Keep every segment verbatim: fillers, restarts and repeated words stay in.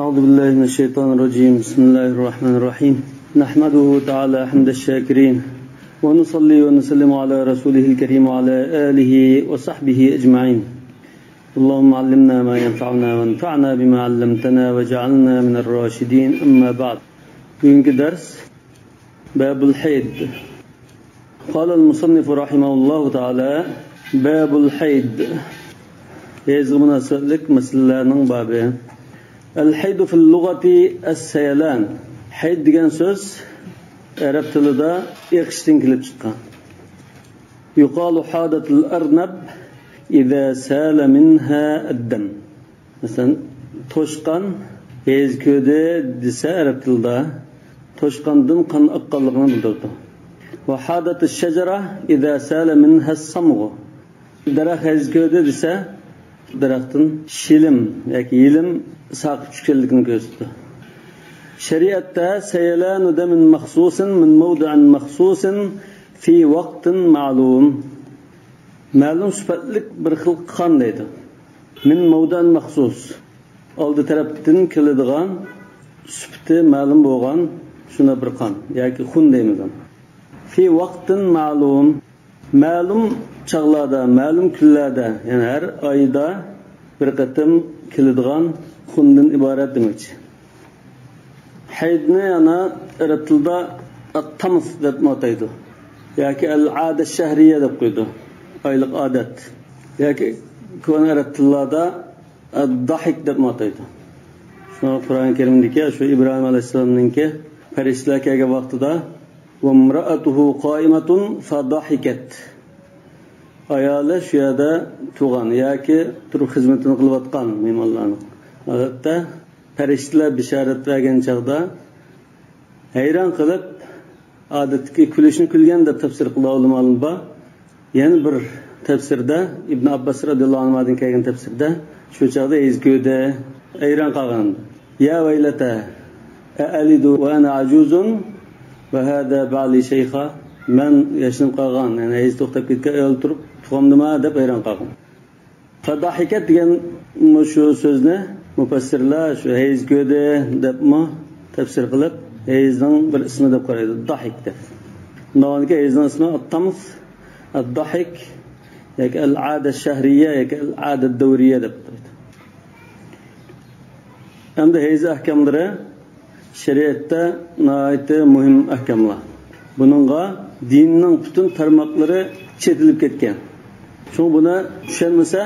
أعوذ بالله من الشيطان الرجيم. بسم الله الرحمن الرحيم. نحمده تعالى حمد الشاكرين، ونصلي ونسلم على رسوله الكريم وعلى آله وصحبه أجمعين. اللهم علمنا ما ينفعنا وانفعنا بما علمتنا واجعلنا من الراشدين. أما بعد. بۈگۈنكى دەرس بابۇل ھەيد. قال المصنف رحمه الله تعالى، بابۇل ھەيد. ھەيزگە مۇناسىۋەتلىك مەسىلىلەرنىڭ بابى. الحيض في اللغة السيلان. ھەيد دېگەن سۆز ئەرەب تىلىدا ئېقىشتىن كېلىپ چىققان. يقال حاضت الأرنب إذا سال منها الدم. مەسىلەن، توشقان ھەيز كۆردى دېسە ئەرەب تىلىدا، توشقاندىن قان ئاققانلىقىنى بىلدۈرىدۇ. وحاضت الشجرة إذا سال منها الصمغ. دەرەخ ھەيز كۆردى دېسە، دەرەختىن شىلىم ياكى يېلىم ساقىپ چۈشكەنلىكىنى كۆرسىتىدۇ. شەرىئەتتە سەيلانۇ دەمىن مەخسۇسىن مىن مەۋدىئىن مەخسۇسىن في وقت معلوم. مەلۇم سۈپەتلىك بىر خىل قان دەيدۇ. مىن مەۋدىئىن مەخسۇس. ئالدى تەرەپتىن كېلىدىغان، سۈپىتى مەلۇم بولغان شۇنداق بىر قان ياكى خۇن دەيمىز ئۇنى. في وقت معلوم. مەلۇم چاغلاردا، مەلۇم كۈنلەردە، يەنى ھەر ئايدا بىر قېتىم كېلىدىغان خۇندىن ئىبارەت دېمەكچى. ھەيدنى يەنە ئەرەب تىلىدا ئەتتامس دەپمۇ ئاتايدۇ. ياكى ئەل-ئادە شەھرىيە دەپ قويىدۇ. ئايلىق ئادەت. ياكى كونا ئەرەب تىللاردا ئەدداھىك دەپمۇ ئاتايدۇ. شۇڭا قۇرئان كەرىمدىكى شۇ ئىبراھىم ئەلەيھىسسالامنىڭكى پەرىشتىلەر كەلگەن ۋاقتىدا وامرأته قائمة فضحكت. ئايالى شۇ يەردە تۇرغان ياكى تۇرۇپ خىزمىتىنى قىلىۋاتقان مېھمانلارنىڭ. ئادەتتە پەرىشتىلەر بېشارەت بەرگەن چاغدا ھەيران قېلىپ، ئادەتتىكى كۈلۈشنى كۈلگەن دەپ تەپسىر قىلىدىغان ئۆلىمالىرىمىز بار. يەنە بىر تەپسىردە ئىبن ئابباس رەزىياللاھۇ ئەنھۇدىن كەلگەن تەپسىردە شۇ چاغدا ھەيز كۆردى، ھەيران قالغان. يا ويلتى أألد وأنا عجوز وهذا بعلي شيخا. مەن ياشىنىپ قالغان، يەنى ھەيز توختاپ كەتكەن ئايال تۇرۇپ تۇغامدىما دەپ ھەيران قالغان. فضحكت دېگەن مۇشۇ سۆزنى مۇپەسسىرلەر شۇ ھەيز كۆردى دەپمۇ تەپسىر قىلىپ، ھەيزنىڭ بىر ئىسمى دەپ قارايدۇ، داھىك دەپ. ئۇنداقكەن ھەيزنىڭ ئىسمى ئەتتامس، ئەدداھىك ياكى ئەل-ئادە شەھرىيە ياكى ئەل-ئادە دەۋرىيە دەپ ئاتايدۇ. ئەمدى ھەيز ئەھكاملىرى شەرىئەتتە ناھايىتى مۇھىم ئەھكاملار. بۇنىڭغا دىننىڭ پۈتۈن تارماقلىرى چېتىلىپ كەتكەن. شۇڭا بۇنى چۈشەنمىسە،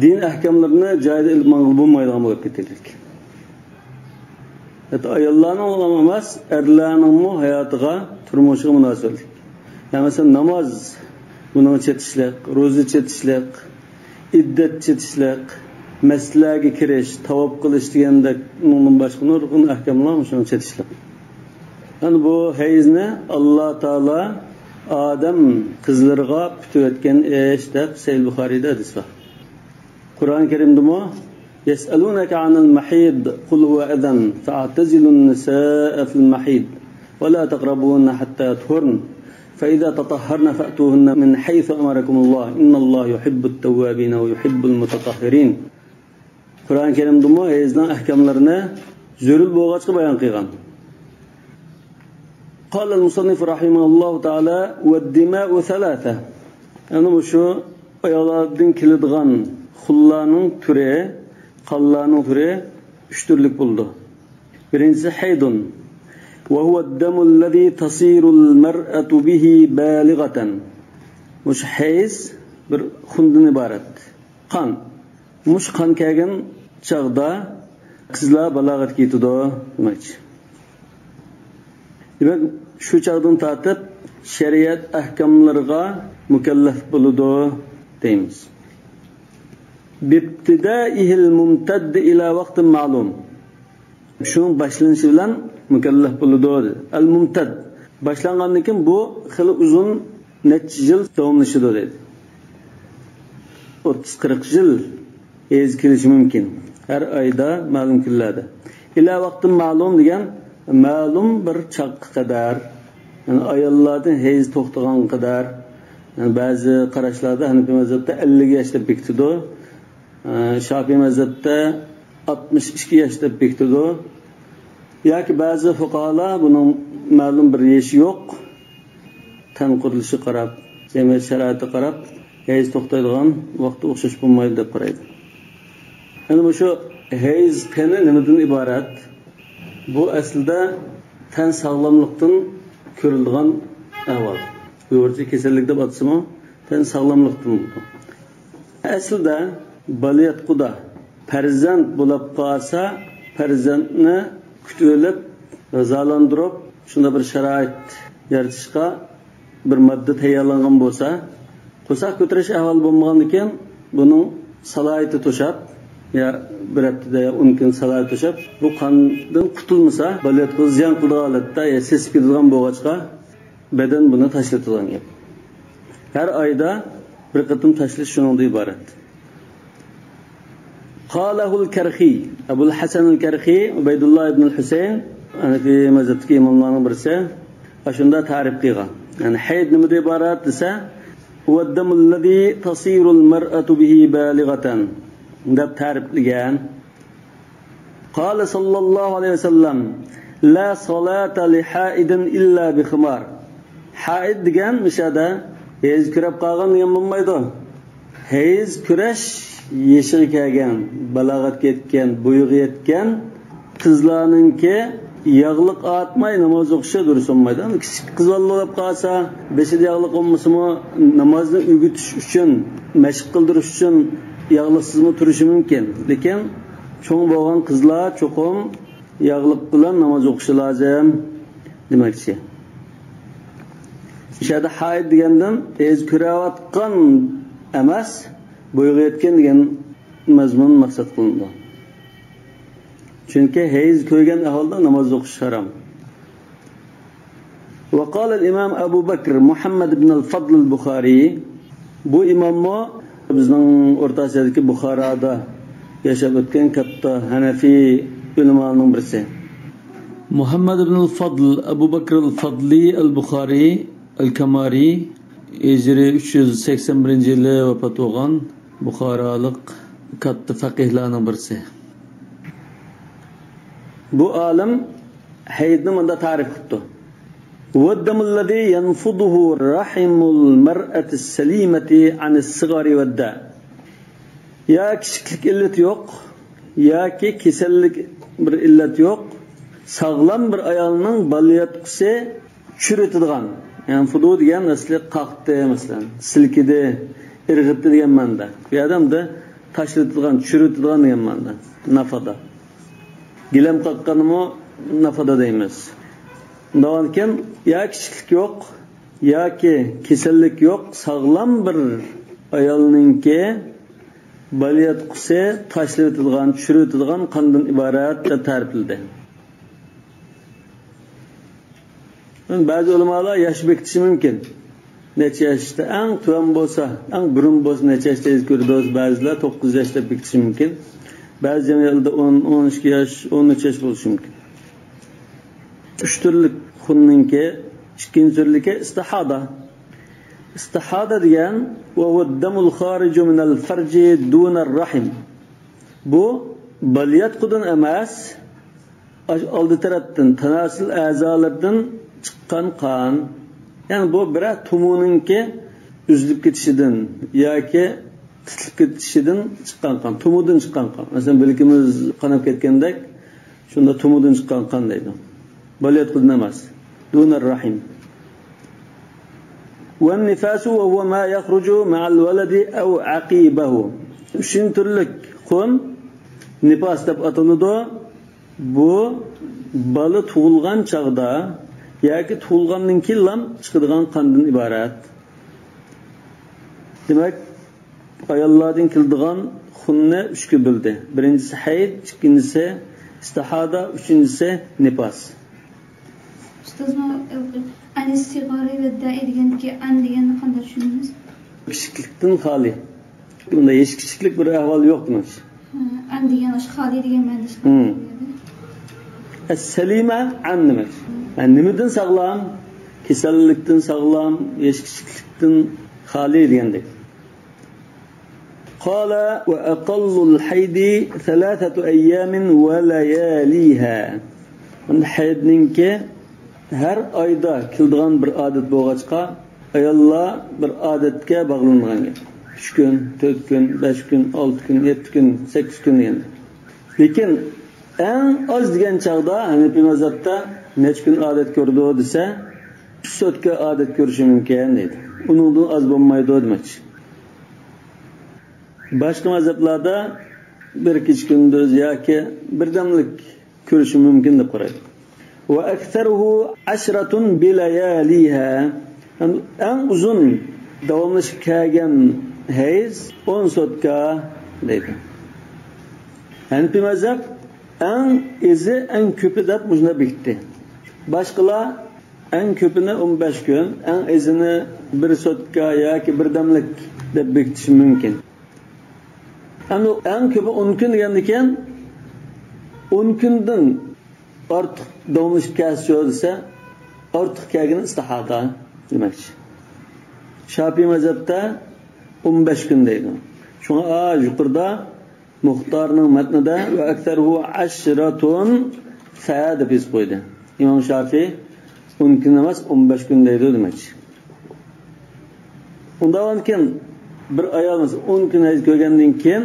دىن ئەھكاملىرىنى جايىدا ئېلىپ ماڭغىلى بولمايدىغان بولۇپ كېتىدىكەن. ھەتتا ئاياللارنىڭ ئەمەس، ئەرلەرنىڭمۇ ھاياتىغا، تۇرمۇشىغا مۇناسىۋەتلىك. يەنى مەسىلەن، ناماز، بۇنىڭغا چېتىشلىق، روزا چېتىشلىق، ئىددەت چېتىشلىق، مەسچىتلەرگە كىرىش، تاۋاپ قىلىش دېگەندەك ئۇنىڭدىن باشقا نۇرغۇن ئەھكاملار مۇشۇنىڭغا چېتىشلىق. يەنى بۇ ھەيزنى ئاللا تائالا ئادەم قىزلىرىغا پۈتۈۋەتكەن ئىش دەپ سەھىھ بۇخارىيدا ھەدىس بار. قۇرئان كەرىمدىمۇ يسألونك عن المحيض قل هو أذى فاعتزلوا النساء في المحيض ولا تقربوهن حتى يطهرن فإذا تطهرن فأتوهن من حيث أمركم الله إن الله يحب التوابين ويحب المتطهرين. قۇرئان كەرىمدىمۇ ھەيزنىڭ ئەھكاملىرىنى زۆرۈر بولغاچقا بايان قىلغان. قال المصنف رحمه الله تعالى والدماء ثلاثة. يەنى مۇشۇ ئاياللاردىن كېلىدىغان خۇنلارنىڭ تۈرى، قانلارنىڭ تۈرى ئۈچ تۈرلۈك بولىدۇ. بىرىنچىسى ھەيدۇن. وهو الدم الذي تصير المرأة به بالغة. مۇشۇ ھەيز بىر خۇندىن ئىبارەت. قان. مۇشۇ قان كەلگەن چاغدا قىزلار بالاغەتكە يېتىدۇ دېمەكچى. دېمەك، شۇ چاغدىن تارتىپ شەرىئەت ئەھكاملىرىغا مۇكەللەپ بولىدۇ دەيمىز. بابتدائه الممتد إلى وقت معلوم. شۇنىڭ باشلىنىشى بىلەن مۇكەللەپ بولىدۇ. ئەل مۇمتەد. باشلانغاندىن كېيىن بۇ خېلى ئۇزۇن، نەچچە يىل داۋاملىشىدۇ دەيدۇ. ئوتتۇز قىرىق يىل ھەيز كېلىشى مۇمكىن. ھەر ئايدا، مەلۇم كۈنلەردە. ئىلە ۋاقتىن مەلۇم دېگەن مەلۇم بىر چاغقا قەدەر. يەنى ئاياللاردىن ھەيز توختىغانغا قەدەر. يەنى بەزى قاراشلاردا ھەنىپىي مەزھەپتە ئەللىك ياش دەپ بېكىتىدۇ. ئە، شافىي مەزھەپتە ئاتمىش ئىككى ياش دەپ بېكىتىدۇ. ياكى بەزى فۇقاھالار بۇنىڭ مەلۇم بىر يېشى يوق، تەن قۇرۇلۇشىغا قاراپ، جەمئىيەت شارائىتىغا قاراپ، ھەيز توختايدىغان ۋاقتى ئوخشاش بولمايدۇ دەپ قارايدۇ. يەنى مۇشۇ ھەيز قېنى نېمىدىن ئىبارەت؟ بۇ ئەسلىدە تەن ساغلاملىقتىن كۆرۈلىدىغان ئەھۋال. ئۇيغۇرچە كېسەللىك دەپ ئاتىسىمۇ، تەن ساغلاملىقتىن بولىدۇ. ئەسلىدە بالىياتقۇدا پەرزەنت بولاپ قالسا، پەرزەنتنى كۈتۈۋېلىپ، غىزالاندۇرۇپ، شۇنداق بىر شارائىت يارىتىشقا بىر ماددا تەييارلانغان بولسا، قورساق كۆتۈرۈش ئەھۋالى بولمىغاندىكىن، بۇنىڭ سالاھىيىتى توشاپ، يا بىر ھەپتىدە يا ئون كۈن سالاھىيىتى توشاپ، بۇ قاندىن قۇتۇلمىسا، بالىياتقۇغا زىيان قىلىدىغان ھالەتتە يا سېسىپ كېتىدىغان بولغاچقا، بەدەن بۇنى تاشلىتىدىغان گەپ. ھەر ئايدا بىر قېتىم تاشلىش شۇنىڭدىن ئىبارەت. قالەھۇل كەرخى، ئەبۇل ھەسەنۇل كەرخى، ئۇبەيدۇللا ئىبنۇل ھۈسەيىن، ھەنەفىي مەزھەپتىكى ئىماملارنىڭ بىرسى، ئاشۇنداق تەرىپ قىلغان. يەنى ھەيز نېمىدىن ئىبارەت دېسە، ھۇۋەددەمۇللەزى تەسىرۇل مەرئەتۇ بىھى بالىغەتەن، دەپ تەرىپلىگەن. قال صلى الله عليه وسلم، لا صلاة لحائض إلا بخمار. ھائىد دېگەن مۇشۇ يەردە ھەيز كۆرۈپ قالغان دېگەن بولمايدۇ. ھەيز كۆرۈش يېشىغا كەلگەن، بالاغەتكە يەتكەن، بويىغا يەتكەن قىزلارنىڭكى ياغلىق ئارتماي ناماز ئوقۇشى دۇرۇس بولمايدۇ. ئەمما كىچىك قىز بالا بولۇپ قالسا، بېشىدا ياغلىق بولمىسىمۇ، نامازنى ئۆگىتىش ئۈچۈن، مەشىق قىلدۇرۇش ئۈچۈن ياغلىقسىزمۇ تۇرۇشى مۇمكىن. لېكىن چوڭ بولغان قىزلار چوقۇم ياغلىق بىلەن ناماز ئوقۇشى لازىم دېمەكچى. مۇشۇ يەردە ھائىد دېگەندىن ھەيز كۆرۈۋاتقان ئەمەس، بويىغا يەتكەن دېگەن مەزمۇن مەقسەت قىلىنىدۇ. چۈنكى ھەيز كۆرگەن ئەھۋالدا ناماز ئوقۇش ھارام. وقال الإمام أبو بكر محمد بن الفضل البخاري. بۇ ئىماممۇ بىزنىڭ ئورتا ئاسىيادىكى بۇخارادا ياشاپ ئۆتكەن كاتتا ھەنەفىي ئۆلىمالارنىڭ بىرسى. مۇھەممەد ئىبنۇل فەدل، ئەبۇ بەكرىل فەدلى ئەل بۇخارىي ئەل كامارىي، ھىجرىي ئۈچ يۈز سەكسەن بىرىنچى يىلى ۋاپات بولغان بۇخارالىق كاتتا فەقىھلارنىڭ بىرسى. بۇ ئالىم ھەيزنى مۇنداق تەرىپ قىپتۇ: والدم الذي ينفضه رحم المرأة السليمة عن الصغر والداء. يا كىچىكلىك ئىللىتى يوق، ياكى كېسەللىك بىر ئىللەت يوق، ساغلام بىر ئايالنىڭ بالىياتقۇسى چۈشۈرۈۋېتىدىغان، يەنى فۇدۇ دېگەن ئەسلى قاقتى، مەسىلەن، سىلكىدى، ئىرغىتتى دېگەن مەنىدە. بۇ يەردە ئەمدى تاشلىتىدىغان، چۈشۈرۈۋېتىدىغان دېگەن مەنىدە. نافادا. گىلەم قاققانمۇ نافادا دەيمىز. ئۇنداقكەن، يا كىچىكلىك يوق، ياكى كېسەللىك يوق، ساغلام بىر ئايالنىڭكى بالىياتقۇسى تاشلىۋېتىدىغان، چۈشۈرۈۋېتىدىغان قاندىن ئىبارەت دەپ تەرىپلىدى. بەزى ئۆلىمالار ياش بېكىتىشى مۇمكىن. نەچچە ياشتا ئەڭ تۆۋەن بولسا، ئەڭ بۇرۇن بولسا نەچچە ياشتا ھەيز كۆرىدۇ، بەزىلەر توققۇز ياش دەپ بېكىتىشى مۇمكىن. بەزى جەمئىيەتلەردە ئون، ئون ئىككى ياش، ئون ئۈچ ياش بولۇشى مۇمكىن. ئۈچ تۈرلۈك خۇننىڭكى ئىككىنچى تۈرلۈكى ئىستىھادا. ئىستىھادا دېگەن وهو الدم الخارج من الفرج دون الرحم. بۇ بالىياتقۇدىن ئەمەس، ئاش-، ئالدى تەرەپتىن، تاناسىل ئەزالىرىدىن چىققان قان. يەنى بۇ بىرەر تومۇرنىڭكى ئۈزۈلۈپ كېتىشىدىن ياكى تىتىلىپ كېتىشىدىن چىققان قان، تومۇردىن چىققان قان. مەسىلەن، بىلىكىمىز قاناپ كەتكەندەك، شۇنداق تومۇردىن چىققان قان دەيدۇ. بالىياتقۇدىن ئەمەس. دون الرحم. والنفاس وهو ما يخرج مع الولد أو عقبه. ئۈچىنچى تۈرلۈك خۇن نىپاس دەپ ئاتىلىدۇ. بۇ بالا تۇغۇلغان چاغدا ياكى تۇغۇلغاندىن كېيىنلا چىقىدىغان قاندىن ئىبارەت. دېمەك، ئاياللاردىن كېلىدىغان خۇننى ئۈچكە بۆلدى. بىرىنچىسى ھەيز، ئىككىنچىسى ئىستىھادا، ئۈچىنچىسى نىپاس. ئۇستاز، مانا ئەنىسسىغارى ۋەددەئى دېگەندىكى ئەن دېگەننى قانداق چۈشىنىمىز؟ كىچىكلىكتىن خالىي. بۇندا ھېچ كىچىكلىك بىر ئەھۋال يوق دېمەكچى. ھە، ئەن دېگەن ئاشۇ خالىي دېگەن مەنىدە. ئەسسەلىمە ئەن دېمەك. يەنى نېمىدىن ساغلام؟ كېسەللىكتىن ساغلام، ھېچ كىچىكلىكتىن خالىي دېگەندەك. قال: وأقل الحيض ثلاثة أيام ولياليها. ھەيزنىڭكى ھەر ئايدا كېلىدىغان بىر ئادەت بولغاچقا، ئاياللار بىر ئادەتكە باغلانغان گەپ. ئۈچ كۈن، تۆت كۈن، بەش كۈن، ئالتە كۈن، يەتتە كۈن، سەككىز كۈن دېگەندەك. لېكىن ئەڭ ئاز دېگەن چاغدا ھەنەپىي مەزھەپتە نەچچە كۈن ئادەت كۆرىدۇ دېسە، ئۈچ سوتكا ئادەت كۆرۈشى مۇمكىن دەيدۇ. ئۇنىڭدىن ئاز بولمايدۇ دېمەكچى. باشقا مەزھەپلەردە بىر كېچە كۈندۈز ياكى بىردەملىك كۆرۈشى مۇمكىن دەپ قارايدۇ. وأكثره عشرة بلياليها. ئەڭ ئۇزۇن داۋاملىشىپ كەلگەن ھەيز ئون سوتكا دەيدۇ. ھەنىپىي مەزھەپ ئەڭ ئېزى، ئەڭ كۆپى دەپ مۇشۇنداق بېكىتتى. باشقىلار ئەڭ كۆپىنى ئون بەش كۈن، ئەڭ ئېزىنى بىر سوتكا ياكى بىردەملىك دەپ بېكىتىشى مۇمكىن. ئەمدى ئەڭ كۆپى ئون كۈن دېگەندىكىن، ئون كۈندىن ئارتۇق داۋاملىشىپ كەلسىچۇ دېسە، ئارتۇق كەلگىنى ئىستىھادە دېمەكچى. شاپىي مەزھەپتە ئون بەش كۈن دەيدۇ. شۇڭا، ئا، يۇقىرىدا مۇختارنىڭ مەتنىدە «وأكثره عشرة» دەپ يېزىپ قويدى. ئىمام شافىي ئون كۈن ئەمەس، ئون بەش كۈن دەيدۇ دېمەكچى. ئۇنداق بولغاندىكىن، بىر ئايال مەسىلەن ئون كۈن ھەيز كۆرگەندىن كېيىن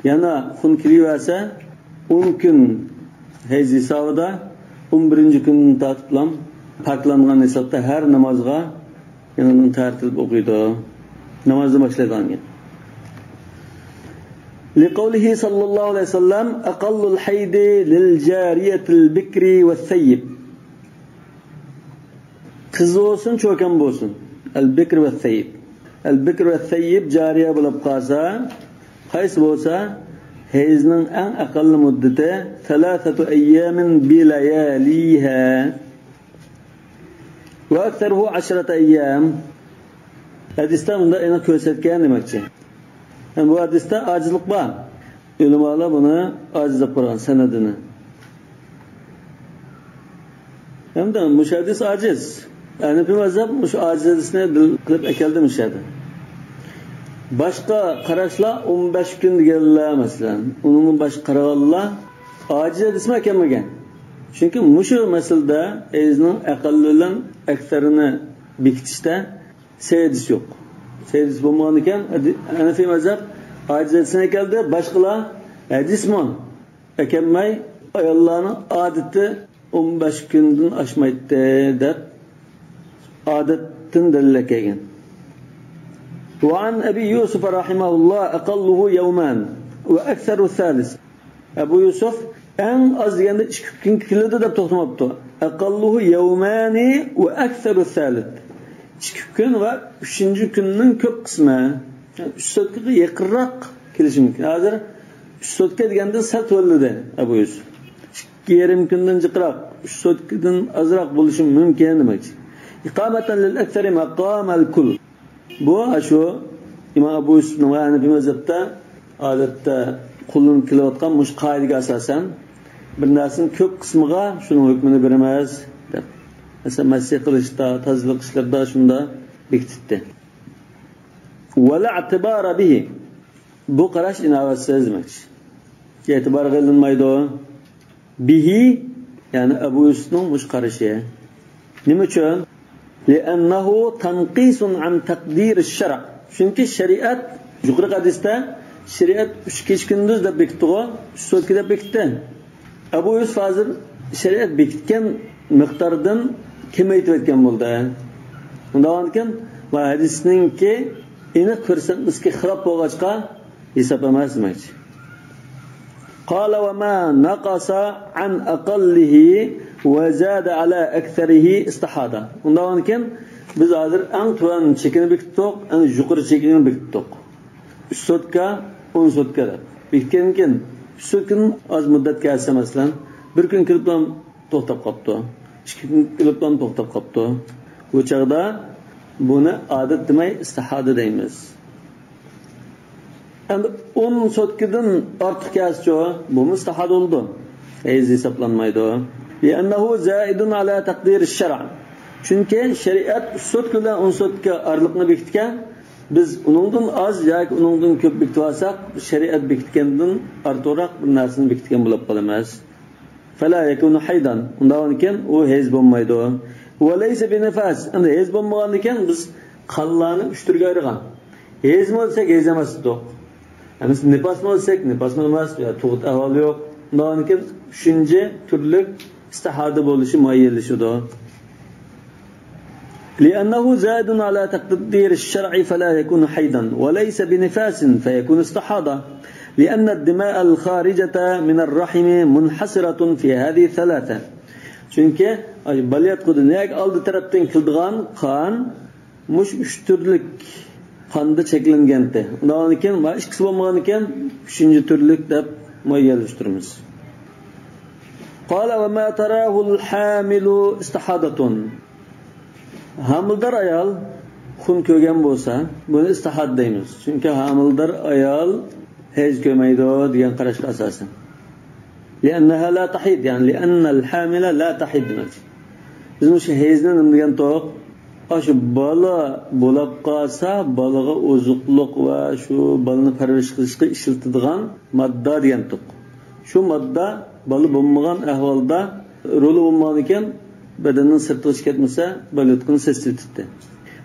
يەنە خۇن كېلىۋەرسە، ئون كۈن ھەيز ھېسابىدا، ئون بىرىنچى كۈندىن تارتىپلا پاكلانغان ھېسابتا ھەر نامازغا يېڭىدىن تەھارەت قىلىپ ئوقۇيدۇ. نامازنى باشلايدىغان گەپ. لقوله صلى الله عليه وسلم: أقل الحيض للجارية البكر والثيب. قىز بولسۇن، چوكان بولسۇن. البكر والثيب. البكر والثيب جارىيە بولۇپ قالسا، قايسى بولسا، ھەيزنىڭ ئەڭ ئەقەللىي مۇددىتى ثلاثة أيام بلياليها. وأكثره عشرة أيام. ھەدىستە مۇنداق ئېنىق كۆرسەتكەن دېمەكچى. يەنى بۇ ھەدىستە ئاجىزلىق بار. ئۆلىمالار بۇنى ئاجىز دەپ قارىغان سەنەدىنى. ھەمدە مۇشۇ ھەدىس ئاجىز. ھەنەپىي مەزھەپ مۇشۇ ئاجىز ھەدىسنى دەلىل قىلىپ ئەكەلدى مۇشۇ يەردە. باشقا قاراشلار ئون بەش كۈن دېگەنلەر، مەسىلەن، ئۇنىڭدىن باشقا قارىغانلار ئاجىز ھەدىسمۇ ئەكەلمىگەن. چۈنكى مۇشۇ مەسىلىدە ھەيزنىڭ ئەقەللى بىلەن ئەكسەرىنى بېكىتىشتە سەھىھ ھەدىس يوق. سەھىھ ھەدىس بولمىغاندىكىن، ھەنەفىي مەزھەپ ئاجىز ھەدىسنى ئەكەلدى، باشقىلار ھەدىسمۇ ئەكەلمەي، ئاياللارنىڭ ئادىتى ئون بەش كۈندىن ئاشمايتتى دەپ، ئادەتتىن دەلىل ئەكەلگەن. وعن أبي يوسف رحمه الله: أقله يومان وأكثره ثلاث. ئەبۇ يۈسۈف ئەڭ ئاز دېگەندە ئىككى كۈنگە كېلىدۇ دەپ توختىماپتۇ. أقله يومان وأكثره ثلاث. ئىككى كۈن ۋە ئۈچىنچى كۈننىڭ كۆپ قىسمى. يەنى ئۈچ سوتكىغا يېقىنراق كېلىشى مۇمكىن. ھازىر ئۈچ سوتكا دېگەندىن سەل تۆۋەنلىدى ئەبۇ يۈسۈف. ئىككى يېرىم كۈندىن جىقراق، ئۈچ سوتكىدىن ئازراق بولۇشى مۇمكىن دېمەكچى. إقامة للأكثر مقام الكل. بۇ، ئاشۇ ئىمام ئەبۇ يۈسۈفنىڭ ۋە ھەنەپىي مەزھەپتە ئادەتتە قوللىنىپ كېلىۋاتقان مۇشۇ قائىدىگە ئاساسەن، بىر نەرسىنىڭ كۆپ قىسمىغا شۇنىڭ ھۆكمىنى بېرىمىز دەپ. مەسىلەن، مەسىھ قىلىشتا، تازىلىق ئىشلىرىدا شۇنداق بېكىتىپتۇ. ولا اعتبار به. بۇ قاراش ئىناۋەتسىز دېمەكچى. ئېتىبارغا ئېلىنمايدۇ. به، يەنى ئەبۇ يۈسۈفنىڭ مۇشۇ قارىشى. نېمە ئۈچۈن؟ لأنه تنقيص عن تقدير الشرع. چۈنكى شەرىئەت، يۇقىرىقى ھەدىستە شەرىئەت ئۈچ كېچە كۈندۈز دەپ بېكىتتىغۇ، ئۈچ سوتكا دەپ بېكىتتى. ئەبۇ يۈسۈف ھازىر شەرىئەت بېكىتكەن مىقداردىن كېمەيتىۋەتكەن بولدى. ئۇنداق بولغاندىكىن، بۇ ھەدىسنىڭكى ئېنىق كۆرسەتمىسىگە خىلاپ بولغاچقا، ھېساب ئەمەس دېمەكچى. قال وما نقص عن أقله وزاد على أكثره استحاض. ئۇنداق بولغاندىكىن، بىز ھازىر ئەڭ تۆۋەن چېكىنى بېكىتتۇق، ئەڭ يۇقىرى چېكىنى بېكىتتۇق. ئۈچ سوتكا، ئون سوتكا دەپ بېكىتكەندىن كېيىن، ئۈچ سوتكىدىن ئاز مۇددەت كەلسە، مەسىلەن، بىر كۈن كېلىپلا توختاپ قاپتۇ. ئىككى كۈن كېلىپلا توختاپ قاپتۇ. بۇ چاغدا بۇنى ئادەت دېمەي، ئىستىھادە دەيمىز. ئەمدى ئون سوتكىدىن ئارتۇق كەلسىچۇ، بۇمۇ ئىستىھادە بولىدۇ. ھەيز ھېسابلانمايدۇ. لأنه زائد على تقدير الشرع. چۈنكى شەرىئەت ئۈچ سوتكا بىلەن ئون سوتكا ئارىلىقنى بېكىتكەن. بىز ئۇنىڭدىن ئاز ياكى ئۇنىڭدىن كۆپ بېكىتىۋالساق، شەرىئەت بېكىتكەندىن ئارتۇقراق بىر نەرسىنى بېكىتكەن بولۇپ قالىمىز. فلا يكون حيضا. ئۇنداقكەن ئۇ ھەيز بولمايدۇ. وليس بنفاس. ئەمدى ھەيز بولمىغاندىكەن بىز قانلارنى ئۈچ تۈرگە ئايرىغان. ھەيزمۇ دېسەك ھەيز ئەمەس دېدۇق. ئەمەسە نىپاسمۇ دېسەك نىپاسمۇ ئەمەس، يا تۇغۇت ئەھۋالى يوق. ئۇنداقكەن ئۈچىنچى تۈرلۈك ئىستىھادە بولۇشى مۇئەييەنلىشىدۇ. لأنه زائد على تقدير الشرع فلا يكون حيضا وليس بنفاس فيكون استحاضة، لأن الدماء الخارجة من الرحم منحصرة في هذه الثلاثة. چۈنكى بالىياتقۇدىن ياكى ئالدى تەرەپتىن كېلىدىغان قان مۇشۇ ئۈچ تۈرلۈك قاندا چەكلەنگەنتى. ئۇنداقكەن مانا ئىككىسى بولمىغانىكەن، ئۈچىنچى تۈرلۈك دەپ مۇئەييەنلەشتۈرىمىز. قال وما تراه الحامل استحاضة. ھامىلىدار ئايال خۇن كۆرگەن بولسا، بۇنى ئىستىھادە دەيمىز. چۈنكى ھامىلىدار ئايال ھەيز كۆرمەيدۇ دېگەن قاراشقا ئاساسەن. لأنها لا تحيض، يەنى لأن الحامل لا تحيض دېمەكچى. بىز مۇشۇ ھەيزنى نېمە دېگەنتۇق؟ ئاشۇ بالا بولاپ قالسا، بالىغا ئوزۇقلۇق ۋە شۇ بالىنى پەرۋىش قىلىشقا ئىشلىتىدىغان ماددا دېگەنتۇق. شۇ ماددا بالا بولمىغان ئەھۋالدا، رولا بولمىغانىكەن، بەدەننىڭ سىرتىغا چىقىپ كەتمىسە، بالىياتقۇنى سېسىتىۋېتىدۇ.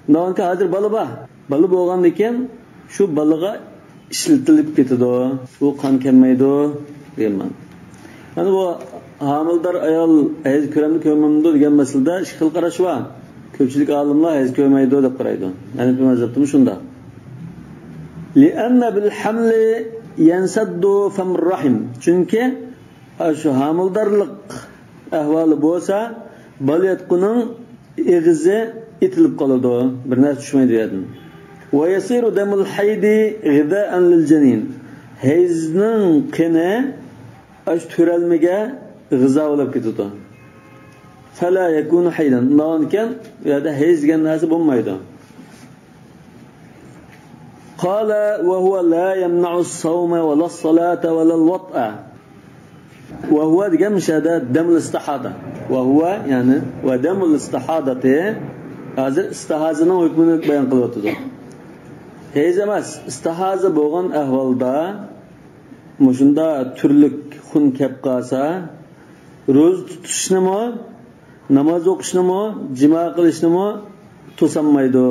ئۇنداقكەن ھازىر بالا بار. بالا بولغاندىكىن شۇ بالىغا ئىشلىتىلىپ كېتىدۇ. بۇ قان كەلمەيدۇ دېگەن مەنە. مانا بۇ ھامىلىدار ئايال ھەيز كۆرەمدۇ، كۆرمەمدۇ دېگەن مەسىلىدە ئىككى خىل قاراش بار. كۆپچىلىك ئالىملار ھەيز كۆرمەيدۇ دەپ قارايدۇ. ھەنەفىي مەزھەپتىمۇ شۇنداق. لأن بالحمل ينسد فم الرحم. چۈنكى شۇ ھامىلىدارلىق ئەھۋالى بولسا، بالىياتقۇنىڭ ئېغىزى ئېتىلىپ قالىدۇ، بىر نەرسە چۈشمەيدۇ ئۇ يەردىن. ويصير دم الحيض غذاء للجنين. ھەيزنىڭ قېنى ئاشۇ تۆرەلمىگە غىزا بولۇپ كېتىدۇ. فلا يكون حيضا. ئۇنداقكەن ئۇ يەردە ھەيز دېگەن نەرسە بولمايدۇ. قال وهو لا يمنع الصوم ولا الصلاة ولا الوطء. ۋەھۇۋە دېگەن مۇشۇ يەردە دەمۇل ئىستىھادە. ۋەھۇۋە، يەنى، ۋە دەمۇل ئىستىھادەتى، ھازىر ئىستىھازىنىڭ ھۆكمىنى بايان قىلىۋاتىدۇ. ھەيز ئەمەس، ئىستىھازە بولغان ئەھۋالدا مۇشۇنداق تۈرلۈك خۇن كەپ قالسا، روزا تۇتۇشنىمۇ، ناماز ئوقۇشنىمۇ، جىما قىلىشنىمۇ توسالمايدۇ.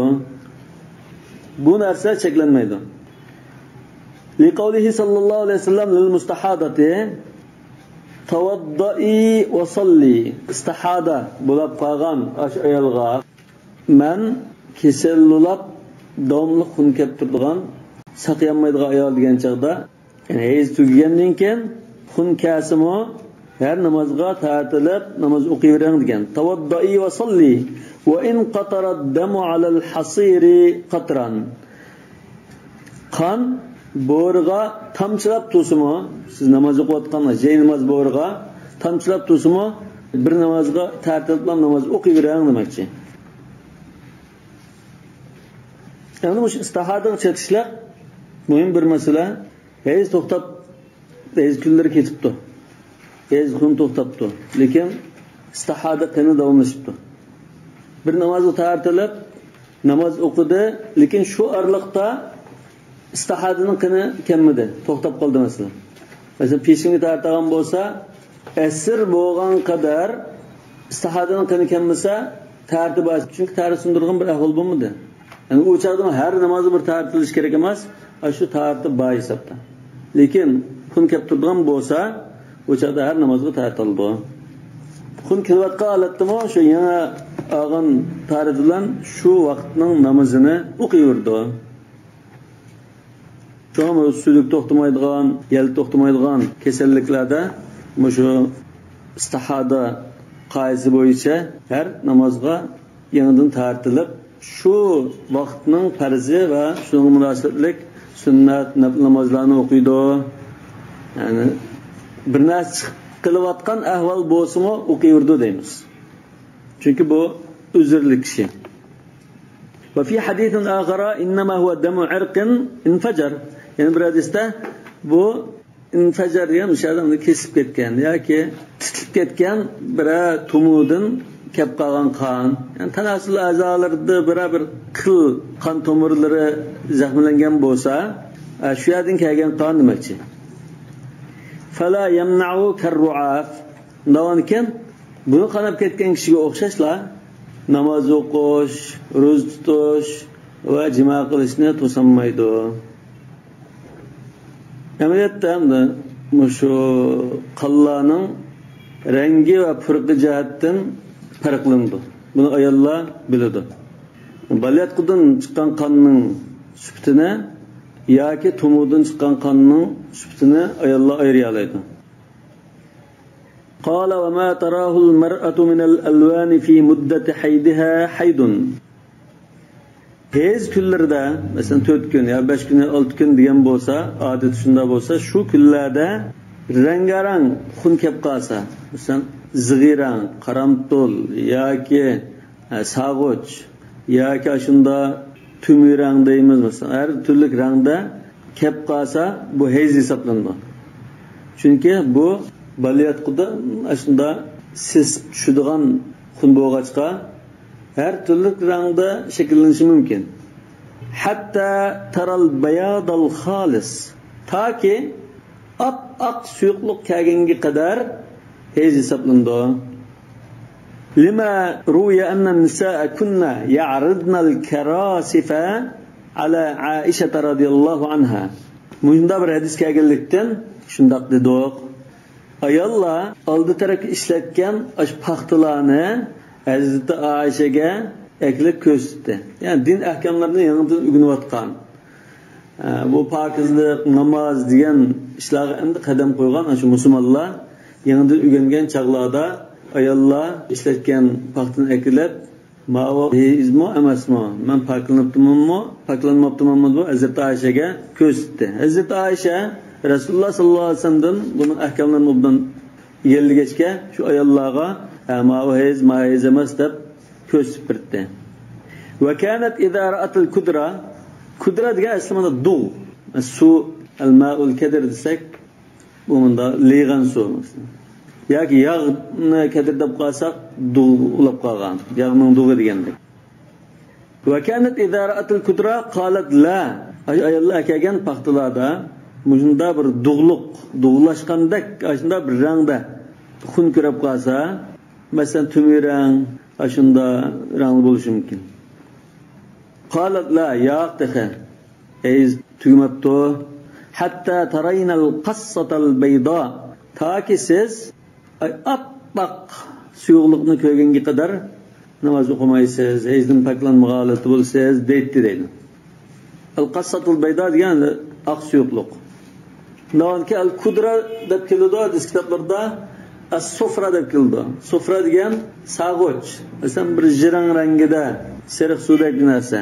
بۇ نەرسە چەكلەنمەيدۇ. لقوله صلى الله عليه وسلم للمستحاضة: توضئي وصلي. ئىستىھادە بولاپ قالغان ئاشۇ ئايالغا، مەن كېسەللىنىپ داۋاملىق خۇن كەپ تۇرىدىغان، ساقىيالمايدىغان ئايال دېگەن چاغدا، يەنى ھەيز تۈگىگەندىن كېيىن خۇن كەلسىمۇ، ھەر نامازغا تارتىلىپ ناماز ئوقۇيۋېرىڭ دېگەن. توضئي وصلي وإن قطر الدم على الحصير قطرا. قان بورىغا تامچىلاپ تۇرسىمۇ، سىز ناماز ئوقۇۋاتقان جاي ناماز بورىغا تامچىلاپ تۇرسىمۇ، بىر نامازغا تارتىلىپلا ناماز ئوقۇيۋېرىڭ دېمەكچى. ئەمدى مۇشۇ ئىستىھادىغا چېتىشلىق مۇھىم بىر مەسىلە. ھەيز توختاپ، ھەيز كۈنلىرى كېتىپتۇ. ھەيز كۈنى توختاپتۇ. لېكىن ئىستىھادە قېنى داۋاملىشىپتۇ. بىر نامازغا تارتىلىپ، ناماز ئوقۇدى. لېكىن شۇ ئارىلىقتا ئىستىھادىنىڭ قېنى كەلمىدى. توختاپ قالدى مەسىلەن. مەسىلەن، پېشىنگە تارتىدىغان بولسا، ئەسىر بولغان قەدەر ئىستىھادىنىڭ قېنى كەلمىسە، تارىتى بار. چۈنكى تارىتى سۇندۇرغان بىر ئەھۋال بولمىدى. يەنى ئۇ چاغدا ھەر نامازغا بىر تارىتىلىش كېرەك ئەمەس، ئاشۇ تارىتى بار ھېسابتا. لېكىن خۇن كەپ تۇرىدىغان بولسا، ئۇ چاغدا ھەر نامازغا تارىتىلىدۇ. خۇن كېلىۋاتقان ھالەتتىمۇ شۇ يېڭى ئالغان تارىتى بىلەن شۇ ۋاقىتنىڭ نامىزىنى ئوقۇيۋېرىدۇ. شۇڭا سۈيدۈك توختىمايدىغان، يەل توختىمايدىغان كېسەللىكلەردە مۇشۇ ئىستىھادە قائىدىسى بويىچە ھەر نامازغا يېڭىدىن تارتىلىپ، شۇ ۋاقىتنىڭ پەرزى ۋە شۇنىڭغا مۇناسىۋەتلىك سۈننەت، نەپلى نامازلارنى ئوقۇيدۇ. يەنى بىر نەرسە چىقىپ قېلىۋاتقان ئەھۋال بولسىمۇ ئوقۇيۋېرىدۇ دەيمىز. چۈنكى بۇ ئۆزرىلىك ئىشى. وفي حديث آخر إنما هو دم عرق انفجر. يەنە بىر ھەدىستە بۇ ئىنفەجەر دېگەن مۇشۇ يەردە كېسىلىپ كەتكەن ياكى تىتىلىپ كەتكەن بىرەر تومۇردىن كەپ قالغان قان، يەنى تەناسۇل ئەزالىرىدا بىرەر بىر خىل قان تومۇرلىرى زەخىملەنگەن بولسا، ئە، شۇ يەردىن كەلگەن قان دېمەكچى. فلا يمنع كالرعاف. دەۋانكەن، بۇنى قاناپ كەتكەن كىشىگە ئوخشاشلا ناماز ئوقۇش، روزا تۇتۇش ۋە جىما قىلىشنى توسالمايدۇ. ئەمەلىيەتتە ئەمدى مۇشۇ قانلارنىڭ رەڭگى ۋە پۇرىقى جەھەتتىن پەرقلىنىدۇ. بۇنى ئاياللار بىلىدۇ. بالىياتقۇدىن چىققان قاننىڭ سۈپىتىنى ياكى تومۇردىن چىققان قاننىڭ سۈپىتىنى ئاياللار ئايرىيالايدۇ. قال: وما تراه المرأة من الألوان في مدة حيضها حيض. ھەيز كۈنلىرىدە، مەسىلەن، تۆت كۈن يا بەش كۈن، ئالتە كۈن دېگەن بولسا، ئادىتى شۇنداق بولسا، شۇ كۈنلەردە رەڭگارەڭ خۇن كەپ قالسا، مەسىلەن، زىغىرەڭ، قارامتۇل ياكى، ئە، سارغۇچ ياكى ئاشۇندا تۈمۈرەڭ دەيمىز، مەسىلەن، ھەر تۈرلۈك رەڭدە كەپ قالسا، بۇ ھەيز ھېسابلىنىدۇ. چۈنكى بۇ بالىياتقۇدا ئاشۇنداق سېسىپ چۈشىدىغان خۇن بولغاچقا، ھەر تۈرلۈك رەڭدە شەكىللىنىشى مۇمكىن. حتى ترى البياض الخالص. تاكى ئاپئاق سۇيۇقلۇق كەلگەنگە قەدەر ھەيز ھېسابلىنىدۇ. لما روي أن النساء كن يعرضن الكراسف على عائشة رضي الله عنها. مۇشۇنداق بىر ھەدىس كەلگەنلىكتىن شۇنداق دېدۇق. ئاياللار ئالدى تەرەپكە ئىشلەتكەن ئاشۇ پاختىلارنى ھەزرىتى ئائىشەگە ئەكېلىپ كۆرسىتتى. يەنى دىن ئەھكاملىرىنى يېڭىدىن ئۆگىنىۋاتقان، ئە، بۇ پاكىزلىق، ناماز دېگەن ئىشلارغا ئەمدى قەدەم قويغان ئاشۇ مۇسۇلمانلار يېڭىدىن ئۆگەنگەن چاغلاردا ئاياللار ئىشلەتكەن پاختىنى ئەكېلىپ، ماۋۇ ھەيزمۇ ئەمەسمۇ؟ مەن پاكلىنىپتىمەنمۇ، پاكلانماپتىمەنمۇ دەپ ھەزرىتى ئائىشەگە كۆرسىتتى. ھەزرىتى ئائىشە رەسۇلۇللا ساللاللاھۇ ئەلەيھى ۋەسەللەمدىن بۇنىڭ ئەھكاملىرىنى ئوبدان ئىگىلىگەچكە، شۇ ئاياللارغا، ھە، ماۋۇ ھەيز، ماۋۇ ھەيز ئەمەس دەپ كۆرسىتىپ بېرىتتى. وكانت إذا رأت الكدرة، كدرة دېگەن ئەسلى مانا دۇغ، سۇ، الماء الكدر دېسەك، بۇ مۇنداق لېيىغان سۇ. ياكى ياغنى كەدىر دەپ قالساق، دۇغ ئۇلاپ قالغان، ياغنىڭ دۇغى دېگەندەك. وكانت إذا رأت الكدرة قالت لا. ئاي-، ئاياللار ئەكەلگەن پاختىلاردا مۇشۇنداق بىر دۇغلۇق، دۇغلاشقاندەك، ئاشۇنداق بىر رەڭدە خۇن كۆرۈپ قالسا، مەسىلەن، تۈمۈرەڭ، ئاشۇنداق رەڭدە بولۇشى مۇمكىن. قالت لا، ياق تېخى. ھەيز تۈگىمەپتۇ. حتى ترين القصة البيضاء. تاكى سىز ئاپئاق سۇيۇقلۇقنى كۆرگەنگە قەدەر ناماز ئوقۇمايسىز، ھەيزدىن پاكلانمىغان ھالەتتە بولىسىز، دەيتتى دەيدۇ. القصة البيضاء دېگەن ئاق سۇيۇقلۇق. شۇنداقكى ئەل كۇدرا دەپ كېلىدۇ ھەدىس كىتابلىرىدا، ئەس سۇفرا دەپ كېلىدۇ. سۇفرا دېگەن سارغۇچ، مەسىلەن، بىر جىرەڭ رەڭگىدە سېرىق سۇدەك بىر نەرسە.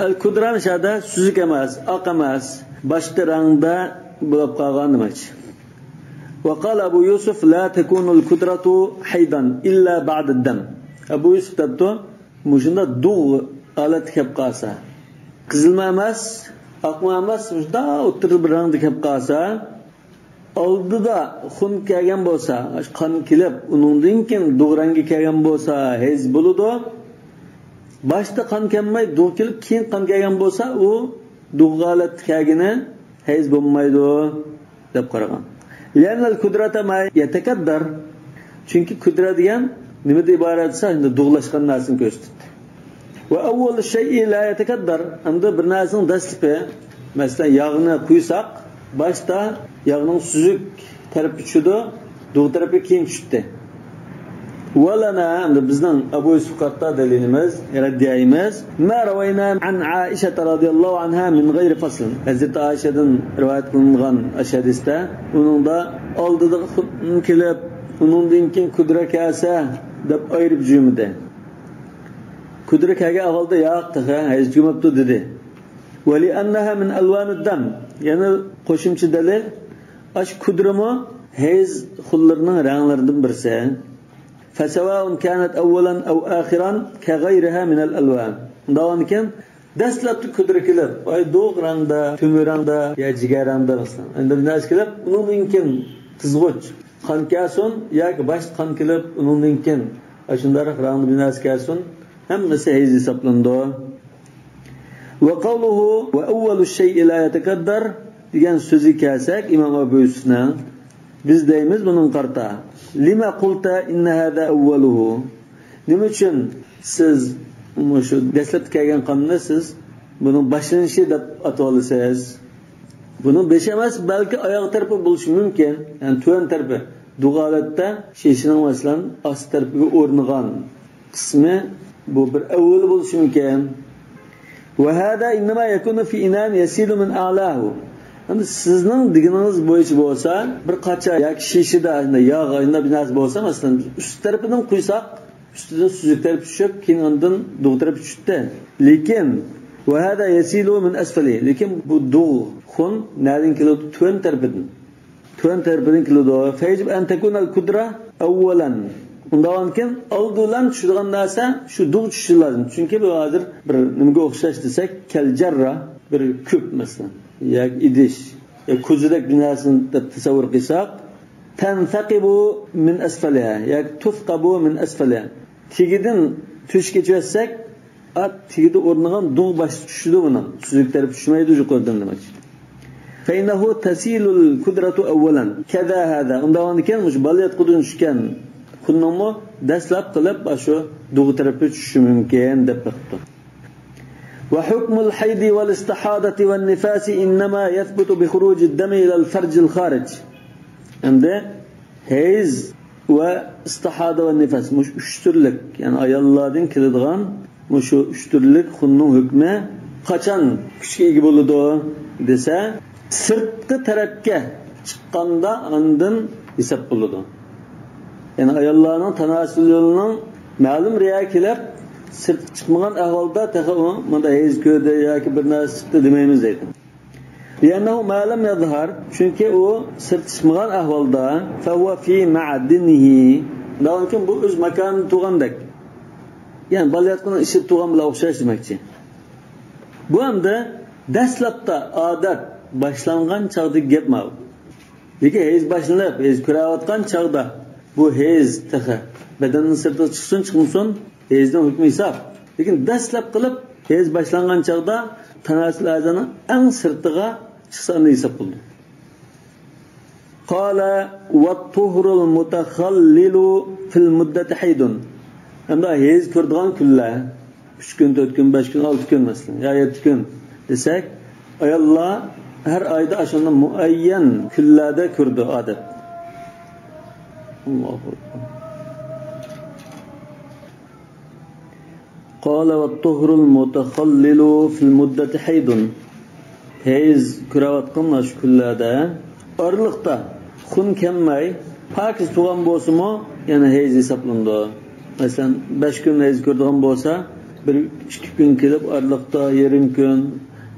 ئەل كۇدرا شەدە سۈزۈك ئەمەس، ئاق ئەمەس، باشقا رەڭدە بولۇپ قالغان دېمەكچى. وقال أبو يوسف لا تكون الكدرة حيضا إلا بعد الدم. ئەبۇ يۈسۈپ دەپتۇ، مۇشۇنداق دۇغ ھالەتتە كەپ قالسا، قىزىلمۇ ئەمەس، ئاقمۇ ئەمەس، مۇشۇنداق ئوتتۇرىدا بىر رەڭدە كەپ قالسا، ئالدىدا خۇن كەلگەن بولسا، قان كېلىپ، ئۇنىڭدىن كېيىن دۇغ رەڭگە كەلگەن بولسا، ھەيز بولىدۇ. باشتا قان كەلمەي، دۇغ كېلىپ، كېيىن قان كەلگەن بولسا، ئۇ دۇغ ھالەتتە كەلگىنى ھەيز بولمايدۇ، دەپ قارىغان. لأن الكدرة ما يتكدر. چۈنكى كۇدرا دېگەن نېمىدىن ئىبارەت دېسە، ئەمدى دۇغلاشقان نەرسىنى كۆرسىتىدۇ. وأول الشيء لا يتكدر. ئەمدى بىر نەرسىنىڭ دەسلىپى، مەسىلەن، ياغنى قۇيساق، باشتا ياغنىڭ سۈزۈك تەرىپى چۈشىدۇ، دۇغ تەرىپى كېيىن چۈشتى. ولنا، ئەمدى بىزنىڭ ئەبۇ يۈسۈفقا قارىتا دەلىلىمىز، رەددىيەيمىز، ما روينا عن عائشة رضي الله عنها من غير فصل. ھەزرىتى ئائىشەدىن رىۋايەت قىلىنغان ئاشۇ ھەدىستە، ئۇنىڭدا ئالدىدا خۇن كېلىپ، ئۇنىڭدىن كېيىن كۇدرا كەلسە دەپ ئايرىپ جۈملىدى. كۇدرا كەلگەن ئەھۋالدا ياق تېخى، ھەيز تۈگىمەپتۇ دېدى. ولأنها من ألوان الدم. يەنە قوشۇمچە دەلىل، ئاشۇ كۇدرىمۇ ھەيز خۇنلىرىنىڭ رەڭلىرىدىن بىرسى. فسواء كانت أولا أو آخرا كغيرها من الألوان. ئۇنداقكەن، دەسلەپتە كۇدرا كېلىپ، ئاي، دۇغ رەڭدە، تۈمۈرەڭدە يا جىگەرەڭدە مەسىلەن، ئەمدى بىر نەرسە كېلىپ، ئۇنىڭدىن كېيىن قىزغۇچ قان كەلسۇن ياكى باشتا قان كېلىپ، ئۇنىڭدىن كېيىن ئاشۇنداق رەڭدە بىر نەرسە كەلسۇن، ھەممىسى ھەيز ھېسابلىنىدۇ. وقوله وأول الشيء لا يتكدر دېگەن سۆزگە كەلسەك، ئىمام ئەبۇ يۈسۈفنىڭ، بىز دەيمىز بۇنىڭغا قارىتا، لم قلت إن هذا أوله؟ نېمە ئۈچۈن سىز مۇشۇ دەسلەپتە كەلگەن قاننى سىز بۇنىڭ باشلىنىشى دەپ ئاتىۋالىسىز؟ بۇنىڭ بېشى ئەمەس، بەلكى ئاياغ تەرىپى بولۇشى مۇمكىن. يەنى تۆۋەن تەرىپى. دۇغ ھالەتتە شېشىنىڭ، مەسىلەن، ئاستى تەرىپىگە ئورنىغان قىسمى، بۇ بىر ئەۋۋىلى بولۇشى مۇمكىن. وهذا إنما يكون في إناء يسيل من أعلاه. ئەمدى سىزنىڭ دېگىنىڭىز بويىچە بولسا، بىر قاچا ياكى شېشىدە ياغ، بىر نەرسە بولسا، مەسىلەن، بىز ئۈست تەرىپىدىن قۇيساق، ئۈستىدىن سۈزۈك تەرىپى چۈشۈپ، كېيىن ئاندىن دۇغ تەرىپى چۈشتى. لېكىن، وهذا يسيل من أسفله. لېكىن بۇ دۇغ، خۇن نەدىن كېلىدۇ؟ تۆۋەن تەرىپىدىن. تۆۋەن تەرىپىدىن كېلىدۇ. فيجب أن تكون الكدرة أولا. ئۇنداق بولغاندىكىن، ئالدى بىلەن چۈشىدىغان نەرسە شۇ دۇغ چۈشۈشى لازىم. چۈنكى بۇ ھازىر بىر نېمىگە ئوخشاش دېسەك، كالجرة، بىر كۈپ مەسىلەن، ياكى ئىدىش، ياكى كوزىدەك بىر نەرسە دەپ تەسەۋۋۇر قىلساق، تنثقب من أسفلها ياكى تثقب من أسفلها. تېگىدىن تۆشۈك ئېچىۋەتسەك، ئات تېگىدە ئورنىغان دۇغ باشتا چۈشىدۇ بۇنىڭ. سۈزۈك تەرىپى چۈشمەيدۇ يۇقىرىدىن دېمەكچى. فإنه تسيل الكدرة أولا كذا هذا. ئۇنداق بولغاندىكىن مۇشۇ بالىياتقۇدىن چۈشكەن خۇننىڭمۇ دەسلەپ قىلىپ ئاشۇ دۇغ تەرىپى چۈشۈشى مۇمكىن دەپ بېقىپتۇ. وحكم الحيض والاستحاضة والنفاس إنما يثبت بخروج الدم إلى الفرج الخارج. ئەمدى ھەيز ۋە ئىستىھادە ۋە نىفاس، مۇشۇ ئۈچ تۈرلۈك، يەنى ئاياللاردىن كېلىدىغان مۇشۇ ئۈچ تۈرلۈك خۇننىڭ ھۆكمى قاچان كۈچكە ئىگە بولىدۇ دېسە، سىرتقى تەرەپكە چىققاندا ئاندىن ھېساب بولىدۇ. يەنى ئاياللارنىڭ تاناسۇل يولىنىڭ مەلۇم بىر يەرگە كېلىپ، سىرتقا چىقمىغان ئەھۋالدا تېخى ئۇ مۇندا ھەيز كۆردى ياكى بىر نەرسە چىقتى دېمەيمىز دەيدۇ. لأنه ما لم يظهر، چۈنكى ئۇ سىرتقا چىقمىغان ئەھۋالدا، فهو في معدنه. ئۇنداق بولغاندىكىن بۇ ئۆز ماكانىدا تۇرغاندەك. يەنى بالىياتقۇنىڭ ئىچىدە تۇرغان بىلەن ئوخشاش دېمەكچى. بۇ ئەمدى دەسلەپتە ئادەت باشلانغان چاغدىكى گەپ ماۋۇ. لېكىن ھەيز باشلىنىپ، ھەيز كۆرۈۋاتقان چاغدا بۇ ھەيز تېخى بەدەننىڭ سىرتىغا چىقسۇن، چىقمىسۇن، ھەيزنىڭ ھۆكمى ھېساب. لېكىن دەسلەپ قىلىپ ھەيز باشلانغان چاغدا تاناسۇل ئەزانىڭ ئەڭ سىرتىغا چىقسا ئاندىن ھېساب بولىدۇ. قال والطهر المتخلل في المدة حيض. ئەمدى ھەيز كۆرىدىغان كۈنلەر، ئۈچ كۈن، تۆت كۈن، بەش كۈن، ئالتە كۈن مەسىلەن، يا يەتتە كۈن دېسەك، ئاياللار ھەر ئايدا ئاشۇنداق مۇئەييەن كۈنلەردە كۆرىدۇ ئادەت. ئاللاھۇ ئەكبەر. قال والطهر المتخلل في المدة حيض. ھەيز كۆرۈۋاتقان مانا شۇ كۈنلەردە ئارىلىقتا خۇن كەلمەي پاكىز تۇرغان بولسىمۇ، يەنە ھەيز ھېسابلىنىدۇ. مەسىلەن، بەش كۈن ھەيز كۆرىدىغان بولسا، بىر ئىككى كۈن كېلىپ، ئارىلىقتا يېرىم كۈن،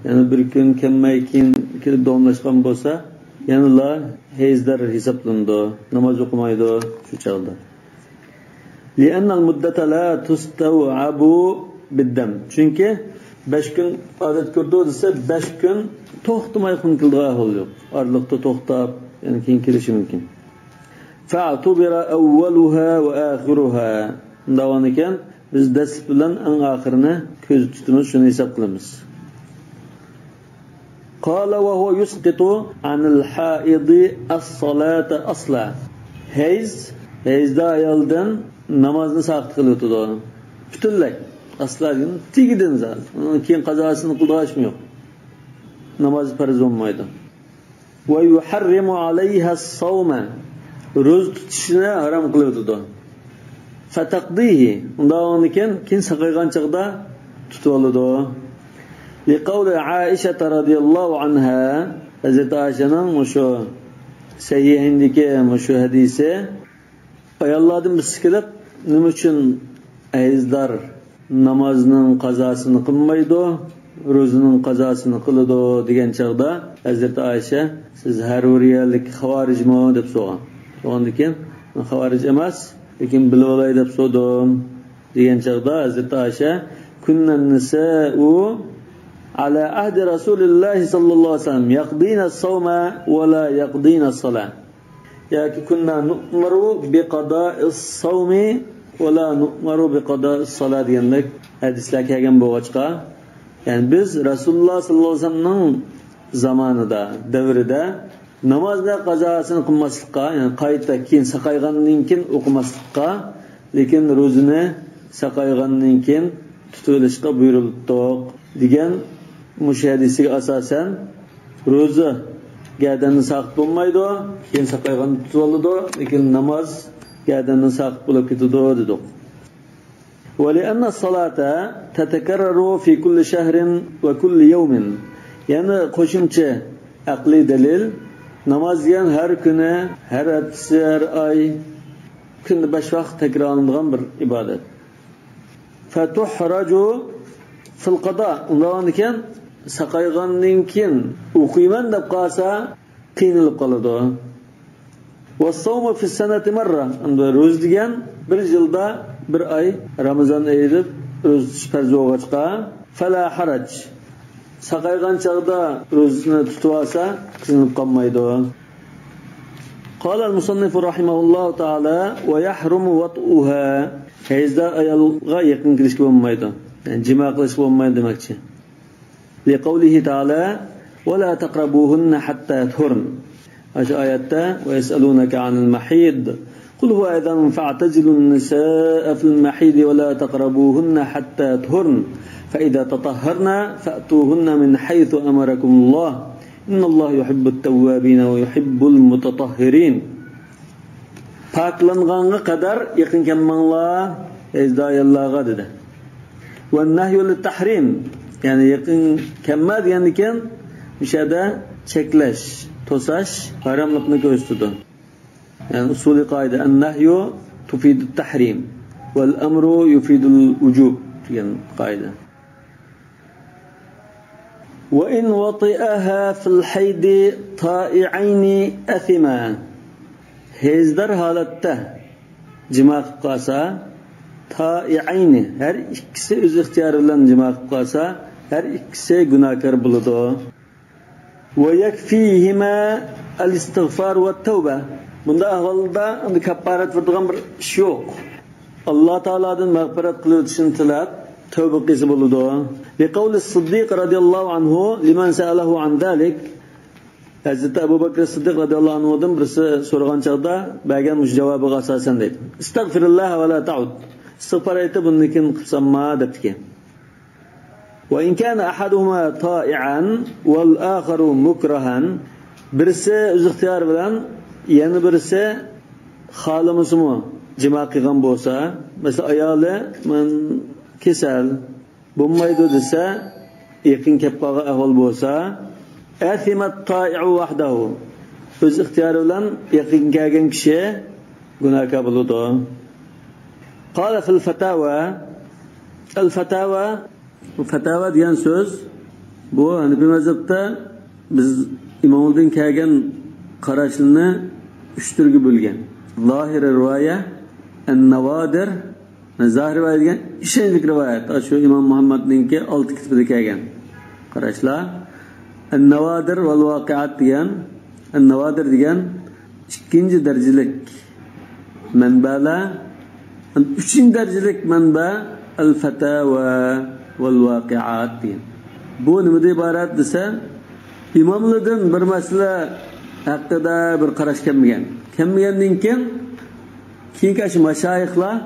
يەنە بىر كۈن كەلمەي، كېيىن كېلىپ داۋاملاشقان بولسا، يەنىلا ھەيزدار ھېسابلىنىدۇ. ناماز ئوقۇمايدۇ شۇ چاغدا. لأن المدة لا تستوعب بالدم. چۈنكى بەش كۈن ئادەت كۆردى دېسە، بەش كۈن توختىماي خۇن كېلىدىغان ئەھۋال يوق. ئارىلىقتا توختاپ، يەنە كېيىن كېلىشى مۇمكىن. فاعتبر أولها وآخرها. ئۇنداق بولغانىكەن، بىز دەسلىپى بىلەن ئەڭ ئاخىرىنى كۆزدە تۇتىمىز، شۇنى ھېساب قىلىمىز. قال وهو يسقط عن الحائض الصلاة أصلا. ھەيز، ھەيزدار ئايالدىن نامازنى ساقىت قىلىۋېتىدۇ. پۈتۈنلەي. ئەسلا دېگىنى تېگىدىن زادى. ئۇنىڭ كېيىن قازاسىنى قىلىدىغان ئىشمۇ يوق. ناماز پەرز بولمايدۇ. ويحرم عليها الصوم. روزا تۇتۇشنى ھارام قىلىۋېتىدۇ. فتقضيه. ئۇنداق بولغاندىكىن، كېيىن ساقايغان چاغدا تۇتۇۋالىدۇ. لقول عائشة رضي الله عنها. ھەزرىتى ئائىشەنىڭ مۇشۇ سەھىھەيندىكى مۇشۇ ھەدىسى. ئاياللاردىن بىرسى كېلىپ، نېمە ئۈچۈن ھەيزدار نامازنىڭ قازاسىنى قىلمايدۇ، روزىنىڭ قازاسىنى قىلىدۇ دېگەن چاغدا، ھەزرىتى ئائىشە، سىز ھەر بىر يەرلىك خاۋارىجمۇ دەپ سورىغان. سورىغاندىن كېيىن، مەن خاۋارىج ئەمەس، لېكىن بىلىۋالاي دەپ سورىدىم دېگەن چاغدا، ھەزرىتى ئائىشە، كنا النساء على عهد رسول الله صلى الله عليه وسلم يقضين الصوم ولا يقضين الصلاة. ياكى كنا نؤمر بقضاء الصوم ولا نؤمر بقضاء الصلاة دېگەندەك ھەدىسلەر كەلگەن بولغاچقا، يەنى بىز رەسۇلۇللاھ سەللەللاھۇ ئەلەيھى ۋەسەللەمنىڭ زامانىدا، دەۋرىدە نامازنى قازاسىنى قىلماسلىققا، يەنى قايتا كېيىن ساقايغاندىن كېيىن ئوقۇماسلىققا، لېكىن روزىنى ساقايغاندىن كېيىن تۇتۇۋېلىشقا بۇيرۇلۇپتۇق دېگەن مۇشۇ ھەدىسىگە ئاساسەن، روزا گەدەندىن ساقىت بولمايدۇ، كېيىن ساقايغاندا تۇتۇۋالىدۇ، لېكىن ناماز گەدەندىن ساقىت بولۇپ كېتىدۇ دېدۇق. ولأن الصلاة تتكرر في كل شهر وكل يوم. يەنە قوشۇمچە ئەقلىي دەلىل، ناماز دېگەن ھەر كۈنى، ھەر ھەپتىسى، ھەر ئاي، كۈندە بەش ۋاق تەكرارلىنىدىغان بىر ئىبادەت. فتحرج في القضاء. ئۇنداق بولغاندىكىن، ساقايغاندىن كېيىن ئوقۇيمەن دەپ قالسا، قىينىلىپ قالىدۇ. والصوم في السنة مرة. ئەمدى روزا دېگەن بىر يىلدا بىر ئاي، رامىزان ئېيى دەپ روزا تۇتۇش پەرز بولغاچقا، فلا حرج. ساقايغان چاغدا روزىنى تۇتۇۋالسا، قىينىلىپ قالمايدۇ. قال المصنف رحمه الله تعالى: ويحرم وطئها. ھەيزدار ئايالغا يېقىن كېلىشكە بولمايدۇ. يەنى جىما قىلىشقا بولمايدۇ دېمەكچى. لقوله تعالى: ولا تقربوهن حتى يطهرن. ئاشۇ ئايەتتە: ويسألونك عن المحيض قل هو أذى فاعتزلوا النساء في المحيض ولا تقربوهن حتى يطهرن فإذا تطهرن فأتوهن من حيث أمركم الله إن الله يحب التوابين ويحب المتطهرين. پاكلانغانغا قەدەر يېقىن كەلمەڭلار ھەيزدار ئاياللارغا دېدى. والنهي للتحريم، يەنى يېقىن كەلمە دېگەندىكىن، مۇشۇ يەردە چەكلەش، توساش، ھاراملىقنى كۆرسىتىدۇ. يەنى ئۇسۇلىي قائىدە، النهي تفيد التحريم والأمر يفيد الوجوب دېگەن قائىدە. وإن وطئها في الحيض طائعين أثما. ھەيزدار ھالەتتە جىما قىلىپ قالسا، تائعين، ھەر ئىككىسى ئۆز ئىختىيارى بىلەن جىما قىلىپ قالسا، ھەر ئىككىسى گۇناھكار بولىدۇ. ويكفيهما الاستغفار والتوبة. بۇنداق ئەھۋالدا ئەمدى كاپپارەت بېرىدىغان بىر ئىش يوق. ئاللا تائالادىن مەغپىرەت قىلىۋېتىشىنى تىلەپ، تەۋبە قىلسا بولىدۇ. لقول الصديق رضي الله عنه لمن سأله عن ذلك. ھەزرىتى ئەبۇ بەكرى سىددىق رەزىياللاھۇ ئەنھۇدىن بىرسى سورىغان چاغدا بەرگەن مۇشۇ جاۋابىغا ئاساسەن دەيدۇ. استغفر الله ولا تعد. ئىستىغپار ئېيتىپ، بۇندىن كېيىن قىلسانما دەپتىكەن. وإن كان أحدهما طائعا والآخر مكرها. بىرسى ئۆز ئىختىيارى بىلەن، يەنە بىرسى خالىمىسىمۇ جىما قىلغان بولسا، مەسىلەن، ئايالى، مەن كېسەل، بولمايدۇ دېسە، يېقىن كەپ قالغان ئەھۋال بولسا، أثم الطائع وحده. ئۆز ئىختىيارى بىلەن يېقىن كەلگەن كىشى گۇناھكار بولىدۇ. قال في الفتاوى، الفتاوى، بۇ فتاۋا دېگەن سۆز، بۇ ھەنىپىي مەزھەپتە بىز ئىمامىدىن كەلگەن قاراشلىرىنى ئۈچ تۈرگە بۆلگەن. زاھىر رىۋايە، ئەن-ناۋادىر، زاھىر رىۋايە دېگەن ئىشەنچلىك رىۋايەت. شۇ ئىمام مۇھەممەدنىڭكى ئالتە كىتابىدا كەلگەن قاراشلار. ئەن-ناۋادىر ۋەل ۋاقىئات دېگەن، ئەن-ناۋادىر دېگەن ئىككىنچى دەرىجىلىك مەنبەلەر، ئۈچىنچى دەرىجىلىك مەنبە ئەل-فەتاۋا ۋەل ۋاقىئات دېگەن. بۇ نېمىدىن ئىبارەت دېسە، ئىماملاردىن بىر مەسىلە ھەققىدە بىر قاراش كەلمىگەن. كەلمىگەندىن كېيىن، كېيىنكى شۇ مەشايىخلار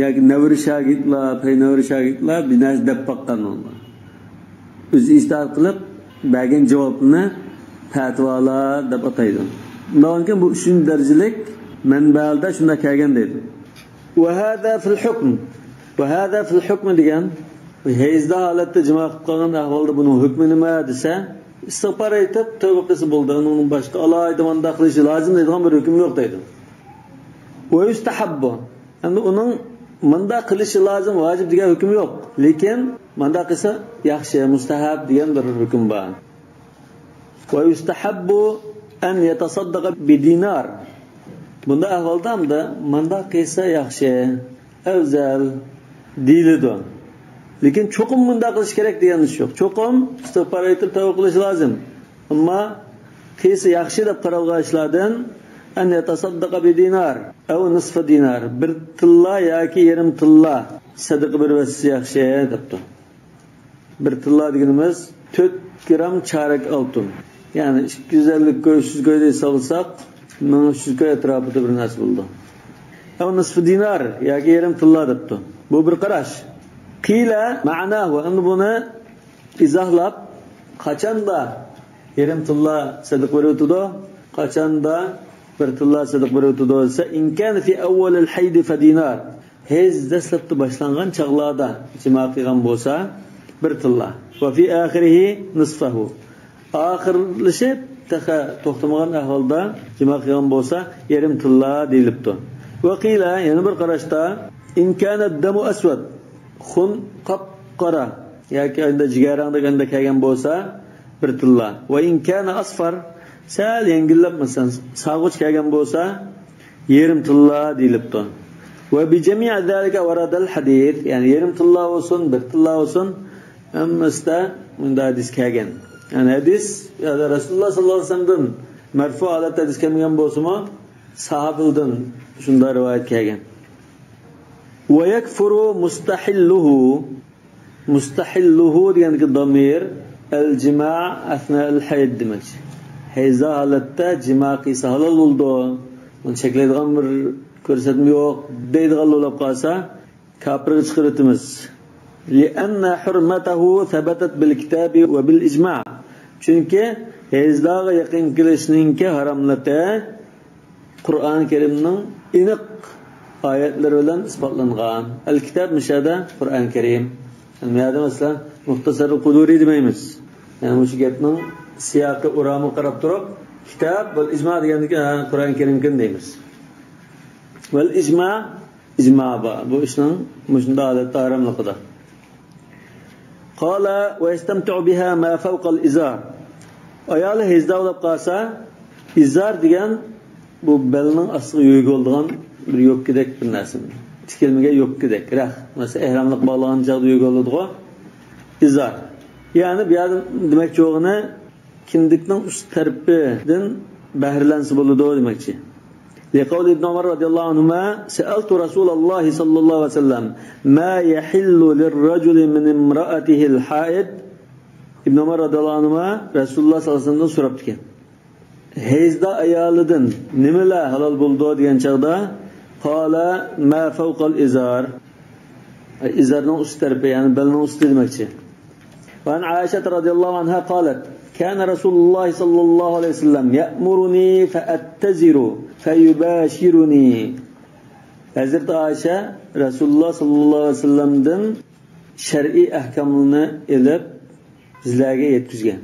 ياكى نەۋرە شاگىرتلار، پەينەۋرە شاگىرتلار بىر نەرسە دەپ باققان بولىدۇ. ئۆزى ئىجتىھات قىلىپ بەرگەن جاۋابنى پەتىۋالار دەپ ئاتايدۇ. ئۇنداقكەن بۇ ئۈچىنچى دەرىجىلىك مەنبەلەردە شۇنداق كەلگەن دەيدۇ. وهذا في الحكم. وهذا في الحكم دېگەن، ھەيزدار ھالەتتە جىما قىلىپ قالغان ئەھۋالدا بۇنىڭ ھۆكمى نېمە دېسە، ئىستىغپار ئېيتىپ تەۋبە قىلسا بولدى. ئۇنىڭدىن باشقا ئالاھىدە مانداق قىلىشى لازىم دەيدىغان بىر ھۆكۈم يوق دەيدۇ. ويستحب. ئەمدى ئۇنىڭ مۇنداق قىلىشى لازىم، ۋاجىپ دېگەن ھۆكۈم يوق. لېكىن مۇنداق قىلسا ياخشى، مۇستەھەب دېگەن بىر ھۆكۈم بار. ويستحب أن يتصدق بدينار. بۇنداق ئەھۋالدا ئەمدى مۇنداق قىلسا ياخشى، ئەۋزەل دېيىلىدۇ. لېكىن چوقۇم مۇنداق قىلىش كېرەك دېگەن ئىش يوق. چوقۇم ئىستىغپار ئېيتىپ تەۋبە قىلىش لازىم. ئەمما قىلسا ياخشى دەپ قارالغان ئىشلاردىن أن يتصدق بدينار أو نصف دينار، بىر تىللا ياكى يېرىم تىللا سەدىقە بېرىۋەتسە ياخشى دەپتۇ. بىر تىللا دېگىنىمىز تۆت گرام چارەك ئالتۇن. يەنى ئىككى يۈز ئەللىك كوي، ئۈچ يۈز كوي دەپ سالساق، مىڭ ئۈچ يۈز كوي ئەتراپىدا بىر نەرسە بولىدۇ. أو نصف دينار ياكى يېرىم تىللا دەپتۇ. بۇ بىر قاراش. قيل معناه، ئەمدى بۇنى ئىزاھلاپ، قاچاندا يېرىم تىللا سەدىقە بېرىۋېتىدۇ، قاچاندا بىر تىللا سەدىقە بېرىۋېتىدۇ دېسە، إن كان في أول الحيض فدينار. ھەيز دەسلەپتە باشلانغان چاغلاردا جىما قىلغان بولسا، بىر تىللا. وفي آخره نصفه. ئاخىرلىشىپ، تېخى توختىمىغان ئەھۋالدا جىما قىلغان بولسا، يېرىم تىللا دېيىلىپتۇ. وقيل، يەنە بىر قاراشتا، إن كان الدم أسود، خۇن قاپقارا ياكى ئەندە جىگەرەڭدەك ئەندە كەلگەن بولسا، بىر تىللا. وإن كان أصفر، سەل يەڭگىللەپ، مەسىلەن، سارغۇچ كەلگەن بولسا، يېرىم تىللا دېيىلىپتۇ. وبجميع ذلك ورد الحديث، يەنى يېرىم تىللا بولسۇن، بىر تىللا بولسۇن، ھەممىسىدە مۇنداق ھەدىس كەلگەن. يەنى ھەدىس، يەنى رەسۇلۇللا ساللاللاھۇ ئەلەيھى ۋەسەللەمدىن مەرفۇ ھالەتتە ھەدىس كەلمىگەن بولسىمۇ، ساھابىلىدىن شۇنداق رىۋايەت كەلگەن. ويكفر مستحله. مستحله دېگەندىكى دامىر، الجماع أثناء الحيض دېمەكچى. ھەيزا ھالەتتە جىما قىلسا ھالال بولىدۇ، بۇنى چەكلەيدىغان بىر كۆرسەتمە يوق دەيدىغان بولۇپ قالسا، كاپىرغا چىقىرىۋېتىمىز. لأن حرمته ثبتت بالكتاب وبالإجماع. چۈنكى ھەيزداغا يېقىن كېلىشنىڭكى ھاراملىقى قۇرئان كەرىمنىڭ ئېنىق ئايەتلىرى بىلەن ئىسپاتلانغان. ئەل كىتاب مۇشۇ يەردە قۇرئان كەرىم. يەنى بۇ يەردە مەسىلەن، مۇختەسەر قۇدۇرى دېمەيمىز. يەنى مۇشۇ گەپنىڭ سىياقى، ئورامىغا قاراپ تۇرۇپ، كىتاب ۋەل ئىجما دېگەندىكى، ھە، قۇرئان كەرىمكەن دەيمىز. ۋەل ئىجما، ئىجما بار بۇ ئىشنىڭ مۇشۇنداق ھالەتتە ھاراملىقىدا. قال ويستمتع بها ما فوق الإزار. ئايالى ھەيزدا بولۇپ قالسا، ئىزار دېگەن بۇ بەلنىڭ ئاستىغا يۆگە بولىدىغان بىر يوپكىدەك بىر نەرسە. تىكىلمىگەن يوپكىدەك، رەخت. مەسىلەن، ئەھراملىق باغلىغان چاغدا يۆگە بولىدىغۇ ئىزار. يەنى بۇ يەردە دېمەكچى بولغىنى، كىندىكنىڭ ئۈست تەرىپىدىن بەھرىلەنسە بولىدۇ دېمەكچى. لقول ابن عمر رضي الله عنهما، سألت رسول الله صلى الله عليه وسلم، ما يحل للرجل من امرأته الحائض؟ ئىبن ئۆمەر رەزىياللاھۇ ئەنھۇما رەسۇلۇللاھ سەللەللاھۇ ئەلەيھى ۋەسەللەمدىن سوراپتىكەن. ھەيزدا ئايالىدىن نېمىلەر ھالال بولىدۇ دېگەن چاغدا، قال، ما فوق الإزار. ئىزارنىڭ ئۈست تەرىپى، يەنى بەلنىڭ ئۈستى دېمەكچى. وعن عائشة رضي الله عنها قالت، كان رسول الله صلى الله عليه وسلم يأمرني فأتزر فيباشرني. ھەزرىتى ئائىشە رەسۇلۇللاھ سەللەللاھۇ ئەلەيھى ۋەسەللەمدىن شەرئىي ئەھكاملارنى ئېلىپ، بىزلەرگە يەتكۈزگەن.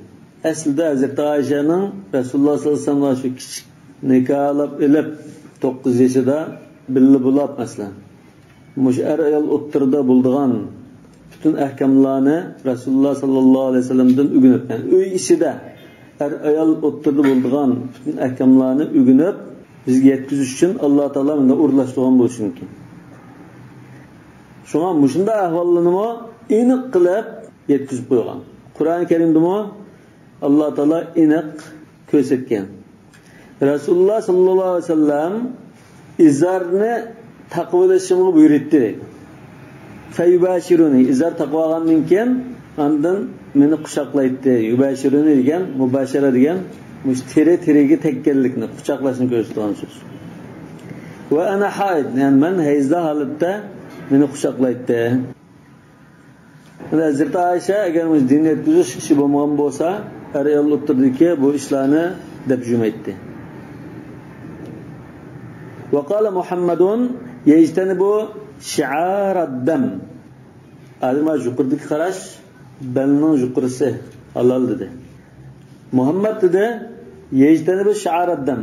ئەسلىدە ھەزرىتى ئائىشەنىڭ رەسۇلۇللاھ سەللەللاھۇ ئەلەيھى ۋەسەللەمغا شۇ كىچىك نىكاھلاپ ئېلىپ، توققۇز يېشىدا بىللە بولاپ، مەسىلەن، مۇشۇ ئەر-ئايال ئوتتۇرىدا بولىدىغان پۈتۈن ئەھكاملارنى رەسۇلۇللاھ سەللەللاھۇ ئەلەيھى ۋەسەللەمدىن ئۆگىنىپ، يەنى ئۆي ئىچىدە ئەر-ئايال ئوتتۇرىدا بولىدىغان پۈتۈن ئەھكاملارنى ئۆگىنىپ، بىزگە يەتكۈزۈش ئۈچۈن ئاللاھ تائالا مۇنداق ئورۇنلاشتۇرغان بولۇشى مۇمكىن. شۇڭا مۇشۇنداق ئەھۋاللارنىمۇ ئېنىق قىلىپ يەتكۈزۈپ قويغان. قۇرئان كەرىمدىمۇ ئاللاھ تائالا ئېنىق كۆرسەتكەن. رەسۇلۇللاھ سەللەللاھۇ ئەلەيھى ۋەسەللەم ئىزارنى تاقىۋېلىشىمغا بۇيرۇيتتى. فيباشرني، ئىزار تاقىۋالغاندىن كېيىن ئاندىن مېنى قۇچاقلايتتى. يباشرني دېگەن، مۇباشەرە دېگەن، مۇشۇ تېرە تېرىگە تەگكەنلىكنى، قۇچاقلاشنى كۆرسىتىدىغان سۆز. وأنا حائض، يەنى مەن ھەيزدا ھالەتتە مېنى قۇچاقلايتتى. ھەزرىتى ئائىشە ئەگەر مۇشۇ دىن يەتكۈزۈش ئىشى بولمىغان بولسا، ئەر-ئايال ئوتتۇرىدىكى بۇ ئىشلارنى دەپ يۈرمەيتتى. وقال محمد يجتنب شعار الدم. ئادەم يۇقىرىدىكى قاراش، بەلنىڭ يۇقىرىسى ھالال دېدى. مۇھەممەد دېدى، يجتنب شعار الدم.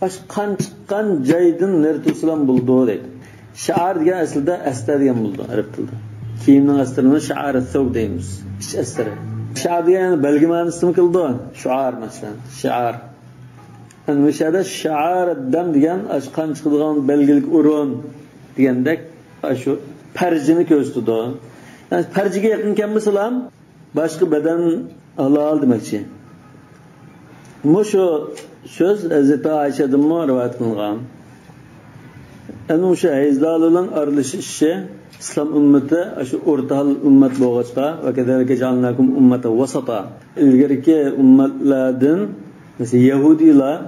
ئاشۇ قان چىققان جايدىن نېرى تۇرسىلا بولىدۇ دەيدۇ. شىئار دېگەن ئەسلىدە ئەستەر دېگەن بولىدۇ ئەرەب تىلىدا. كىيىمنىڭ ئەستىرىنى شىئار سەۋب دەيمىز. ئىچ ئەستىرى. شىئار دېگەن يەنە بەلگە مەنىسىمۇ كېلىدۇ. شۇئار مەسىلەن. شىئار. يەنى مۇشۇ يەردە شىئار دەم دېگەن ئاشۇ قان چىقىدىغان بەلگىلىك ئورۇن دېگەندەك ئاشۇ پەرجىنى كۆرسىتىدۇ. يەنى پەرجىگە يېقىن كەلمىسىلا، باشقا بەدەن ھالال دېمەكچى. مۇشۇ سۆز ھەزرىتى ئائىشەدىنمۇ رىۋايەت قىلىنغان. ئەنە مۇشۇ ھەيزدارلار بىلەن ئارىلىشىشى ئىسلام ئۈممىتى، شۇ ئورتا ھال ئۈممەت بولغاچقا، ۋە كەزالىكە جەئەلناكۇم ئۇممەتەن ۋەسەتا. ئىلگىرىكى ئۈممەتلەردىن، مەسىلەن، يەھۇدىيلار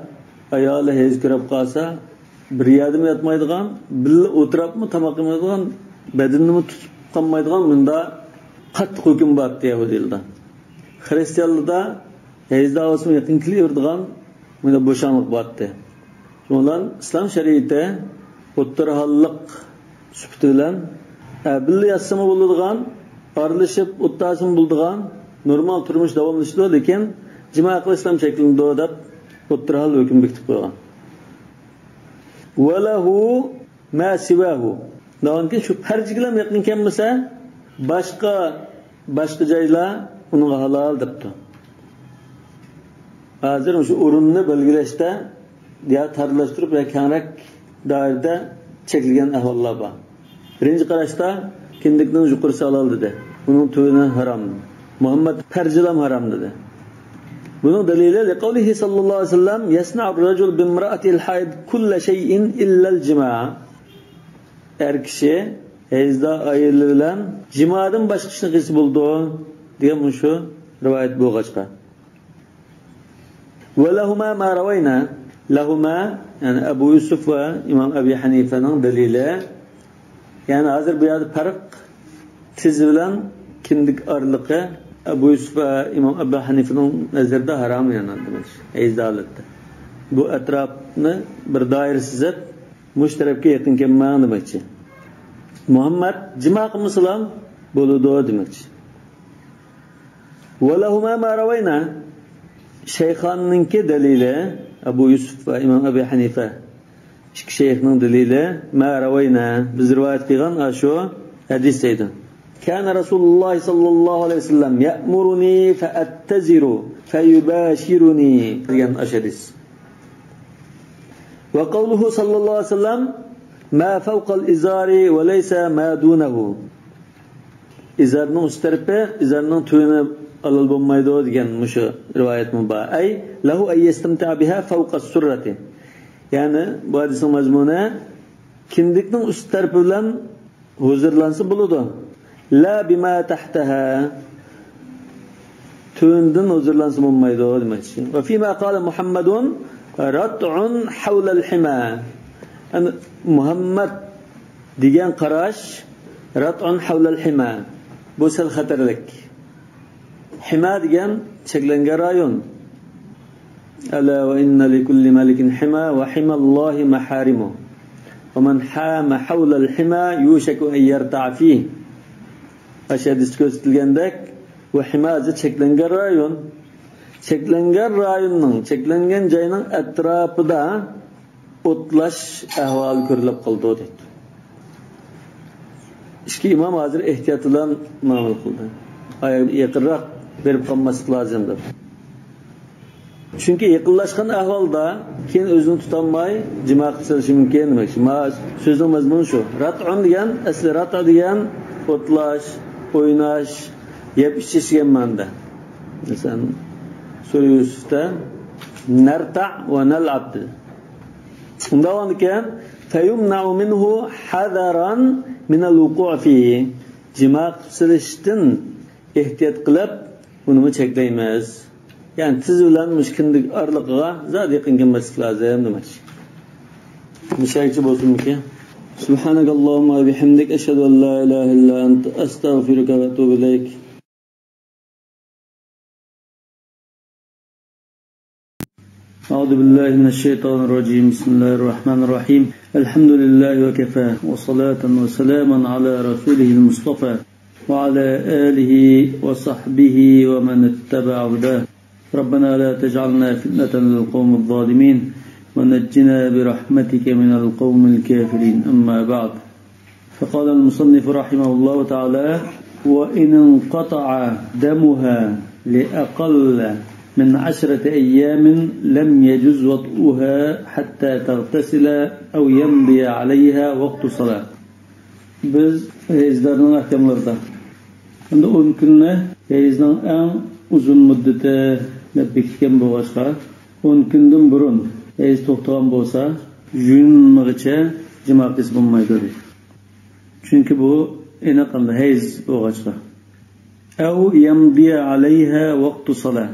ئايالى ھەيز كۆرۈپ قالسا، بىر يەردىمۇ ياتمايدىغان، بىللە ئولتۇراپمۇ تاماق يېمەيدىغان، بەدىنىنىمۇ تۇتۇپ قالمايدىغان مۇنداق قاتتىق ھۆكۈم بار ئىدى يەھۇدىيلاردا. خىرىستىيانلاردا ھەيز داۋاسىمۇ يېقىن كېلىۋېرىدىغان مۇنداق بوشاڭلىق بار ئىدى. شۇنىڭ بىلەن ئىسلام شەرىئىتى ئوتتۇرا ھاللىق سۈپىتى بىلەن، ئە، بىللە ياتسىمۇ بولىدىغان، ئارىلىشىپ ئولتۇرسىمۇ بولىدىغان، نورمال تۇرمۇش داۋاملىشىدۇ، لېكىن جىما قىلىشتىن چەكلىنىدۇ دەپ ئوتتۇرا ھال ھۆكۈم بېكىتىپ قويغان. ۋەلەھۇ مە سىۋەھۇ. دەۋانكى شۇ پەرجىگىلا يېقىن كەلمىسە، باشقا، باشقا جايلار ئۇنىڭغا ھالال دەپتۇ. ھازىر شۇ ئورۇننى بەلگىلەشتە يا تارلاشتۇرۇپ يا كەڭرەك دائىرىدە چەكلىگەن ئەھۋاللار بار. بىرىنچى قاراشتا كىندىكنىڭ يۇقىرىسى ھالال دېدى. ئۇنىڭ تۆۋىنى ھارام. مۇھەممەد پەرجىلام ھارام دېدى. بۇنىڭ دەلىلى لىقەۋلىھى ساللاللاھۇ ئەلەيھى ۋەسەللەم، يەسنەئۇر رەجۇلۇ بىمرائەتىھىل ھائىد كۇللە شەيئىن ئىللەل جىما. ئەر كىشى ھەيزدار ئايالى بىلەن جىمادىن باشقا ئىشنى قىلسا بولىدۇ دېگەن مۇشۇ رىۋايەت بولغاچقا. ۋەلەھۇما ما رەۋەينا. لەھۇما، يەنى ئەبۇ يۈسۈف ۋە ئىمام ئەبى ھەنىفەنىڭ دەلىلى. يەنى ھازىر بۇ يەردە پەرق تىز بىلەن كىندىك ئارىلىقى ئەبۇ يۈسۈف ۋە ئىمام ئەبۇ ھەنىفىنىڭ نەزىرىدە ھارام، يەنى دېمەك، ھەيز ھالەتتە. بۇ ئەتراپنى بىر دائىرە سىزىپ، مۇشۇ تەرەپكە يېقىن كەلمەڭ دېمەكچى. مۇھەممەد جىما قىلمىسىلا بولىدۇ دېمەكچى. ۋەلەھۇما ما رەۋەينا. شەيخاننىڭكى دەلىلى، ئەبۇ يۈسۈف ۋە ئىمام ئەبى ھەنىفە ئىككى شەيخنىڭ دەلىلى، ما رەۋەينا، بىز رىۋايەت قىلغان ئاشۇ ھەدىس دەيدۇ. كان رسول الله صلى الله عليه وسلم يأمرني فأتزر فيباشرني دېگەن ئاشۇ ھەدىس. وقوله صلى الله عليه وسلم، ما فوق الإزار وليس ما دونه. ئىزارنىڭ ئۈست تەرىپى، ئىزارنىڭ تۆۋىنى ھالال بولمايدۇ دېگەن مۇشۇ رىۋايەتمۇ بار. أي له أن يستمتع بها فوق السرة. يەنى بۇ ھەدىسنىڭ مەزمۇنى، كىندىكنىڭ ئۈست تەرىپى بىلەن ھۇزۇرلانسا بولىدۇ. لا بما تحتها. تۆۋىنىدىن ھۇزۇرلانسا بولمايدۇ دېمەكچى. وفيما قال محمد رتع حول الحمى. يەنى مۇھەممەد دېگەن قاراش رتع حول الحمى. بۇ سەل خەتەرلىك. ھىما دېگەن چەكلەنگەن رايون. ألا وإن لكل ملك حمى وحمى الله محارمه ومن حام حول الحمى يوشك أن يرتع فيه. ئاشۇ ھەدىستە كۆرسىتىلگەندەك، بۇ ھىما چەكلەنگەن رايون. چەكلەنگەن رايوننىڭ، چەكلەنگەن جاينىڭ ئەتراپىدا ئوتلاش ئەھۋالى كۆرۈلۈپ قالىدۇ دەيدۇ. ئىككى ئىمام ھازىر ئېھتىيات بىلەن مۇئامىلە قىلدى. ئاي، يېقىنراق بېرىپ قالماسلىق لازىم دەپ. چۈنكى يېقىنلاشقان ئەھۋالدا كېيىن ئۆزىنى تۇتالماي جىما قىلىپ سېلىشى مۇمكىن دېمەكچى. ما سۆزنىڭ مەزمۇنى شۇ. راتئۇن دېگەن، ئەسلى راتئا دېگەن ئوتلاش، ئويناش، يەپ ئىچىش دېگەن مەنىدە. مەسىلەن، سۈرە يۈسۈفتە نەرتەئ ۋە نەلئەب دېدى. ئۇنداق بولغاندىكىن، فيمنع منه حذرا من الوقوع فيه. جىما قىلىپ سېلىشتىن ئېھتىيات قىلىپ، ئۇنىمۇ چەكلەيمىز. يەنى تىز بىلەن مۇشۇ كىندىك ئارىلىقىغا زادى يېقىن كەلمەسلىك لازىم دېمەكچى. مۇشۇنچە بولسۇنمىكىن؟ سبحانك اللهم وبحمدك، أشهد أن لا إله إلا أنت، أستغفرك وأتوب إليك. أعوذ بالله من الشيطان الرجيم. بسم الله الرحمن الرحيم. الحمد لله وكفى، وصلاة وسلاما على رسوله المصطفى، وعلى آله وصحبه ومن اتبع هداه. ربنا لا تجعلنا فتنة للقوم الظالمين، ونجنا برحمتك من القوم الكافرين. أما بعد. فقال المصنف رحمه الله تعالى: وإن انقطع دمها لأقل من عشرة أيام لم يجز وطئها حتى تغتسل أو يمضي عليها وقت صلاة. بىز ھەيزدارنىڭ ئەھكاملىرىدا، ئەمدى ئون كۈننى ھەيزنىڭ ئەڭ ئۇزۇن مۇددىتى دەپ بېكىتكەن بولغاچقا، ئون كۈندىن بۇرۇن ھەيز توختىغان بولسا، يۇيۇنمىغىچە جىما قىلسا بولمايدۇ، دېدى. چۈنكى بۇ ئېنىق ھەيز بولغاچقا. ئەۋ يەمدىيە ئەلەيھا ۋاقتۇ سالا.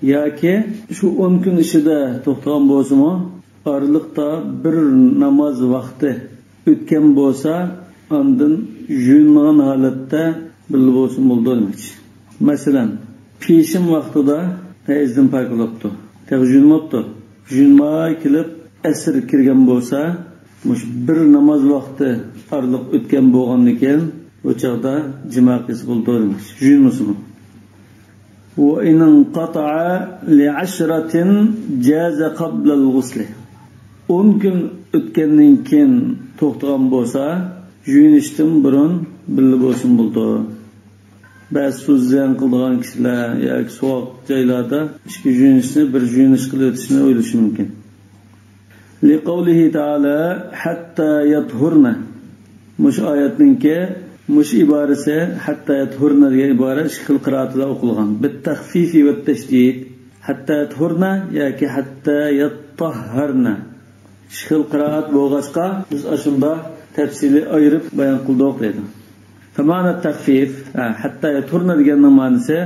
ياكى شۇ ئون كۈن ئىچىدە توختىغان بولسىمۇ، ئارىلىقتا بىر ناماز ۋاقتى ئۆتكەن بولسا، ئاندىن يۇيۇنمىغان ھالەتتە بىللە بولسىمۇ بولىدۇ دېمەكچى. مەسىلەن، پېشىن ۋاقتىدا ھەيزدىن پاك بولاپتۇ. تېخى يۇيۇنماپتۇ. يۇيۇنماي كېلىپ ئەسىر كىرگەن بولسا، مۇشۇ بىر ناماز ۋاقتى ئارىلىق ئۆتكەن بولغاندىكىن، بۇ چاغدا جىما قىلسا بولىدۇ دېمەكچى، يۇيۇنمىسىمۇ. وإن انقطع لعشرة جاز قبل الغسل. ئون كۈن ئۆتكەندىن كېيىن توختىغان بولسا، يۇيۇنۇشتىن بۇرۇن بىللە بولسىمۇ بولىدۇ. بەزى سۇ زىيان قىلىدىغان كىشىلەر ياكى سوغۇق جايلاردا ئىككى يۇيۇنۇشنى بىر يۇيۇنۇش قىلىۋېتىشنى ئويلىشى مۇمكىن. لقوله تعالى حتى يطهرن. مۇشۇ ئايەتنىڭكى مۇشۇ ئىبارىسى، حتى يطهرن دېگەن ئىبارە ئىككى خىل قىرائەتتە ئوقۇلغان. بالتخفيف والتشديد. حتى يطهرن ياكى حتى يطهرن. ئىككى خىل قىرائەت بولغاچقا، بىز ئاشۇنداق تەپسىلىي ئايرىپ بايان قىلدۇق دەيدۇ. فمعنى التخفيف، ھە، حتى يطهرن دېگەننىڭ مەنىسى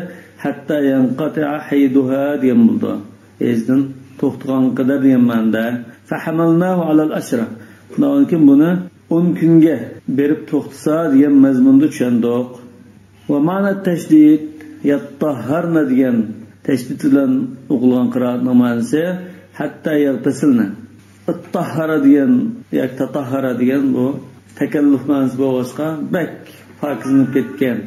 حتى ينقطع حيضها دېگەن بولىدۇ. ھەيزدىن توختىغانغا قەدەر دېگەن مەنىدە. فحملناه على العشرة. شۇنداقتىن كېيىن بۇنى ئون كۈنگە بېرىپ توختىسا دېگەن مەزمۇندا چۈشەندۇق. ومعنى التشديد، يطهرن دېگەن تەشدىد بىلەن ئوقۇلغان قىرائەتنىڭ مەنىسى حتى يغتسلن. ئىتتەھھەرە دېگەن ياكى تەتەھھەرە دېگەن بۇ تەكەللۇپ مەنىسى بولغاچقا، بەك پاكىزلىنىپ كەتكەن،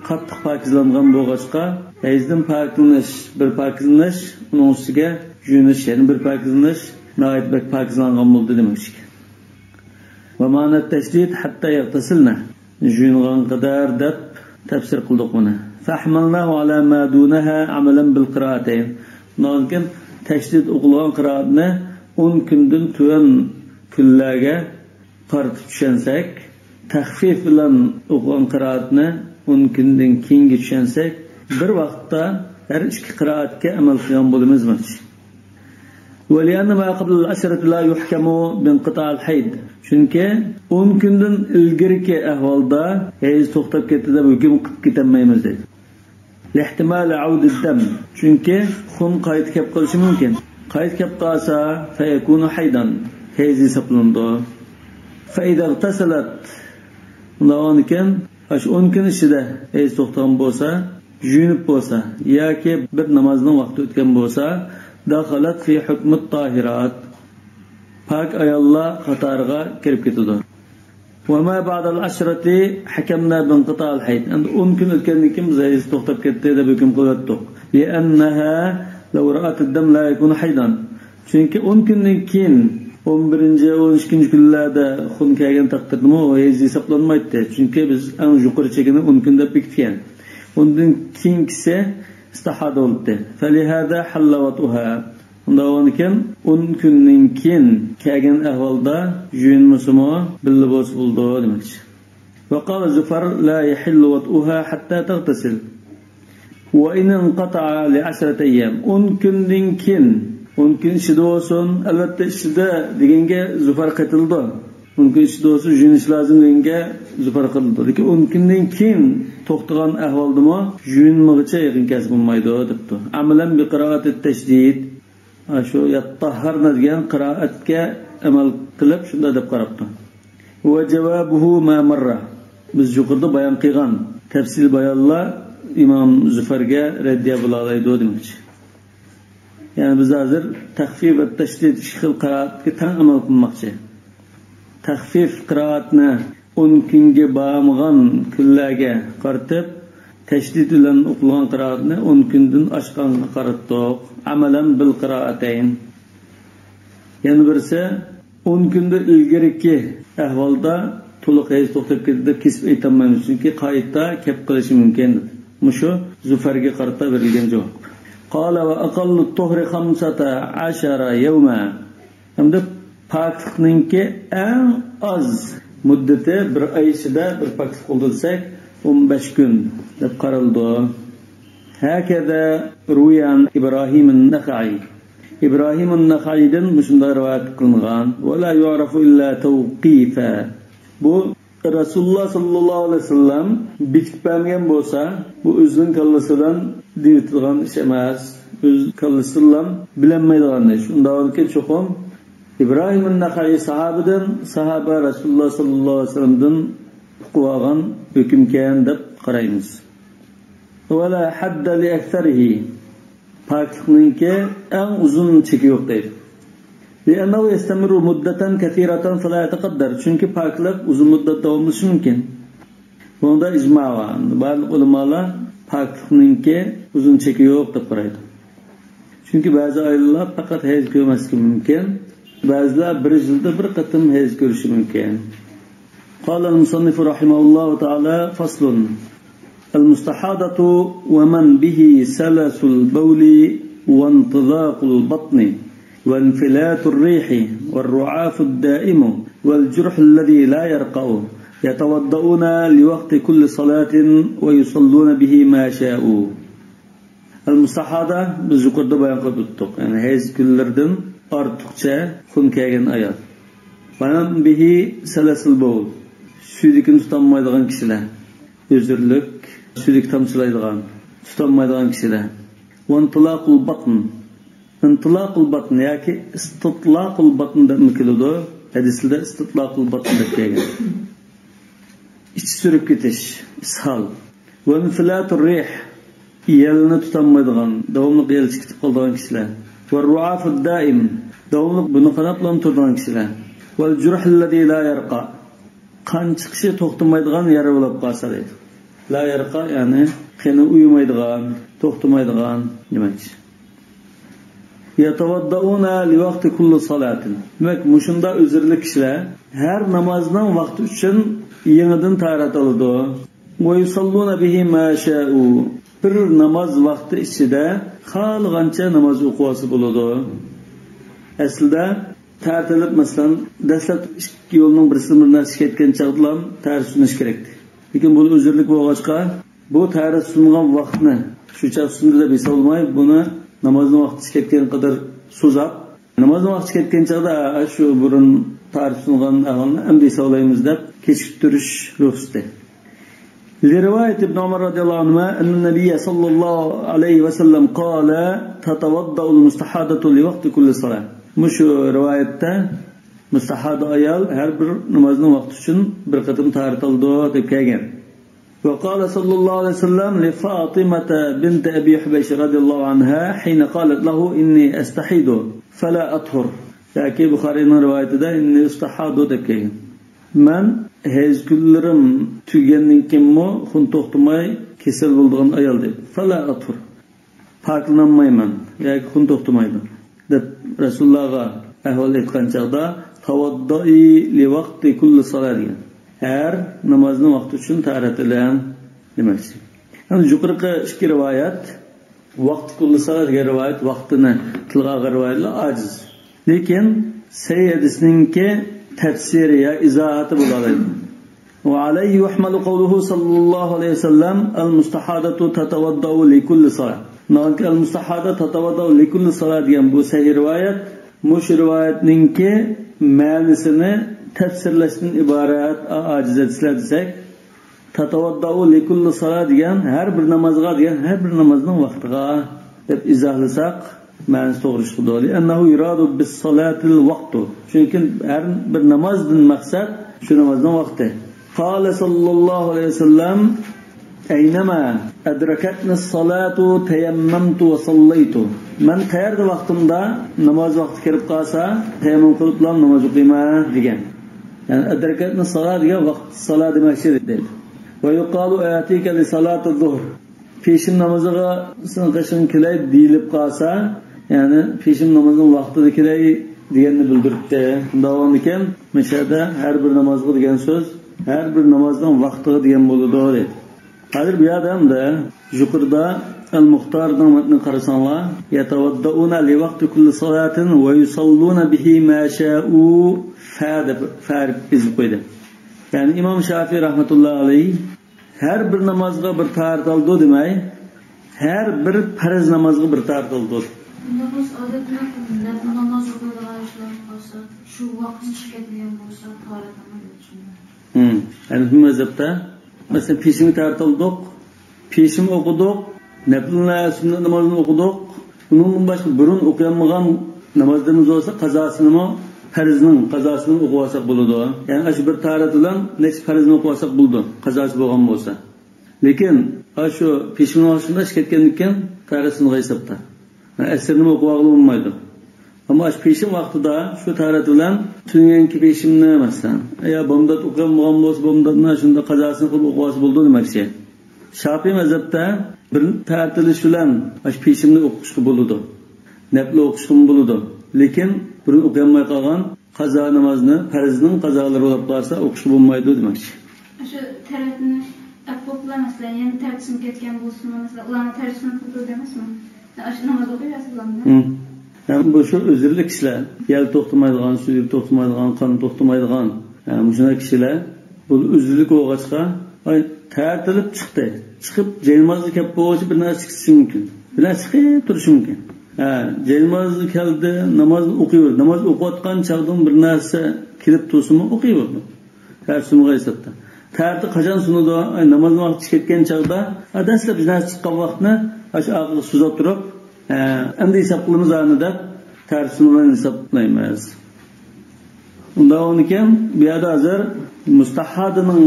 قاتتىق پاكىزلانغان بولغاچقا، ھەيزدىن پاكىزلىنىش، بىر پاكىزلىنىش، ئۇنىڭ ئۈستىگە يۇيۇنۇش، يەنە بىر پاكىزلىنىش، ناھايىتى بەك پاكىزلانغان بولدى دېمەكچىكەن. ومعنى التشديد حتى يغتسلن. يۇيۇنغان قەدەر دەپ تەپسىر قىلدۇق بۇنى. فحملناه على ما دونها عملا بالقراءتين. شۇنداقتىن كېيىن تەشدىد ئوقۇلغان قىرائەتنى ئون كۈندىن تۆۋەن كۈنلەرگە قارىتىپ چۈشەنسەك، تەخفىف بىلەن ئوقۇغان قىرائەتنى ئون كۈندىن كېيىنگە چۈشەنسەك، بىر ۋاقىتتا ھەر ئىككى قىرائەتكە ئەمەل قىلغان بولىمىز دېمەكچى. ولأن ما قبل العشرة لا يحكم بانقطاع الحيض. چۈنكى ئون كۈندىن ئىلگىرىكى ئەھۋالدا ھەيز توختاپ كەتتى دەپ ھۆكۈم قىلىپ كېتەلمەيمىز دەيدۇ. لاحتمال عود الدم. چۈنكى خۇن قايتا كەپ قېلىشى مۇمكىن. قايتا كەپ قالسا، فيكون حيضا. ھەيز ھېسابلىنىدۇ. فإذا اغتسلت. ئۇنداق بولغاندىكىن، ئاشۇ ئون كۈن ئىچىدە ھەيز توختىغان بولسا، يۇيۇنۇپ بولسا ياكى بىر نامازنىڭ ۋاقتى ئۆتكەن بولسا، دخلت في حكم الطاهرات. پاك ئاياللار قاتارىغا كىرىپ كېتىدۇ. وما بعد العشرة حكمنا بانقطاع الحيض. ئەمدى ئون كۈن ئۆتكەندىن كېيىن بىز ھەيز توختاپ كەتتى دەپ ھۆكۈم قىلىۋەتتۇق. لأنها لو رأت الدم لا يكون حيضا. چۈنكى ئون كۈندىن كېيىن، ئون بىرىنچى، ئون ئىككىنچى كۈنلەردە خۇن كەلگەن تەقدىردىمۇ ئۇ ھەيز ھېسابلانمايتتى. چۈنكى بىز ئەڭ يۇقىرى چېكىنى ئون كۈن دەپ بېكىتكەن. ئۇندىن كېيىنكىسى ئىستىھادە بولاتتى. فلهذا حل وطئها. ئۇنداق بولغاندىكىن، ئون كۈندىن كېيىن كەلگەن ئەھۋالدا يۇيۇنمىسىمۇ بىللە بولسا بولىدۇ دېمەكچى. وقال زفر لا يحل وطئها حتى تغتسل. وإن انقطع لعشرة أيام. ئون كۈندىن كېيىن، ئون كۈن ئىچىدە بولسۇن، ئەلۋەتتە ئىچىدە دېگەنگە زۇفەر قېتىلىدۇ. ئون كۈن ئىچىدە بولسا يۇيۇنۇش لازىم دېگەنگە زۇفەر قېتىلىدۇ. لېكىن ئون كۈندىن كېيىن توختىغان ئەھۋالدىمۇ يۇيۇنمىغىچە يېقىن كەلسە بولمايدۇ دەپتۇ. عملا بقراءة التشديد. شۇ يەتتەھھەرنە دېگەن قىرائەتكە ئەمەل قىلىپ شۇنداق دەپ قاراپتۇ. وجوابه ما مر. بىز يۇقىرىدا بايان قىلغان تەپسىلىي بايانلار ئىمام زۇفەرگە رەددىيە بولالايدۇ دېمەكچى. يەنى بىز ھازىر تەخفىف ۋە تەشدىد ئىككى خىل قىرائەتكە تەڭ ئەمەل قىلماقچى. تەخفىف قىرائەتنى ئون كۈنگە بارمىغان كۈنلەرگە قارىتىپ، تەشدىد بىلەن ئوقۇلغان قىرائەتنى ئون كۈندىن ئاشقانغا قاراتتۇق. عملا بالقراءتين. يەنە بىرسى، ئون كۈندىن ئىلگىرىكى ئەھۋالدا تولۇق ھەيز توختاپ كەتتى دەپ كېسىپ ئېيتالمايمىز، چۈنكى قايتا كەپ قېلىشى مۇمكىن. مۇشۇ زۇفەرگە قارىتا بېرىلگەن جاۋاب. قال وأقل الطهر خمسة عشر يوما. ھەمدە پاكلىقنىڭكى ئەڭ ئاز مۇددىتى بىر ئاي ئىچىدە بىر پاكلىق بولدى دېسەك، ئون بەش كۈن دەپ قارىلىدۇ. هكذا روي عن إبراهيم النخعي. ئىبراھىم ئەن-نەخەئىدىن مۇشۇنداق رىۋايەت قىلىنغان. ۋە لا يۇئرەفۇ ئىللا تەۋقىفەن. بۇ رەسۇلۇللا ساللاللاھۇ ئەلەيھى ۋەسەللەم بېكىتىپ بەرمىگەن بولسا، بۇ ئۆزىنىڭ كاللىسىدىن دېيىۋېتىدىغان ئىش ئەمەس. ئۆز كاللىسىدىنلا بىلەلمەيدىغان ئىش. ئۇنداق بولغاندىكىن چوقۇم ئىبراھىم ئەن-نەخەئى ساھابىدىن، ساھابە رەسۇلۇللا ساللاللاھۇ ئەلەيھى ۋەسەللەمدىن ئۇقۇۋالغان ھۆكۈمكەن دەپ قارايمىز. ۋە لا ھەددە لىئەكسەرىھى. پاكلىقنىڭكى ئەڭ ئۇزۇن چېكى يوق دەيدۇ. لىئەننەھۇ يەستەمىررۇ مۇددەتەن كەسىرەتەن فەلا يەتەقەددەر. چۈنكى پاكلىق ئۇزۇن مۇددەت داۋاملىشىشى مۇمكىن. بۇنىڭدا ئىجما بار. بارلىق ئۆلىمالار پاكلىقنىڭكى ئۇزۇن چېكى يوق دەپ قارايدۇ. چۈنكى بەزى ئاياللار پەقەت ھەيز كۆرمەسلىكى مۇمكىن. بەزىلەر بىر يىلدا بىر قېتىم ھەيز كۆرۈشى مۇمكىن. قال المصنف رحمه الله تعالى: فصل. المستحاضة ومن به سلس البول وانطلاق البطن وانفلات الريح والرعاف الدائم والجرح الذي لا يرقأ يتوضؤون لوقت كل صلاة ويصلون به ما شاءوا. ئەل مۇستەھادا بىز يۇقىرىدا بايان قىلىپ ئۆتتۇق. يەنى ھەيز كۈنلىرىدىن ئارتۇقچە خۇن كەلگەن ئايال. ۋە مەن بىھى سەلەسۇل بەۋل. سۈيدۈكىنى تۇتالمايدىغان كىشىلەر. ئۆزۈرلۈك، سۈيدۈك تامچىلايدىغان، تۇتالمايدىغان كىشىلەر. ۋەنتىلاقۇل باتن. ئىنتىلاقۇل باتن ياكى ئىستىتلاقۇل باتن دەپمۇ كېلىدۇ. ھەدىسلەردە ئىستىتلاقۇل باتن دەپ كەلگەن. ئىچى سۈرۈپ كېتىش، ئىسھال. ۋەنفىلاتۇر رىھ، يەلنى تۇتالمايدىغان، داۋاملىق يەل چىقىپ قالىدىغان كىشىلەر. ۋەررۇئافۇد دائىم، داۋاملىق بۇرنى قاناپلا تۇرىدىغان كىشىلەر. ۋەل جۇرھىللەزى لا يەرقا، قان چىقىشى توختىمايدىغان يارا بولۇپ قالسا دەيدۇ. لا يەرقا، يەنى قېنى ئۇيۇمايدىغان، توختىمايدىغان دېمەكچى. يەتەۋەددەئۇنە لىۋەقتى كۇللى سالاتىن. دېمەك، مۇشۇنداق ئۆزۈرلۈك كىشىلەر ھەر نامازنىڭ ۋاقتى ئۈچۈن يېڭىدىن تاھارەت ئالىدۇ. ۋەيۇسەللۇنە بىھى ما شاءۇ. بىر ناماز ۋاقتى ئىچىدە خالىغانچە ناماز ئوقۇۋالسا بولىدۇ. ئەسلىدە تەرتىلىپ، مەسىلەن، دەسلەپ ئىككى يولنىڭ بىرسىدىن بىر نەرسە كەتكەن چاغدىلا تەرتىپ سۈنۈش كېرەك. لېكىن بۇ ئۆزۈرلۈك بولغاچقا، بۇ تەرەت سۇنغان ۋاقىتنى شۇ چاغ سۇندى دەپ ھېسابلىماي، بۇنى نامازنىڭ ۋاقتى چىقىپ كەتكەن قەدەر سوزاپ، نامازنىڭ ۋاقتى چىقىپ كەتكەن چاغدا، ئا، شۇ بۇرۇن تەرەت سۇنغان ئەھۋالنى ئەمدى ھېسابلايمىز دەپ كېچىكتۈرۈش رۇخسىتى. لرواية ابن عمر رضي الله عنهما أن النبي صلى الله عليه وسلم قال: تتوضأ المستحاضة لوقت كل صلاة. مۇشۇ رىۋايەتتە مۇستەھادا ئايال ھەر بىر نامازنىڭ ۋاقتى ئۈچۈن بىر قېتىم تاھارەت ئالىدۇ دەپ كەلگەن. وقال صلى الله عليه وسلم لفاطمة بنت أبي حبيش رضي الله عنها حين قالت له: إني أستحيض فلا أطهر. ياكى بۇخارىينىڭ رىۋايىتىدە إني أستحاض دەپ كەلگەن. مەن ھەيز كۈنلىرىم تۈگىگەندىن كېيىنمۇ خۇن توختىماي كېسەل بولىدىغان ئايال دەيدۇ. فلا أطهر. پاكلىنالمايمەن ياكى خۇن توختىمايدۇ دەپ رەسۇلۇللاغا ئەھۋال ئېيتقان چاغدا، تەۋەددۇئى لىۋەقتى كۇللى سالا دېگەن. ھەر نامازنىڭ ۋاقتى ئۈچۈن تاھارەت ئېلىڭ دېمەكچى. يەنى يۇقىرىقى ئىككى رىۋايەت، ۋاقتى كۇللى سالا دېگەن رىۋايەت، ۋاقتىنى تىلغا ئالغان رىۋايەتلەر ئاجىز. لېكىن سەھىھ ھەدىسنىڭكى تەپسىرى يا ئىزاھاتى بولالايدۇ. وعليه يحمل قوله صلى الله عليه وسلم: المستحاضة تتوضأ لكل صلاة. ناھايىتى ئەل مۇستەھادا تەتەۋەددەئۇ لىكۇللى سالا دېگەن بۇ سەھىھ رىۋايەت، مۇشۇ رىۋايەتنىڭكى مەنىسىنى تەپسىرلەشتىن ئىبارەت، ئا-، ئاجىز ھەدىسلەر دېسەك، تەتەۋەددەئۇ لىكۇللى سالا دېگەن ھەر بىر نامازغا دېگەن، ھەر بىر نامازنىڭ ۋاقتىغا دەپ ئىزاھلىساق، مەنىسى توغرا چىقىدۇ. لأنه يراد بالصلاة الوقت. چۈنكى ھەر بىر نامازدىن مەقسەت شۇ نامازنىڭ ۋاقتى. قال صلى الله عليه وسلم: أينما أدركتني الصلاة تيممت وصليت. مەن قەيەردە ۋاقتىمدا ناماز ۋاقتى كىرىپ قالسا، تەيەممۇم قىلىپلا ناماز ئوقۇيمەن دېگەن. يەنى أدركتني الصلاة دېگەن ۋاقىت سالا دېمەكچى دەيدۇ. ويقال: آتيك لصلاة الظهر. پېشىن نامىزىغا سېنىڭ قېشىڭغا كېلەي دېيىلىپ قالسا، يەنى پېشىن نامىزىنىڭ ۋاقتىدا كېلەي دېگەننى بىلدۈرۈپتۇ. شۇنداق بولغاندىكىن، مۇشۇ يەردە ھەر بىر نامازغا دېگەن سۆز ھەر بىر نامازنىڭ ۋاقتىغا دېگەن بولىدۇ دەيدۇ. ھازىر بۇ يەردە ئەمدى يۇقىرىدا ئەل مۇختارنىڭ مەتنىنى قارىساڭلار، يەتەۋەددەئۇنە لىۋەقتى كۇللى سالاتىن ۋە يۇسەللۇنە بىھى ما شائۇ، فە دەپ، فە دەپ يېزىپ قويدى. يەنى ئىمام شافىئى رەھمەتۇللا ئەلەيھ ھەر بىر نامازغا بىر تاھارەت ئالىدۇ دېمەي، ھەر بىر پەرز نامازغا بىر تاھارەت ئالىدۇ. ئۇنداق بولسا، ئادەتتە نەپىل ناماز ئوقۇيدىغان ياشلار بولسا، شۇ ۋاقتىدا چىقىپ كەتمىگەن بولسا، تاھارەت ئالمايدۇ. ھەنەفىي مەزھەپتە، مەسىلەن، پېشىنگە تەھارەت ئالدۇق، پېشىن ئوقۇدۇق، نەپىل سۈننەت نامازنى ئوقۇدۇق. ئۇنىڭدىن باشقا بۇرۇن ئوقۇيالمىغان نامازلىرىمىز بولسا، قازاسىنىمۇ، پەرزنىڭ قازاسىنىمۇ ئوقۇۋالساق بولىدۇ. يەنى ئاشۇ بىر تاھارەت بىلەن نەچچە پەرزنى ئوقۇۋالساق بولىدۇ، قازاسى بولغان بولسا. لېكىن ئاشۇ پېشىن ۋاقتىدا ئىچىپ كەتكەندىكىن، تاھارەت سۇنغان ھېسابتا. ئەسىرنىمۇ ئوقۇۋالغىلى بولمايدۇ. ئەمما ئاشۇ پېشىن ۋاقتىدا شۇ تاھارەت بىلەن تۈنۈگۈنكى پېشىننى، مەسىلەن، يا بامدات ئوقۇيالمىغان بولسا، بامداتنى شۇنداق قازاسىنى قىلىپ ئوقۇۋالسا بولىدۇ دېمەكچى. شاپىي مەزھەپتە بىر تەرتىلىش بىلەن ئاشۇ پېشىننى ئوقۇشقا بولىدۇ. نەپلى ئوقۇشقىمۇ بولىدۇ. لېكىن بۇرۇن ئوقۇيالماي قالغان قازا نامازنى پەرزنىڭ قازالىرى بولۇپ قالسا ئوقۇشقا بولمايدۇ دېمەكچى. ئاشۇ تەرەتنى ئەپ بوپلا، مەسىلەن، يەنە تەرەتسىنى كەتكەن بولسىمۇ، مەسىلەن، ئۇلارنىڭ تەرىتى سۈننەت بولدى دەيمىزمۇ؟ ئاشۇ ناماز ئوقۇيۋەرسە بولامدۇ؟ ھە، بۇ شۇ ئۆزرىلىك كىشىلەر. يەل توختىمايدىغان، سۈيدۈك توختىمايدىغان، قان توختىمايدىغان، ھە، مۇشۇنداق كىشىلەر بۇ ئۆزرىلىك بولغاچقا، ئاي، تەتىلىپ چىقتى. چىقىپ جاينامازغا كەپ بولغۇچە بىر نەرسە چىقىشى مۇمكىن. بىر نەرسە چىقىپ تۇرۇشى مۇمكىن. ھە، جاينامازغا كەلدى، نامازنى ئوقۇيۋېرىدۇ. ناماز ئوقۇۋاتقان چاغدىمۇ بىر نەرسە كېلىپ تۇرسىمۇ ئوقۇيۋېرىدۇ. تەرىتى سۇنغان ھېسابتا. تەرىتى قاچان سۇنىدۇ؟ ئاي، ناماز ۋاقتى چىقىپ كەتكەن چاغدا، ئا، دەسلەپ جىنايەت چىققان ۋاقىتنى ئاشۇ ئارقىغا سوزۇپ تۇرۇپ، ئە، ئەمدى ھېساب قىلىمىز ئانى دەپ، تەرىتى سۇنغان ھېسابلايمىز. ئۇنداق بولغاندىكىن، بۇ يەردە ھازىر مۇستەھادىنىڭ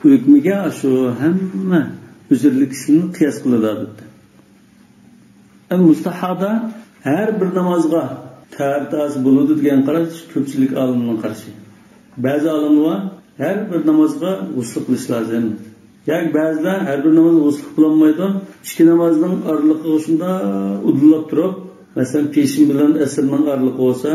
ھۆكمىگە شۇ ھەممە ئۆزرىلىك كىشىنى قىياس قىلىدۇ، ئادەتتە. ئەمما مۇستەھادا ھەر بىر نامازغا تەھارەت ئالسا بولىدۇ دېگەن قاراش كۆپچىلىك ئالىمنىڭ قارىشى. بەزى ئالىملار ھەر بىر نامازغا غۇسل قىلىش لازىم. ياكى بەزىلەر ھەر بىر نامازغا غۇسل قىلالمايدۇ. ئىككى نامازنىڭ ئارىلىقىغا شۇنداق ئۇدۇللاپ تۇرۇپ، مەسىلەن، پېشىن بىلەن ئەسىرنىڭ ئارىلىقى بولسا،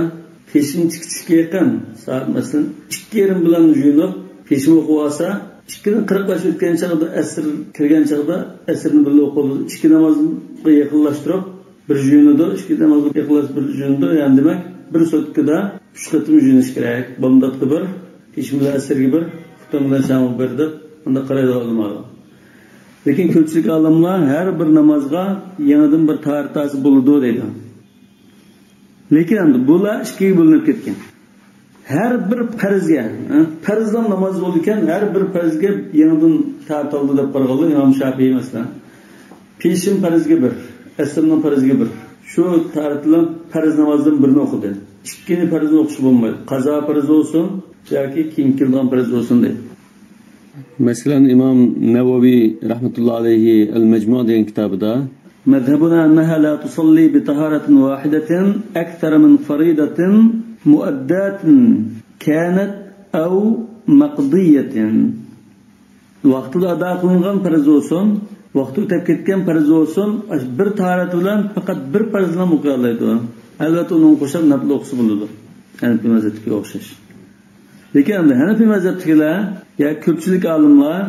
پېشىن چىقىشقا يېقىن، سائەت، مەسىلەن، ئىككى يېرىم بىلەن يۇيۇنۇپ، پېشىن ئوقۇۋالسا، ئىككىدىن قىرىق بەش ئۆتكەن چاغدا، ئەسىر كىرگەن چاغدا ئەسىرنى بىللە ئوقۇۋالىدۇ. ئىككى نامازغا يېقىنلاشتۇرۇپ بىر يۇيۇنىدۇ، ئىككى نامازغا يېقىنلاشتۇرۇپ بىر يۇيۇنىدۇ. يەنى دېمەك، بىر سوتكىدا ئۈچ قېتىم يۇيۇنۇش كېرەك. بامداتقا بىر، پېشىن بىلەن ئەسىرگە بىر، خۇپتان بىلەن شامغا بىر دەپ، ئۇنداق قارايدىغان ئالىملار بار. لېكىن كۆپچىلىك ئالىملار ھەر بىر نامازغا يېڭىدىن بىر تەھارەت ئالسا بولىدۇ دەيدۇ. لېكىن ئەمدى بۇلار ئىككىگە بۆلۈنۈپ كەتكەن. ھەر بىر پەرزگە، ھە، پەرزلا ناماز بولىدىكەن، ھەر بىر پەرزگە يېڭىدىن تەھارەت ئالىدۇ دەپ قارىغانلار ئىمام شاپىئىي، مەسىلەن، پېشىن پەرزگە بىر، ئەسىرنىڭ پەرزگە بىر. شۇ تەھارەت بىلەن پەرز نامازدىن بىرنى ئوقۇدى. ئىككىنى پەرزنى ئوقۇشقا بولمايدۇ. قازا پەرز بولسۇن ياكى كېيىن كېلىدىغان پەرز بولسۇن دەيدۇ. مەسىلەن، ئىمام نەۋەۋى رەھمەتۇللا ئەلەيھى ئەل مەجمۇ دېگەن كىتابىدا، مەزھەبۇنا ئەننەھا لا تۇسەللى بىتەھارەتىن ۋاھىدەتىن ئەكسەرە مىن فەرىدەتىن مۇئەدداتىن كانەت ئەۋ مەقدىيەتىن. ۋاقتىدا ئادا قىلىنغان پەرز بولسۇن، ۋاقتى ئۆتۈپ كەتكەن پەرز بولسۇن، ئاشۇ بىر تاھارەت بىلەن پەقەت بىر پەرزلا ئوقۇيالايدۇ. ئەلۋەتتە، ئۇنىڭغا قوشۇپ نەپلى ئوقۇسا بولىدۇ. ھەنەپىي مەزھەپتىكىگە ئوخشاش. لېكىن ئەمدى ھەنەپىي مەزھەپتىكىلەر يا كۆپچىلىك ئالىملار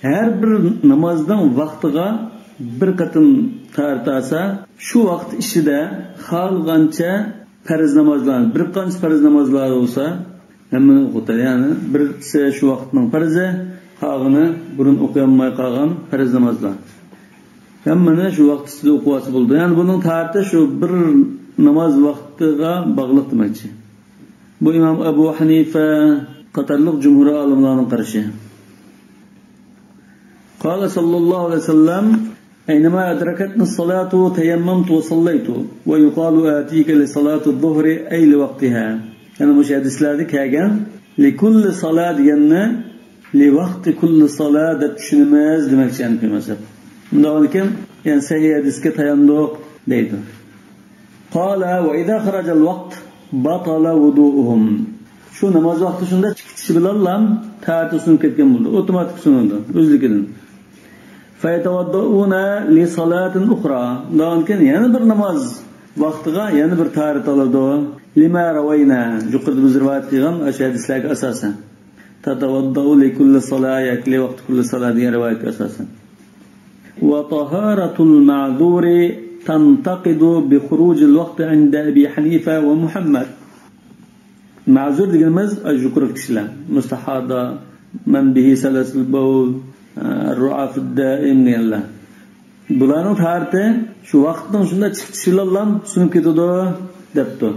ھەر بىر نامازنىڭ ۋاقتىغا بىر قېتىم تاھارەت ئالسا، شۇ ۋاقىت ئىچىدە خالىغانچە پەرز نامازلارنى، بىر قانچە پەرز نامازلار بولسا، ھەممىنى ئوقۇتار. يەنى بىرسى شۇ ۋاقىتنىڭ پەرزى، قالغىنى بۇرۇن ئوقۇيالماي قالغان پەرز نامازلار. ھەممىنى شۇ ۋاقىت ئىچىدە ئوقۇۋالسا بولىدۇ. يەنى بۇنىڭ تاھارىتى شۇ بىر ناماز ۋاقتىغا باغلىق دېمەكچى. بۇ ئىمام ئەبۇ ھەنىفە قاتارلىق جۇمھۇر ئالىملارنىڭ قارىشى. قال صلى الله عليه وسلم: أينما أدركتني الصلاة تيممت وصليت، ويقال آتيك لصلاة الظهر، أي لوقتها. يەنى مۇشۇ ھەدىسلەردە كەلگەن لىكۇللى سالا دېگەننى لىۋاقتى كۇللى سالا دەپ چۈشىنىمىز دېمەكچى ھەنىپىي مەزھەپ. مۇنداق بولىدىكەن، يەنى سەھىھ ھەدىسكە تاياندۇق دەيدۇ. قال: وإذا خرج الوقت بطل وضوؤهم. شۇ ناماز ۋاقتى شۇنداق چىقىشى بىلەنلا تەھارىتى سۇنۇپ كەتكەن بولىدۇ. ئاپتوماتىك سۇنىدۇ ئۆزلۈكىدىن. فيتوضؤون لصلاة أخرى. ئۇنداقكەن يەنە بىر ناماز ۋاقتىغا يەنە بىر تەھارەت ئالىدۇ. لما روينا. يۇقىرىدا بىز رىۋايەت قىلغان ئاشۇ ھەدىسلەرگە ئاساسەن. تتوضأ لكل صلاة ياكى لوقت كل صلاة دېگەن رىۋايەتكە ئاساسەن. وطهارة المعذور تنتقض بخروج الوقت عند أبي حنيفة ومحمد. مەزۇر دېگىنىمىز، ئاشۇ يۇقىرىقى كىشىلەر. مۇستەھادا، مەن بىھى سەلەسىل بەۋل، ئە، رۇئافىد دائىم دېگەنلەر. بۇلارنىڭ تارىتى شۇ ۋاقىتنىڭ شۇنداق چىقىشى بىلەنلا سۇنۇپ كېتىدۇ، دەپتۇ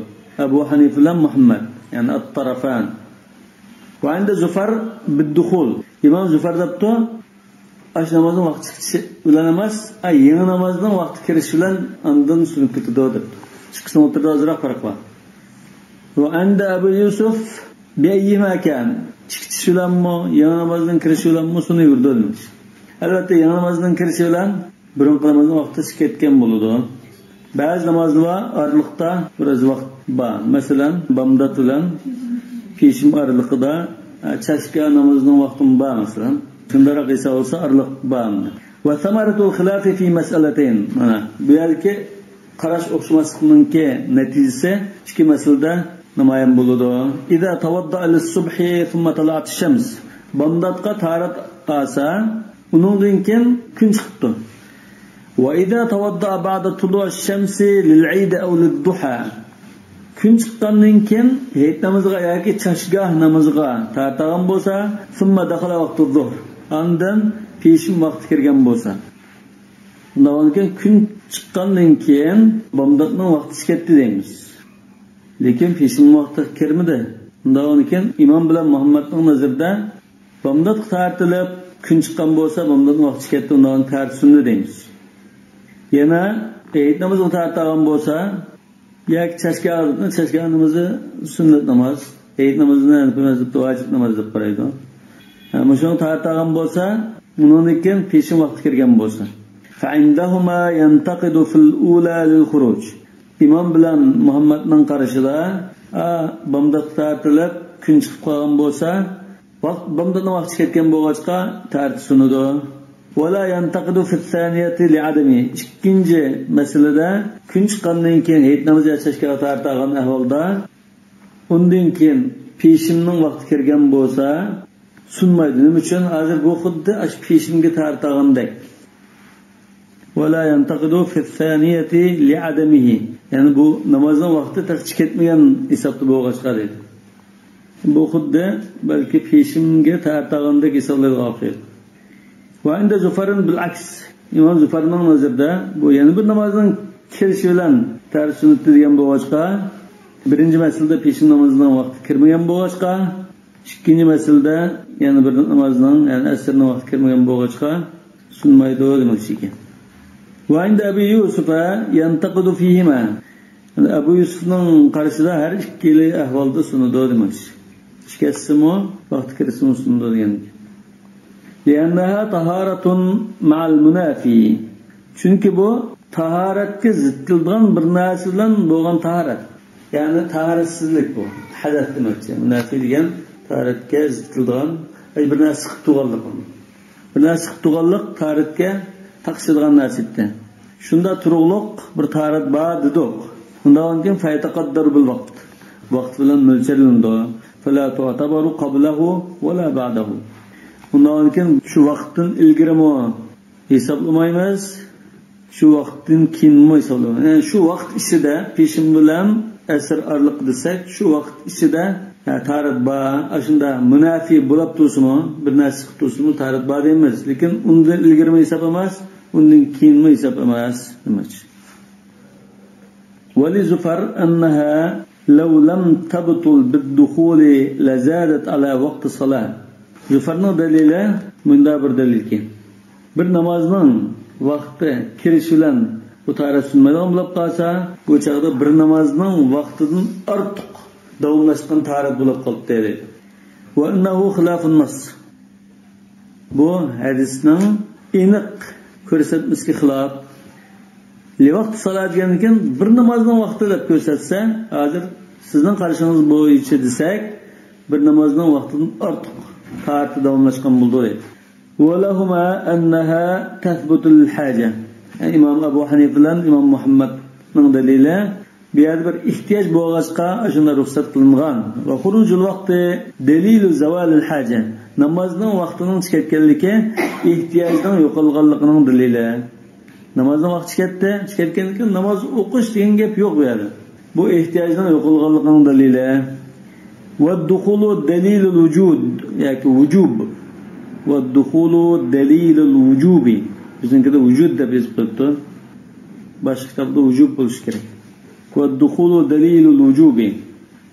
ئەبۇ ھەنىفە بىلەن مۇھەممەد، يەنى ئەتتەرەفان. ۋە ئىندە زۇفەر بىددۇخۇل. ئىمام زۇفەر دەپتۇ، ئاشۇ نامازنىڭ ۋاقتى چىقىشى بىلەن ئەمەس، ئا، يېڭى نامازنىڭ ۋاقتى كىرىشى بىلەن ئاندىن سۇنۇپ كېتىدۇ، دەپتۇ. ئىككىسىنىڭ ئوتتۇرىدا ئازراق پەرق بار. ۋە ئىندە ئەبۇ يۈسۈف بىئەييىھىما كان. چىقىشى بىلەنمۇ، يېڭى نامازنىڭ كىرىشى بىلەنمۇ سۇنۇۋېرىدۇ، دېمەكچى. ئەلۋەتتە، يېڭى نامازنىڭ كىرىشى بىلەن بۇرۇنقى نامازنىڭ ۋاقتى چىقىپ كەتكەن بولىدۇ. بەزى نامازلار بار، ئارىلىقتا بىراز ۋاقىت بار. مەسىلەن، بامدات بىلەن پېشىم ئارىلىقىدا، ئە، چاشكا نامىزىنىڭ ۋاقتىمۇ بار، مەسىلەن. شۇنداقراق ھېساب بولسا، ئارىلىق بار. وثمرة الخلاف في مسألتين. مانا، بۇ يەردىكى قاراش ئوخشىماسلىقنىڭكى نەتىجىسى ئىككى مەسىلىدە نامايان بولىدۇ. إذا توضأ للصبح ثم طلعت الشمس. بامداتقا تاھارەت ئالسا، ئۇنىڭدىن كېيىن كۈن چىقىپتۇ. وإذا توضأ بعد طلوع الشمس للعيد أو للضحى. كۈن چىققاندىن كېيىن ھېيت نامىزىغا ياكى چاشگاھ نامىزىغا تاھارەت ئالغان بولسا، ثم دخل وقت الظهر. ئاندىن پېشىم ۋاقتى كىرگەن بولسا. ئۇنداق بولغاندىكىن كۈن چىققاندىن كېيىن بامداتنىڭ ۋاقتى چىقىپ كەتتى دەيمىز. لېكىن پېشىمنىڭ ۋاقتى كىرمىدى. ئۇنداق بولغاندىكىن ئىمام بىلەن مۇھەممەدنىڭ نەزىرىدە بامداتقا تاھارەت ئېلىپ، كۈن چىققان بولسا، بامداتنىڭ ۋاقتى چىقىپ كەتتى، ئۇنداق بولغاندىكىن تاھارەت سۇندى دەيمىز. يەنە ھېيت نامىزىغا تاھارەت ئالغان بولسا، ياكى چاشكا، چاشكا نامىزى سۈننەت ناماز، ھېيت نامىزىنى ھەنەفىي مەزھەبتە ۋاجىپ ناماز دەپ قارايدۇ. ھە، مۇشۇنىڭغا تاھارەت ئالغان بولسا، ئۇنىڭدىن كېيىن پېشىم ۋاقتى كىرگەن بولسا. فعندهما ينتقد في الأولى للخروج. ئىمام بىلەن مۇھەممەدنىڭ قارىشىدا، ئا، بامداتقا تاھارەت ئېلىپ، كۈن چىقىپ قالغان بولسا، ۋاقىت، بامداتنىڭ ۋاقتى كەتكەن بولغاچقا، تاھارىتى سۇنىدۇ. ولا ينتقد في الثانية لعدمه. ئىككىنچى مەسىلىدە، كۈن چىققاندىن كېيىن ھېيت نامىزى يا چاشكاغا تاھارەت ئالغان ئەھۋالدا، ئۇندىن كېيىن پېشىمنىڭ ۋاقتى كىرگەن بولسا، سۇنمايدۇ. نېمە ئۈچۈن؟ ھازىر بۇ خۇددى ئاشۇ پېشىمگە تاھارەت ئالغاندەك. ولا ينتقد في الثانية لعدمه. يەنى بۇ نامازنىڭ ۋاقتى تېخىچە كەتمىگەن ھېسابتا بولغاچقا دەيدۇ. بۇ خۇددى بەلكى پېشىمگە تاھارەت ئالغاندەك ھېسابلىنىدىغان ئوخشايدۇ. وعند زفر بالعكس. ئىمام زۇفەرنىڭ نەزىرىدە بۇ يەنە بىر نامازنىڭ كىرىشى بىلەن تاھارەت سۈننىتى دېگەن بولغاچقا، بىرىنچى مەسىلىدە پېشىم نامىزىنىڭ ۋاقتى كىرمىگەن بولغاچقا، ئىككىنچى مەسىلىدە يەنە بىر نامازنىڭ، يەنى ئەسىرنىڭ ۋاقتى كىرمىگەن بولغاچقا، سۇنمايدۇ دېمەكچى ئىكەن. وعند أبي يوسف ينتقد فيهما. ئەبۇ يۈسۈفنىڭ قارىشىدا ھەر ئىككىلى ئەھۋالدا سۇنىدۇ دېمەكچى. ئىچى كەتسىمۇ، ۋاقتى كىرسىمۇ سۇنىدۇ دېگەن. لأنها طهارة مع المنافي. چۈنكى بۇ تاھارەتكە زىت كېلىدىغان بىر نەرسە بىلەن بولغان تاھارەت. يەنى تاھارەتسىزلىك بۇ. ھەدەس دېمەكچى. مۇنافى دېگەن تاھارەتكە زىت كېلىدىغان، ئەي، بىر نەرسە سىقىپ تۇرغانلىق. بىر نەرسە سىقىپ تۇرغانلىق تاھارەتكە تاقىشىدىغان نەرسە ئىدى. شۇنداق تۇرۇقلۇق بىر تاھارەت بار دېدۇق. ئۇنداق بولغاندىكىن فيتقدر بالوقت. ۋاقىت بىلەن مۆلچەرلىنىدۇ. فلا تعتبر قبله ولا بعده. ئۇنداق بولغاندىكىن شۇ ۋاقىتتىن ئىلگىرىمۇ ھېسابلىمايمىز، شۇ ۋاقىتتىن كېيىنمۇ ھېسابلىمايمىز. يەنى شۇ ۋاقىت ئىچىدە، پېشىم بىلەن ئەسىر ئارىلىقى دېسەك، شۇ ۋاقىت ئىچىدە، ھە، تاھارەت بار، ئاشۇنداق مۇنافى بولاپ تۇرسىمۇ، بىر نەرسە قىلىپ تۇرسىمۇ تاھارەت بار دەيمىز. لېكىن ئۇندىن ئىلگىرىمۇ ھېساب ئەمەس، ئۇندىن كېيىنمۇ ھېساب ئەمەس دېمەكچى. ولزفر أنها لو لم تبطل بالدخول لزادت على وقت الصلاة. زۇفەرنىڭ دەلىلى مۇنداق بىر دەلىلكى، بىر نامازنىڭ ۋاقتى كىرىشى بىلەن بۇ تاھارەت سۇنمايدىغان بولۇپ قالسا، بۇ چاغدا بىر نامازنىڭ ۋاقتىدىن ئارتۇق داۋاملاشقان تاھارەت بولۇپ قاپتۇ دەيدۇ. وإنه خلاف النص. بۇ ھەدىسنىڭ ئېنىق كۆرسەتمىسىگە خىلاپ. لىۋاقتى سالا دېگەندىن كېيىن بىر نامازنىڭ ۋاقتى دەپ كۆرسەتسە، ھازىر سىزنىڭ قارىشىڭىز بويىچە دېسەك، بىر نامازنىڭ ۋاقتىدىن ئارتۇق تاھارىتى داۋاملاشقان بولىدۇ دەيدۇ. ولهما أنها تثبت للحاجة. ئىمام ئەبۇ ھەنىفە بىلەن ئىمام مۇھەممەدنىڭ دەلىلى، بۇ يەردە بىر ئېھتىياج بولغاچقا، ئاشۇنداق رۇخسەت قىلىنغان. وخروج الوقت دليل زوال الحاجة. نامازنىڭ ۋاقتىنىڭ چىقىپ كەتكەنلىكى ئېھتىياجنىڭ يوقالغانلىقىنىڭ دەلىلى. نامازنىڭ ۋاقتى چىقىپ كەتتى، چىقىپ كەتكەنلىكى ناماز ئوقۇش دېگەن گەپ يوق بۇ يەردە. بۇ ئېھتىياجنىڭ يوقالغانلىقىنىڭ دەلىلى. والدخول دليل الوجود ياكى وجوب. والدخول دليل الوجوب. بىزنىڭكىدە ۋۇجۇد دەپ يېزىپ قويۇپتۇ. باشقا كىتابتا ۋۇجۇب بولۇشى كېرەك. ۋەددۇخۇلۇ دەلىلۇل ۋۇجۇبى.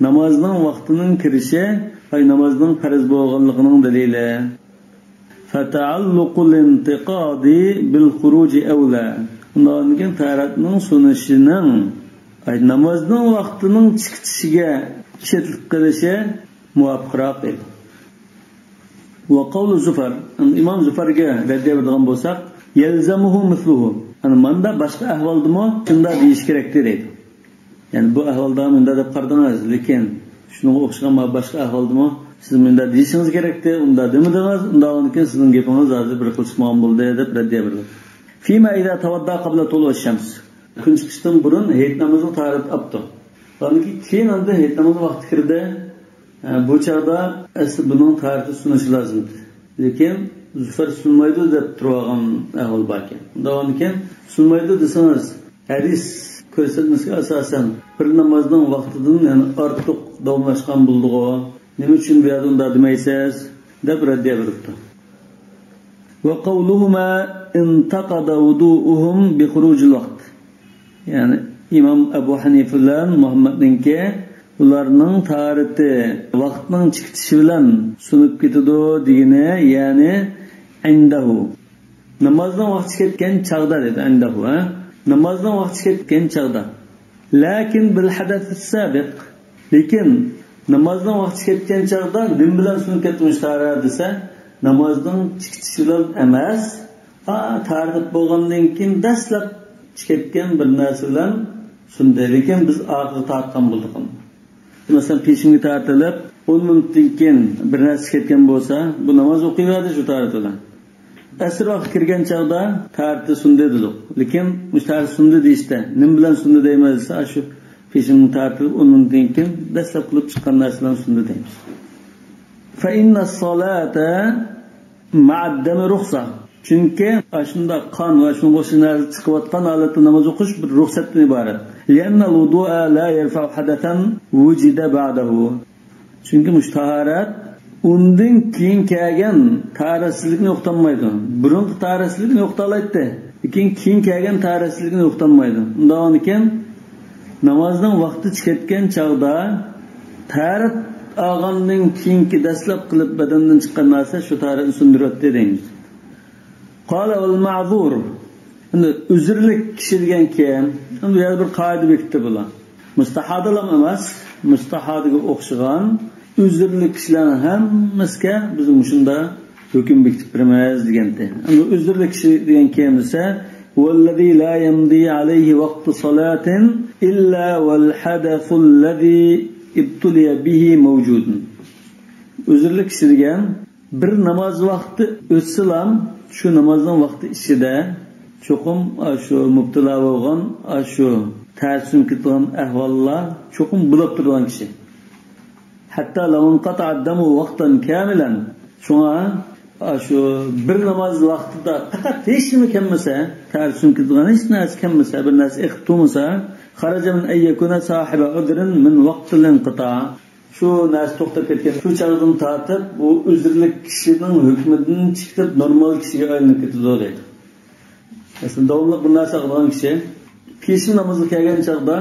نامازنىڭ ۋاقتىنىڭ كىرىشى، ئاي، نامازنىڭ پەرز بولغانلىقىنىڭ دەلىلى. فتعلق الانتقاض بالخروج أولى. ئۇنداقتىن كېيىن تاھارەتنىڭ سۇنۇشىنىڭ، ئاي، نامازنىڭ ۋاقتىنىڭ چىقىشىغا شەرتلىك قىلىشى مۇۋاپىقراق ئىدى. وقول زفر، ئىمام زۇفەرگە رەددىيە بېرىدىغان بولساق، يلزمه مثله. يەنى ماندا باشقا ئەھۋالدىمۇ شۇنداق دېيىش كېرەكتى دەيدۇ. يەنى بۇ ئەھۋالدا مۇنداق دەپ قارىدىڭىز، لېكىن شۇنىڭغا ئوخشىغان باشقا ئەھۋالدىمۇ سىز مۇنداق دېيىشىڭىز كېرەكتى، ئۇنداق دېمىدىڭىز، ئۇنداق بولغاندىكىن سىزنىڭ گېپىڭىز ھازىر بىر خىل چىقمىغان بولدى دەپ رەددىيە بېرىدۇ. فيما إذا توضأ قبل طلوع الشمس. كۈن چىقىشتىن بۇرۇن ھېيت نامىزىغا تاھارەت ئاپتۇ. ئاندىن كېيىن ئاندىن ھېيت نامىزى ۋاقتى كىردى. ھە، بۇ چاغدا ئەسلى بۇنىڭ تاھارىتى سۇنۇشى لازىمدى. لېكىن زۇفەر سۇنمايدۇ دەپ تۇرۇۋالغان ئەھۋال باركەن. ئۇنداق بولغاندىكىن سۇنمايدۇ دېسىڭىز، ھەدىس كۆرسەتمىسىگە ئاساسەن بىر نامازنىڭ ۋاقتىدىن يەنە ئارتۇق داۋاملاشقان بولىدىغۇ؟ نېمە ئۈچۈن بۇ يەردە ئۇنداق دېمەيسىز؟ دەپ رەددىيە بېرىپتۇ. وقولهما انتقض وضوؤهم بخروج الوقت. يەنى ئىمام ئەبۇ ھەنىفە بىلەن مۇھەممەدنىڭكى، ئۇلارنىڭ تاھارىتى ۋاقىتنىڭ چىقىشى بىلەن سۇنۇپ كېتىدۇ دېگىنى، يەنى عنده. نامازنىڭ ۋاقتى كەتكەن چاغدا دېدى، عنده، ھە؟ نامازنىڭ ۋاقتى كەتكەن چاغدا. لكن بالحدث السابق. لېكىن نامازنىڭ ۋاقتى كەتكەن چاغدا نېمە بىلەن سۇنۇپ كەتتى مۇشۇ تاھارەت دېسە، نامازنىڭ چىقىشى بىلەن ئەمەس، ھا، تاھارەت بولغاندىن كېيىن دەسلەپ چىقىۋەتكەن بىر نەرسە بىلەن سۇندى. لېكىن بىز ئارقىغا تارتقان بولدۇق. مەسىلەن، پېشىنگە تارتىلىپ، ئون مىنۇتتىن كېيىن بىر نەرسە چىقىۋەتكەن بولسا، بۇ ناماز ئوقۇيۋەردى شۇ تاھارەت بىلەن. ئەسىر ۋاقتى كىرگەن چاغدا تاھارىتى سۇندى دېدۇق. لېكىن مۇشۇ تاھارىتى سۇندى دېيىشتە، نېمە بىلەن سۇندى دەيمىز دېسە، شۇ پېشىنگە تارتىلىپ ئون مىنۇتتىن كېيىن دەسلەپ قىلىپ چىققان نەرسە بىلەن سۇندى دەيمىز. فإن الصلاة مع الدم رخصة. چۈنكى ئاشۇنداق قان ۋە شۇنىڭغا ئوخشاش نەرسە چىقىۋاتقان ھالەتتە ناماز ئوقۇش بىر رۇخسەتتىن ئىبارەت. لأن الوضوء لا يرفع حدثا وجد بعده. چۈنكى مۇشۇ تاھارەت ئۇندىن كېيىن كەلگەن تاھارەتسىزلىكنى يوقىتالمايدۇ. بۇرۇنقى تاھارەتسىزلىكنى يوقىتالايتتى. لېكىن كېيىن كەلگەن تاھارەتسىزلىكنى يوقىتالمايدۇ. ئۇنداق بولغاندىكىن نامازنىڭ ۋاقتى چىقىپ كەتكەن چاغدا تاھارەت ئالغاندىن كېيىنكى دەسلەپ قىلىپ بەدەندىن چىققان نەرسە شۇ تاھارەتنى سۇندۇرۇۋەتتى دەيمىز. قال والمعذور. ئەمدى ئۆزرىلىك كىشى دېگەن كىم؟ ئەمدى بۇ يەردە بىر قائىدە بېكىتتى بۇلار. مۇستاھادىلام ئەمەس، مۇستاھادىگە ئوخشىغان ئۆزرىلىك كىشىلەرنىڭ ھەممىسىگە بىز مۇشۇنداق ھۆكۈم بېكىتىپ بېرىمىز دېگەنتى. ئەمدى ئۆزرىلىك كىشى دېگەن كىم دېسە، والذي لا يمضي عليه وقت صلاة إلا والحدث الذي ابتلي به موجود. ئۆزرىلىك كىشى دېگەن بىر ناماز ۋاقتى ئۆتسىلا، شۇ نامازنىڭ ۋاقتى ئىچىدە چوقۇم ئاشۇ مۇپتىلا بولغان، ئاشۇ تەرسىم كېتىدىغان ئەھۋاللار چوقۇم بولۇپ تۇرىدىغان كىشى. حتى لو انقطع الدم وقتا كاملا. شۇڭا ئاشۇ بىر ناماز ۋاقتىدا پەقەت ھېچنېمە كەلمىسە، تەرسىم كېتىدىغان ھېچ نەرسە كەلمىسە، بىر نەرسە ئېقىپ تۇرمىسا، خرج من أن يكون صاحب عذر من وقت الانقطاع. شۇ نەرسە توختاپ كەتكەن شۇ چاغدىن تارتىپ، ئۇ ئۆزرىلىك كىشىنىڭ ھۆكمىدىن چىقىپ، نورمال كىشىگە ئايلىنىپ كېتىدۇ دەيدۇ. مەسىلەن، داۋاملىق بىر نەرسە قىلىدىغان كىشى پېشىن نامىزىغا كەلگەن چاغدا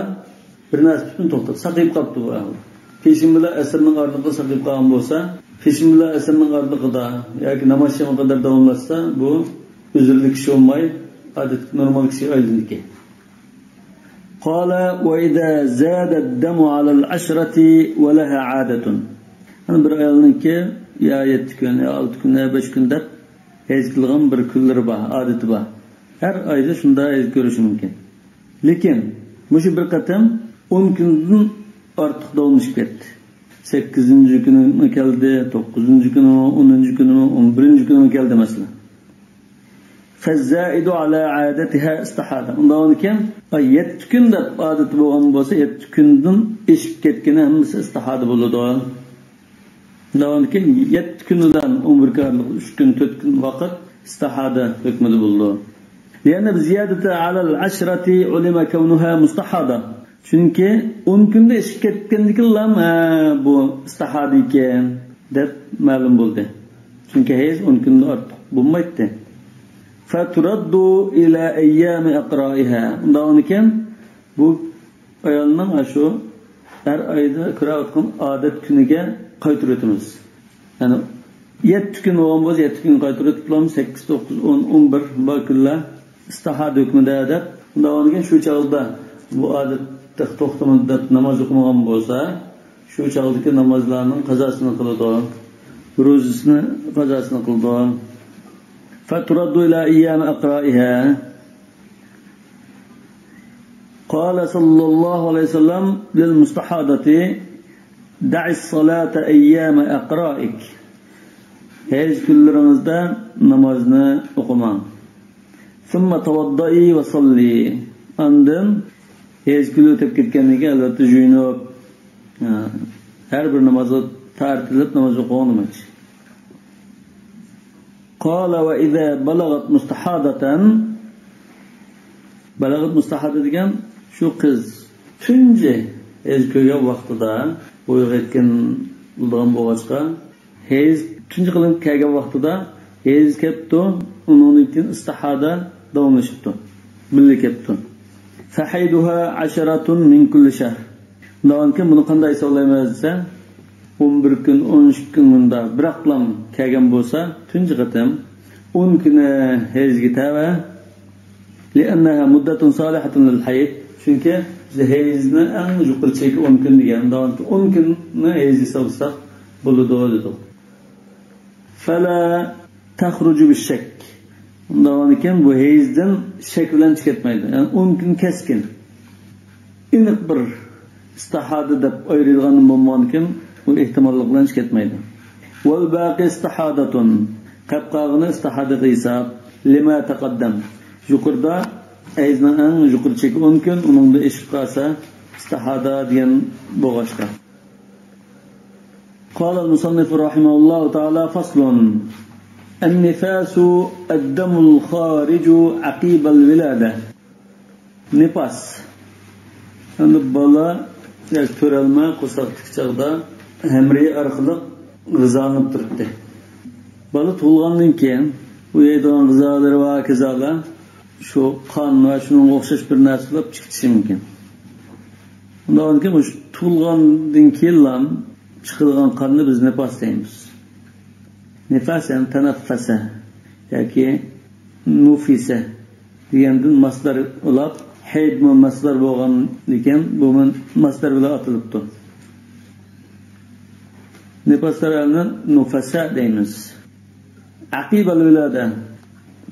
بىر نەرسە پۈتۈن توختاپ، ساقىيىپ قاپتۇ بۇ ئەھۋال. پېشىن بىلەن ئەسىرنىڭ ئارىلىقىدا ساقىيىپ قالغان بولسا، پېشىن بىلەن ئەسىرنىڭ ئارىلىقىدا ياكى ناماز شامغا قەدەر داۋاملاشسا، بۇ ئۆزرىلىك كىشى بولماي، ئادەتتىكى نورمال كىشىگە ئايلىنىدىكەن. قال وإذا زاد الدم على العشرة ولها عادة. يەنى بىر ئايالنىڭكى يا يەتتە كۈن، يا ئالتە كۈن، يا بەش كۈن دەپ ھەيز قىلغان بىر كۈنلىرى بار، ئادىتى بار. ھەر ئايدا شۇنداق ھەيز كۆرۈشى مۇمكىن. لېكىن مۇشۇ بىر قېتىم ئون كۈندىن ئارتۇق داۋاملىشىپ كەتتى. سەككىزىنچى كۈنىمۇ كەلدى، توققۇزىنچى كۈنىمۇ، ئونىنچى كۈنىمۇ، ئون بىرىنچى كۈنىمۇ كەلدى، مەسىلەن. فالزائد على عادتها استحاضة. ئۇنداق بولغاندىكىن، ئاي، يەتتە كۈن دەپ ئادىتى بولغان بولسا، يەتتە كۈندىن ئېشىپ كەتكىنى ھەممىسى ئىستىھادە بولىدۇ. ئۇنداق بولغاندىكىن، يەتتە كۈن بىلەن ئون بىر كۈن ئارىلىق ئۈچ كۈن، تۆت كۈن ۋاقىت ئىستىھادە ھۆكمىدە بولىدۇ. لأن بزيادة على العشرة علم كونها مستحاضة. چۈنكى ئون كۈندە ئېشىپ كەتكەندىكىنلا، ھە، بۇ ئىستىھادە ئىكەن دەپ مەلۇم بولدى. چۈنكى ھەيز ئون كۈندىن ئارتۇق بولمايتتى. فترد إلى أيام إقرائها. ئۇنداق بولغاندىكىن، بۇ ئايالنىڭ ئاشۇ ھەر ئايدا كۆرۈۋاتقان ئادەت كۈنىگە قايتۇرۇۋېتىمىز. يەنى يەتتە كۈن بولغان بولسا، يەتتە كۈنگە قايتۇرۇۋېتىپ بولامىز، سەككىز، توققۇز، ئون، ئون بىر بار كۈنلەر ئىستىھادە ھۆكمىدە دەپ. ئۇنداق بولغاندىكىن، شۇ چاغدا بۇ ئادەتتە توختىمىدى دەپ ناماز ئوقۇمىغان بولسا، شۇ چاغدىكى نامازلارنىڭ قازاسىنى قىلىدۇ. روزىسىنى قازاسىنى قىلىدۇ. فترد إلى أيام إقرائها. قال صلى الله عليه وسلم للمستحاضة: دعي الصلاة أيام إقرائك. ھەيز كۈنلىرىڭىزدە نامازنى ئوقۇماڭ. ثم توضئي وصلي. ئاندىن ھەيز كۈنى ئۆتۈپ كەتكەندىن كېيىن، ئەلۋەتتە، جۇيۇنۇپ، ھە، ھەر بىر نامازغا تارتىلىپ ناماز ئوقۇڭ دېمەكچى. قال: وإذا بلغت مستحاضة. بلغت مستحاضة دېگەن شۇ قىز تۇنجى ھەيز كۆرگەن ۋاقتىدا، بويىغا يەتكەن بولىدىغان بولغاچقا، ھەيز تۇنجى قېتىم كەلگەن ۋاقتىدا ھەيز كەپتۇ، ئۇنىڭدىن كېيىن ئىستىھادە داۋاملىشىپتۇ، بىللە كەپتۇ. فحيضها عشرة من كل شهر. ئۇنداقكەن بۇنى قانداق ھېسابلايمىز دېسە، ئون بىر كۈن، ئون ئۈچ كۈن مۇنداق بىراقلام كەلگەن بولسا، تۇنجى قېتىم ئون كۈنى ھەيزگە تەۋە. لأنها مدة صالحة للحيض. چۈنكى بىز ھەيزنى ئەڭ يۇقىرى چېكى ئون كۈن دېگەن. ئۇنداقكەن ئون كۈننى ھەيز ھېسابلىساق بولىدۇ دېدۇق. فلا تخرج بالشك. ئۇنداق بولغاندىكىن بۇ ھەيزدىن شەك بىلەن چىقىپ كەتمەيدۇ. يەنى ئون كۈن كەسكىن، ئېنىق بىر ئىستىھادە دەپ ئايرىلغان بولمىغاندىكىن، بۇ ئېھتىماللىق بىلەن چىقىپ كەتمەيدۇ. والباقي استحاضة. قېلىپ قالغىنى ئىستىھادىغا ھېساب. لما تقدم. يۇقىرىدا ھەيزنىڭ ئەڭ يۇقىرى چېكى ئون كۈن، ئۇنىڭدىن ئېشىپ قالسا ئىستىھادە دېگەن بولغاچقا. قال المصنف رحمه الله تعالى: فصل. النفاس الدم الخارج عقب الولادة. نىپاس. ئەمدى بالا ياكى تۆرەلمە قورساقتىكى چاغدا ھەمرىيى ئارقىلىق غىزالىنىپ تۇرۇپتۇ. بالا تۇغۇلغاندىن كېيىن ئۇ يەيدىغان غىزالىرى ۋە كازالار شۇ قان ۋە شۇنىڭغا ئوخشاش بىر نەرسە بولۇپ چىقىشى مۇمكىن. ئۇنداق بولغاندىكىن، مۇشۇ تۇغۇلغاندىن كېيىنلا چىقىدىغان قاننى بىز نىپاس دەيمىز. نىپاس، يەنى تەنەففەسە ياكى نۇفىسە دېگەندىن ماسدار بولۇپ، ھەيدمۇ ماسدار بولغاندىكىن، بۇمۇ ماسدار بىلەن ئاتىلىپتۇ. نىپاس تەرەلنى نۇفەسە دەيمىز. عقب الولادة،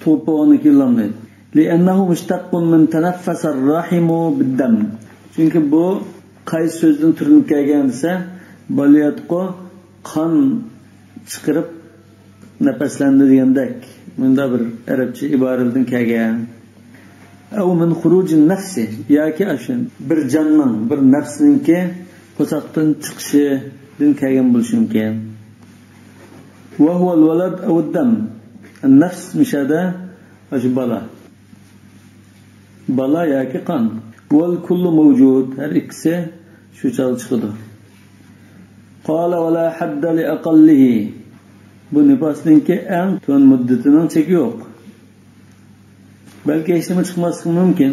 تۇغۇپ بولغاندىن كېيىن لام دەيدۇ. لأنه مشتق من تنفس الرحم بالدم. چۈنكى بۇ قايسى سۆزدىن تۈرۈلۈپ كەلگەن دېسە، بالىياتقۇ قان چىقىرىپ نەپەسلەندى دېگەندەك، مۇنداق بىر ئەرەبچە ئىبارىلىدىن كەلگەن. أو من خروج النفس، ياكى ئاشۇ بىر جاننىڭ، بىر نەپسنىڭكى قورساقتىن چىقىشىدىن كەلگەن بولۇشى مۇمكىن. وهو الولد أو الدم. نەپس مۇشەدە ئاشۇ بالا. بالا ياكى قان. والكل موجود، ھەر ئىككىسى شۇ چاغدا چىقىدۇ. قال: ولا حد لأقله. بۇ نىپاسنىڭكى ئەڭ تۆۋەن مۇددىتىنىڭ چېكى يوق. بەلكى ھېچنېمە چىقماسلىقى مۇمكىن.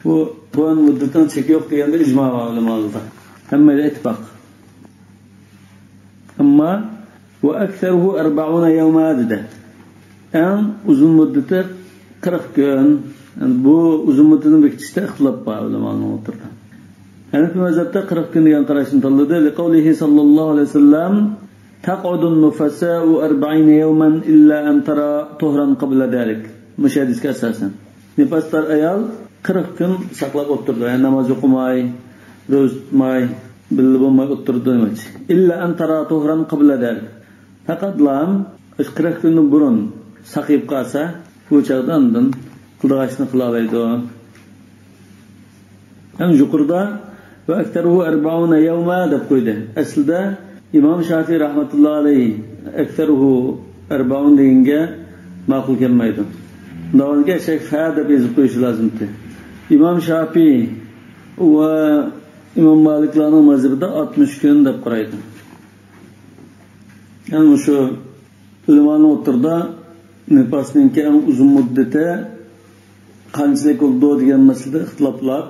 بۇ تۆۋەن مۇددىتىنىڭ چېكى يوق دېگەندە ئىجما بار ئۆلىمالاردا. ھەممىدە ئىتتىپاق. ئەمما وأكثره أربعون يوما دېدى. ئەڭ ئۇزۇن مۇددىتى قىرىق كۈن. يەنى بۇ ئۇزۇن مۇددىتىنى بېكىتىشتە ئىختىلاپ بار ئۆلىمالارنىڭ ئوتتۇرىدا. ھەنەفىي مەزھەپتە قىرىق كۈن دېگەن قاراشنى تاللىدى. لقوله صلى الله عليه وسلم: تقعد النفساء أربعين يوما إلا أن ترى طهرا قبل ذلك. مۇشۇ ھەدىسكە ئاساسەن. نىپاستار ئايال قىرىق كۈن ساقلاپ ئولتۇرىدۇ. يەنى ناماز ئوقۇماي، روزا تۇتماي، بىللە بولماي ئولتۇرىدۇ دېمەكچى. إلا أن ترى طهرا قبل ذلك. پەقەتلا ئاشۇ قىرىق كۈندىن بۇرۇن ساقىيىپ قالسا، بۇ چاغدا ئاندىن قىلىدىغان ئىشنى قىلالايدۇ. ئەڭ يۇقىرىدا وأكثره أربعون يوما دەپ قويدى. ئەسلىدە ئىمام شافىي رەھمەتۇللا ئەلەيھ أكثره أربعون دېگەنگە ماقۇل كەلمەيدۇ. داۋانگە شەك فە دەپ يېزىپ قويۇشى لازىمتى. ئىمام شافىي ۋە ئىمام مالىكلارنىڭ مەزھىپىدە ئاتمىش كۈن دەپ قارايدۇ. يەنى مۇشۇ ئۆلىمانىڭ ئوتتۇرىدا نىپاسنىڭكى ئەڭ ئۇزۇن مۇددىتى قانچىلىك بولىدۇ دېگەن مەسىلىدە ئىختىلاپلار.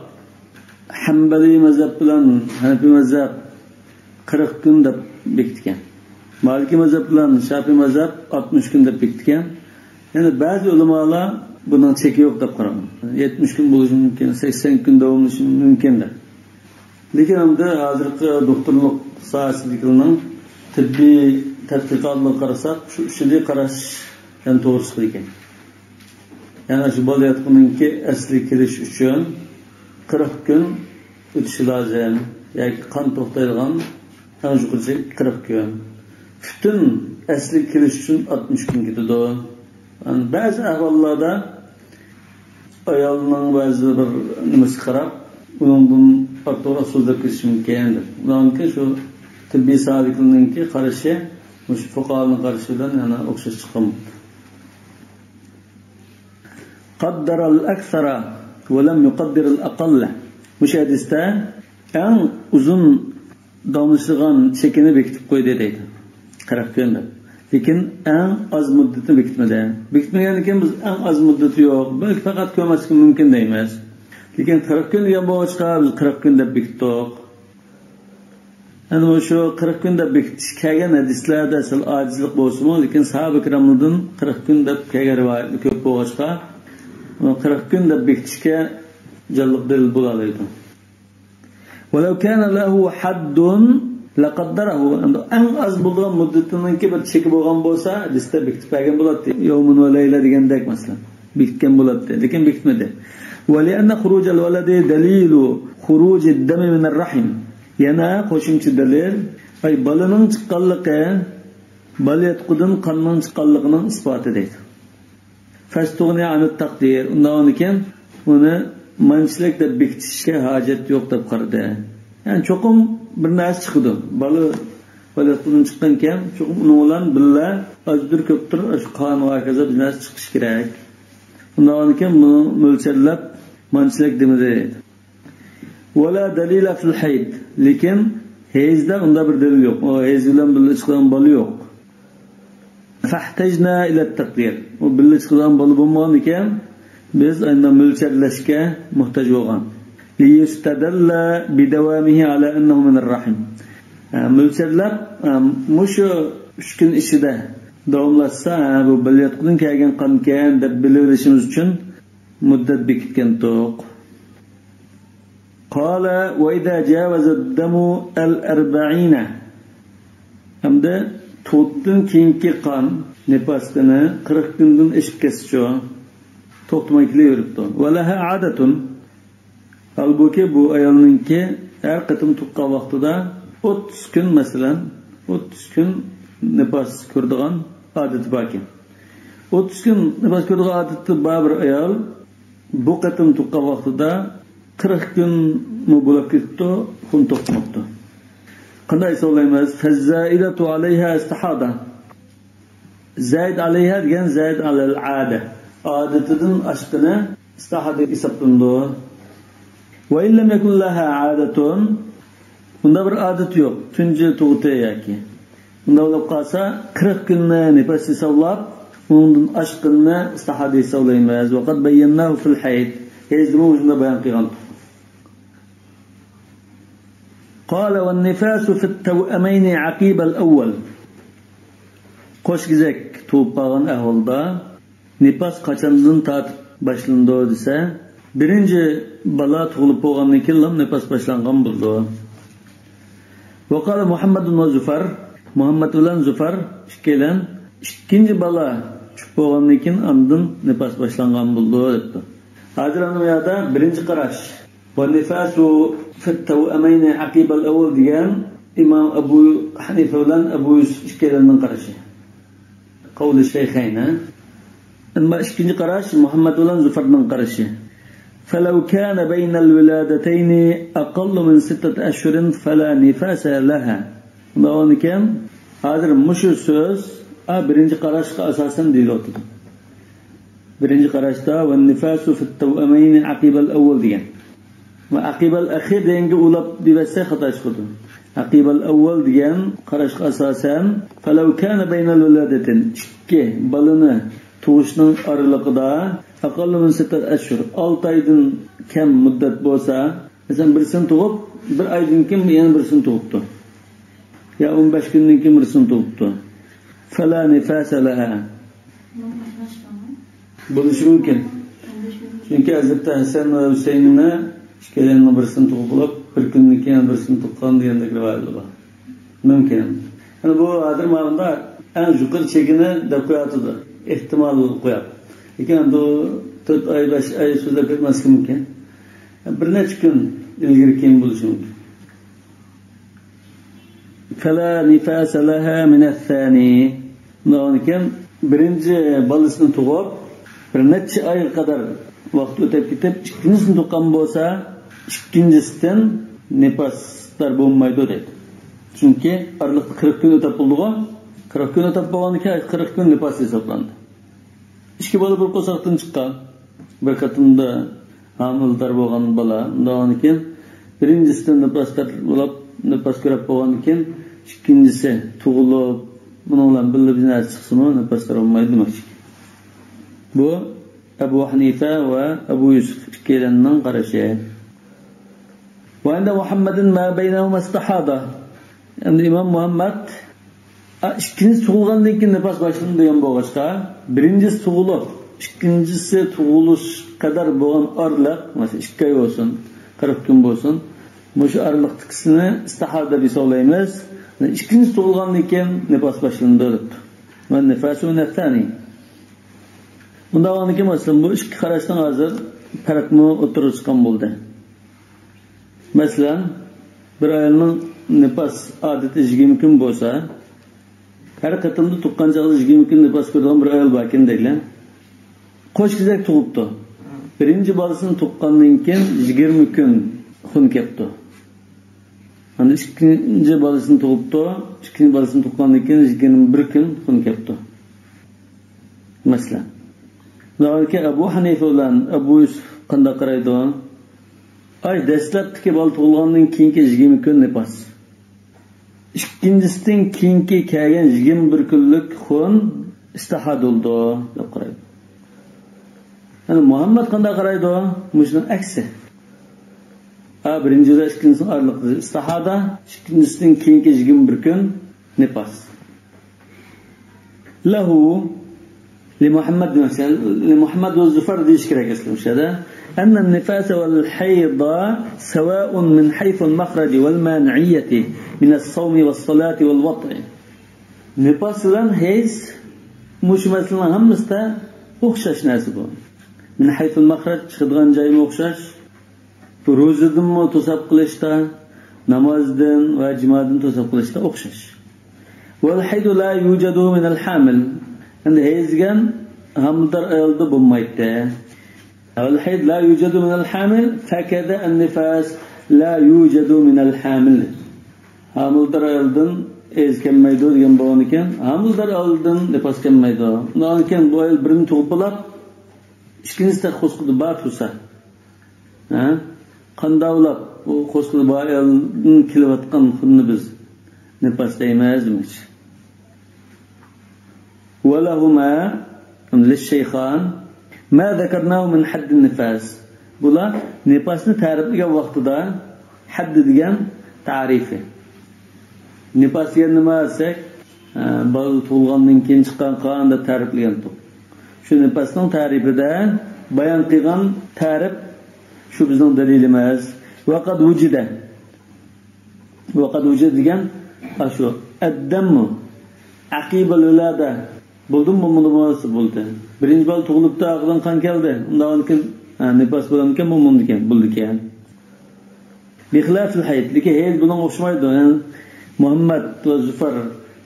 ھەنبەلىي مەزھەپ بىلەن ھەنەفىي مەزھەپ قىرىق كۈن دەپ بېكىتكەن. مالىكىي مەزھەپ بىلەن شاپىئىي مەزھەپ ئاتمىش كۈن دەپ بېكىتكەن. يەنە بەزى ئۆلىمالار بۇنىڭ چېكى يوق دەپ قارىغان. يەتمىش كۈن بولۇشى مۇمكىن، سەكسەن كۈن داۋاملىشىشى مۇمكىن دەپ. لېكىن ئەمدى ھازىرقى دوختۇرلۇق ساھەسىدىكىلەرنىڭ تېببىي تەتقىقاتلىرىغا قارىساق، شۇ ئۈچىدە قاراش يەنە توغرا چىقىدىكەن. يەنى شۇ بالىياتقۇنىڭكى ئەسلىگە كېلىش ئۈچۈن قىرىق كۈن ئۆتۈشى لازىم ياكى قان توختايدىغان ئەڭ يۇقىرى چەك قىرىق كۈن. پۈتۈن ئەسلىگە كېلىش ئۈچۈن ئاتمىش كۈن كېتىدۇ. يەنى بەزى ئەھۋاللاردا ئايالنىڭ بەزى بىر نېمىسىگە قاراپ، ئۇنىڭدىن ئارتۇقراق سۆزلەپ كېتىشى مۇمكىن دەپ. ئۇلارنىڭكى شۇ تېببىي ساھەدىكىلەرنىڭكى قارىشى مۇشۇ فۇقاھانىڭ قارىشى بىلەن يەنە ئوخشاش چىققان بولىدۇ. قدر الأكثر ولم يقدر الأقل. مۇشۇ ھەدىستە ئەڭ ئۇزۇن داۋاملىشىدىغان چېكىنى بېكىتىپ قويدى دەيدۇ. قىرىق كۈن دەپ. لېكىن ئەڭ ئاز مۇددىتىنى بېكىتمىدى. بېكىتمىگەندىن كېيىن بىز ئەڭ ئاز مۇددىتى يوق، بەلكى پەقەت كۆرمەسلىكى مۇمكىن دەيمىز. لېكىن قىرىق كۈن دېگەن بولغاچقا بىز قىرىق كۈن دەپ بېكىتتۇق. ئەنە مۇشۇ قىرىق كۈن دەپ بېكىتىش كەلگەن ھەدىسلەردە سەل ئاجىزلىق بولسىمۇ، لېكىن ساھابە كىراملاردىن قىرىق كۈن دەپ كەلگەن رىۋايەتلەر كۆپ بولغاچقا، قىرىق كۈن دەپ بېكىتىشكە جانلىق دەلىل بولالايدۇ. ولو كان له حد لقدره. ئەمدى ئەڭ ئاز بولىدىغان مۇددىتىنىڭكى بىر چېكى بولغان بولسا، ھەدىستە بېكىتىپ بەرگەن بولاتتى. يومۇن ۋە لەيلە دېگەندەك، مەسىلەن. بېكىتكەن بولاتتى. لېكىن بېكىتمىدى. ولأن خروج الولد دليل خروج الدم من الرحم. يەنە قوشۇمچە دەلىل، ئاي، بالىنىڭ چىققانلىقى، بالىياتقۇدىن قاننىڭ چىققانلىقىنىڭ ئىسپاتى دەيدۇ. فاستغني عن التقدير. ئۇنداق بولغاندىكىن ئۇنى مانچىلىك دەپ بېكىتىشكە ھاجەت يوق دەپ قارىدى. يەنى چوقۇم بىر نەرسە چىقىدۇ. بالا بالىياتقۇدىن چىققانكەن، چوقۇم ئۇنىڭ بىلەن بىللە ئازدۇر كۆپتۇر شۇ قان ۋە ھاكازا بىر نەرسە چىقىشى كېرەك. ئۇنداق بولغاندىكىن بۇنى مۆلچەرلەپ مانچىلىك دېمىدى. ولا دليل في الحيض. لېكىن ھەيزدە ئۇنداق بىر دەلىل يوق. ئۇ ھەيز بىلەن بىللە چىقىدىغان بالا يوق. فاحتجنا إلى التقدير. ئۇ بىللە چىقىدىغان بالا بولمىغان ئىكەن، بىز ئاندىن مۆلچەرلەشكە موھتاج بولغان. ليستدل بدوامه على أنه من الرحم. ھە، مۆلچەرلەپ، ھە، مۇشۇ ئۈچ كۈن ئىچىدە داۋاملاشسا، ھە، بۇ بالىياتقۇدىن كەلگەن قانكەن دەپ بىلىۋېلىشىمىز ئۈچۈن مۇددەت بېكىتكەنتۇق. قال وإذا جاوز الدم الأربعين. ئەمدى تۇغۇتتىن كېيىنكى قان نىپاس قېنى قىرىق كۈندىن ئېشىپ كەتسىچۇ؟ توختىماي كېلىۋېرىپتۇ. ولها عادة. ھالبۇكى، بۇ ئايالنىڭكى ھەر قېتىم تۇغقان ۋاقتىدا ئوتتۇز كۈن، مەسىلەن، ئوتتۇز كۈن نىپاس كۆرىدىغان ئادىتى باركەن. ئوتتۇز كۈن نىپاس كۆرىدىغان ئادىتى بار بىر ئايال بۇ قېتىم تۇغقان ۋاقتىدا قىرىق كۈنمۇ بولۇپ كېتىپتۇ، قان توختىماپتۇ. قانداق ھېسابلايمىز؟ فالزائدة عليها استحاضة. زائد عليها دېگەن زائد على العادة. ئادىتىدىن ئاشقىنى ئىستىھادە ھېسابلىنىدۇ. وإن لم يكن لها عادة. ئۇنداق بىر ئادىتى يوق. تۇنجى تۇغۇتى ياكى. ئۇنداق بولۇپ قالسا، قىرىق كۈننى نىپاس ھېسابلاپ، ئۇنىڭدىن ئاشقىنىنى ئىستىھادە ھېسابلايمىز. وقد بيناه في الحيض. ھەيزدىمۇ مۇشۇنداق بايان قىلغان. قال والنفاس في التوأمين عقيب الأول. قوش كېزەك تۇغۇپ قالغان ئەھۋالدا نىپاس قاچاندىن تارتىپ باشلىنىدۇ دېسە، بىرىنچى بالا تۇغۇلۇپ بولغاندىن كېيىنلا نىپاس باشلانغان بولىدۇ. وقال محمد وزفر، مۇھەممەد بىلەن زۇفەر ئىككىيلەن ئىككىنچى بالا چۈشۈپ بولغاندىن كېيىن ئاندىن نىپاس باشلانغان بولىدۇ دەپتۇ. ھازىر ئەنە بۇ يەردە بىرىنچى قاراش. والنفاس في التوأمين عقيب الأول دېگەن ئىمام ئەبۇ ھەنىفە بىلەن ئەبۇ يۈسۈپ ئىككىيلەننىڭ قارىشى. قول الشيخين. ئەمما ئىككىنچى قاراش مۇھەممەد بىلەن زۇفەرنىڭ قارىشى. فلو كان بين الولادتين أقل من ستة أشهر فلا نفاس لها. ئۇنداق بولغاندىكىن، ھازىر مۇشۇ سۆز، ئا، بىرىنچى قاراشقا ئاساسەن دېيىلىۋاتىدۇ. بىرىنچى قاراشتا والنفاس في التوأمين عقيب الأول دېگەن. ۋە عقيب الأخير دېگەنگە ئۇلاپ دېيىۋەتسە خاتا چىقىدۇ. عقيب الأول دېگەن قاراشقا ئاساسەن، فلو كان بين الولادتين، ئىككى بالىنى تۇغۇشنىڭ ئارىلىقىدا، أقل من ستة أشهر، ئالتە ئايدىن كەم مۇددەت بولسا، مەسىلەن، بىرسىنى تۇغۇپ، بىر ئايدىن كېيىن يەنە بىرسىنى تۇغۇپتۇ. يا ئون بەش كۈندىن كېيىن بىرسىنى تۇغۇپتۇ. فلا نفاس لها. بولۇشى مۇمكىن. چۈنكى ھەزرىتى ھەسەن ۋە ھۈسەيىننى ئىككىيلەننىڭ بىرسىنى تۇغۇپ بولۇپ، بىر كۈندىن كېيىن بىرسىنى تۇغقان دېگەندەك رىۋايەتلەر بار. مۇمكىن. يەنى بۇ ھازىر ماۋۇندا ئەڭ يۇقىرى چېكىنى دەپ قويۇۋاتىدۇ. ئېھتىمال قويۇپ. لېكىن ئەمدى تۆت ئاي، بەش ئاي سۆزلەپ كەتمەسلىكى مۇمكىن. بىر نەچچە كۈن ئىلگىرى كېيىن بولۇشى مۇمكىن. فلا نفاس لها من الثاني. ئۇنداقكەن، بىرىنچى بالىسىنى تۇغۇپ، بىر نەچچە ئايغا قەدەر ۋاقىت ئۆتۈپ كېتىپ، ئىككىنچىسىنى تۇغقان بولسا، ئىككىنچىسىدىن نىپاسدار بولمايدۇ دەيدۇ. چۈنكى ئارىلىقتا قىرىق كۈن ئۆتۈپ بولدىغۇ. قىرىق كۈن ئۆتۈپ بولغاندىن كېيىن، قىرىق كۈن نىپاس ھېسابلانىدۇ. ئىككى بالا بىر قورساقتىن چىققان. بىر قېتىمدا ھامىلىدار بولغان بالا، ئۇنداقتىن كېيىن بىرىنچىسىدىن نىپاس بولۇپ، نىپاس كۆرۈپ بولغاندىن كېيىن، ئىككىنچىسى تۇغۇلۇپ، بۇنىڭ بىلەن بىللە بىر نەرسە چىقسىمۇ، نىپاس بولمايدۇ دېمەكچى. بۇ ئەبۇ ھەنىفە ۋە ئەبۇ يۈسۈف ئىككىيلەننىڭ قارىشى. وعند محمد ما بينهما استحاضة. ئەمدى ئىمام مۇھەممەد، ئا، ئىككىنچىسى تۇغۇلغاندىن كېيىن نىپاس باشلىنىدۇ دېگەن بولغاچقا، بىرىنچىسى تۇغۇلۇپ، ئىككىنچىسى تۇغۇلۇش قەدەر بولغان ئارىلىق، مەسىلەن، ئىككى ئاي بولسۇن، قىرىق كۈن بولسۇن، مۇشۇ ئارىلىقتىكىسىنى ئىستىھادا دەپ ھېسابلايمىز. ئىككىنچىسى تۇغۇلغاندىن كېيىن نىپاس باشلىنىدۇ دەپتۇ. والنفاس من الثاني. ئۇنداق بولغاندىن كېيىن، مەسىلەن، بۇ ئىككى قاراشنىڭ ھازىر پەرقمۇ ئوتتۇرىغا چىققان بولدى. مەسىلەن، بىر ئايالنىڭ نىپاس ئادىتى يىگىرمە كۈن بولسا، ھەر قېتىمدا تۇغقان چاغدا يىگىرمە كۈن نىپاس كۆرىدىغان بىر ئايال باركەن دەيلى. قوش كېزەك تۇغۇپتۇ. بىرىنچى بالىسىنى تۇغقاندىن كېيىن يىگىرمە كۈن خۇن كەپتۇ. ئەمدى ئىككىنچى بالىسىنى تۇغۇپتۇ. ئىككىنچى بالىسىنى تۇغقاندىن كېيىن يىگىرمە بىر كۈن خۇن كەپتۇ. مەسىلەن، ئەبۇ ھەنىفە بىلەن ئەبۇ يۈسۈف قانداق قارايدۇ؟ ئاي، دەسلەپتىكى بالا تۇغۇلغاندىن كېيىنكى يىگىرمە كۈن نىپاس. ئىككىنچىسىدىن كېيىنكى كەلگەن يىگىرمە بىر كۈنلۈك خۇن ئىستىھادا بولىدۇ، دەپ قارايدۇ. يەنى مۇھەممەد قانداق قارايدۇ؟ مۇشۇنىڭ ئەكسى. ھە، بىرىنچى ۋە ئىككىنچىسىنىڭ ئارىلىقى ئىستىھادا، ئىككىنچىسىدىن كېيىنكى يىگىرمە بىر كۈن نىپاس. لەھۇ، لىمۇھەممەد دېمەكچى، لىمۇھەممەد ۋە زۇفەر دېيىش كېرەك ئەسلى مۇشۇ يەردە. أن النفاس والحيض سواء من حيث المخرج والمانعية من الصوم والصلاة والوطء. نىپاس بىلەن ھەيز مۇشۇ مەسىلىنىڭ ھەممىسىدە ئوخشاش نەرسە بۇ. من حيث المخرج، چىقىدىغان جايمۇ ئوخشاش، روزىدىنمۇ توساپ قىلىشتا، نامازدىن ۋە جۇمادىن توساپ قىلىشتا ئوخشاش. والحيض لا يوجد من الحامل. ئەمدى ھەيز دېگەن ھامىلىدار ئايالدا بولمايتتى. والحيض لا يوجد من الحامل، فكذا النفاس لا يوجد من الحامل. ھامىلىدار ئايالدىن ھەيز كەلمەيدۇ دېگەن بولغاندىكىن، ھامىلىدار ئايالدىن نىپاس كەلمەيدۇ. ئۇنداقتىكىن بۇ ئايال بىرنى تۇغۇپ بولاپ، ئىككىنچىسى تېخى قورسىقىدا بار تۇرسا، ھە؟ قانداق بولاپ بۇ قورسىقىدا بار ئايالدىن كېلىۋاتقان خۇننى بىز نىپاس دەيمىز دېمەكچى. ولهما، للشيخان، ما ذكرناه من حد النفاس. بۇلار نىپاسنى تەرىپلىگەن ۋاقتىدا، ھەددى دېگەن تەرىپى. نىپاس دېگەن نېمە دېسەك، ئە، بالا تۇغۇلغاندىن كېيىن چىققان قان دەپ تەرىپلىگەنتۇق. شۇ نىپاسنىڭ تەرىپىدە بايان قىلغان تەرىپ شۇ بىزنىڭ دەلىلىمىز. وقد وجد. وقد وجد دېگەن ئاشۇ. الدم عقب الولادة. بولدىمۇ، بولمىدىمۇ؟ بولدى. بىرىنچى بالا تۇغۇلۇپتۇ، ئارقىدىن قان كەلدى. ئۇنداقتىن كېيىن، ھە، نىپاس بولامدىكەن، بولمامدىكەن؟ بولىدىكەن. بخلاف الحيض. لېكىن ھەيز بۇنىڭغا ئوخشىمايدۇ. يەنى مۇھەممەد ۋە زۇفەر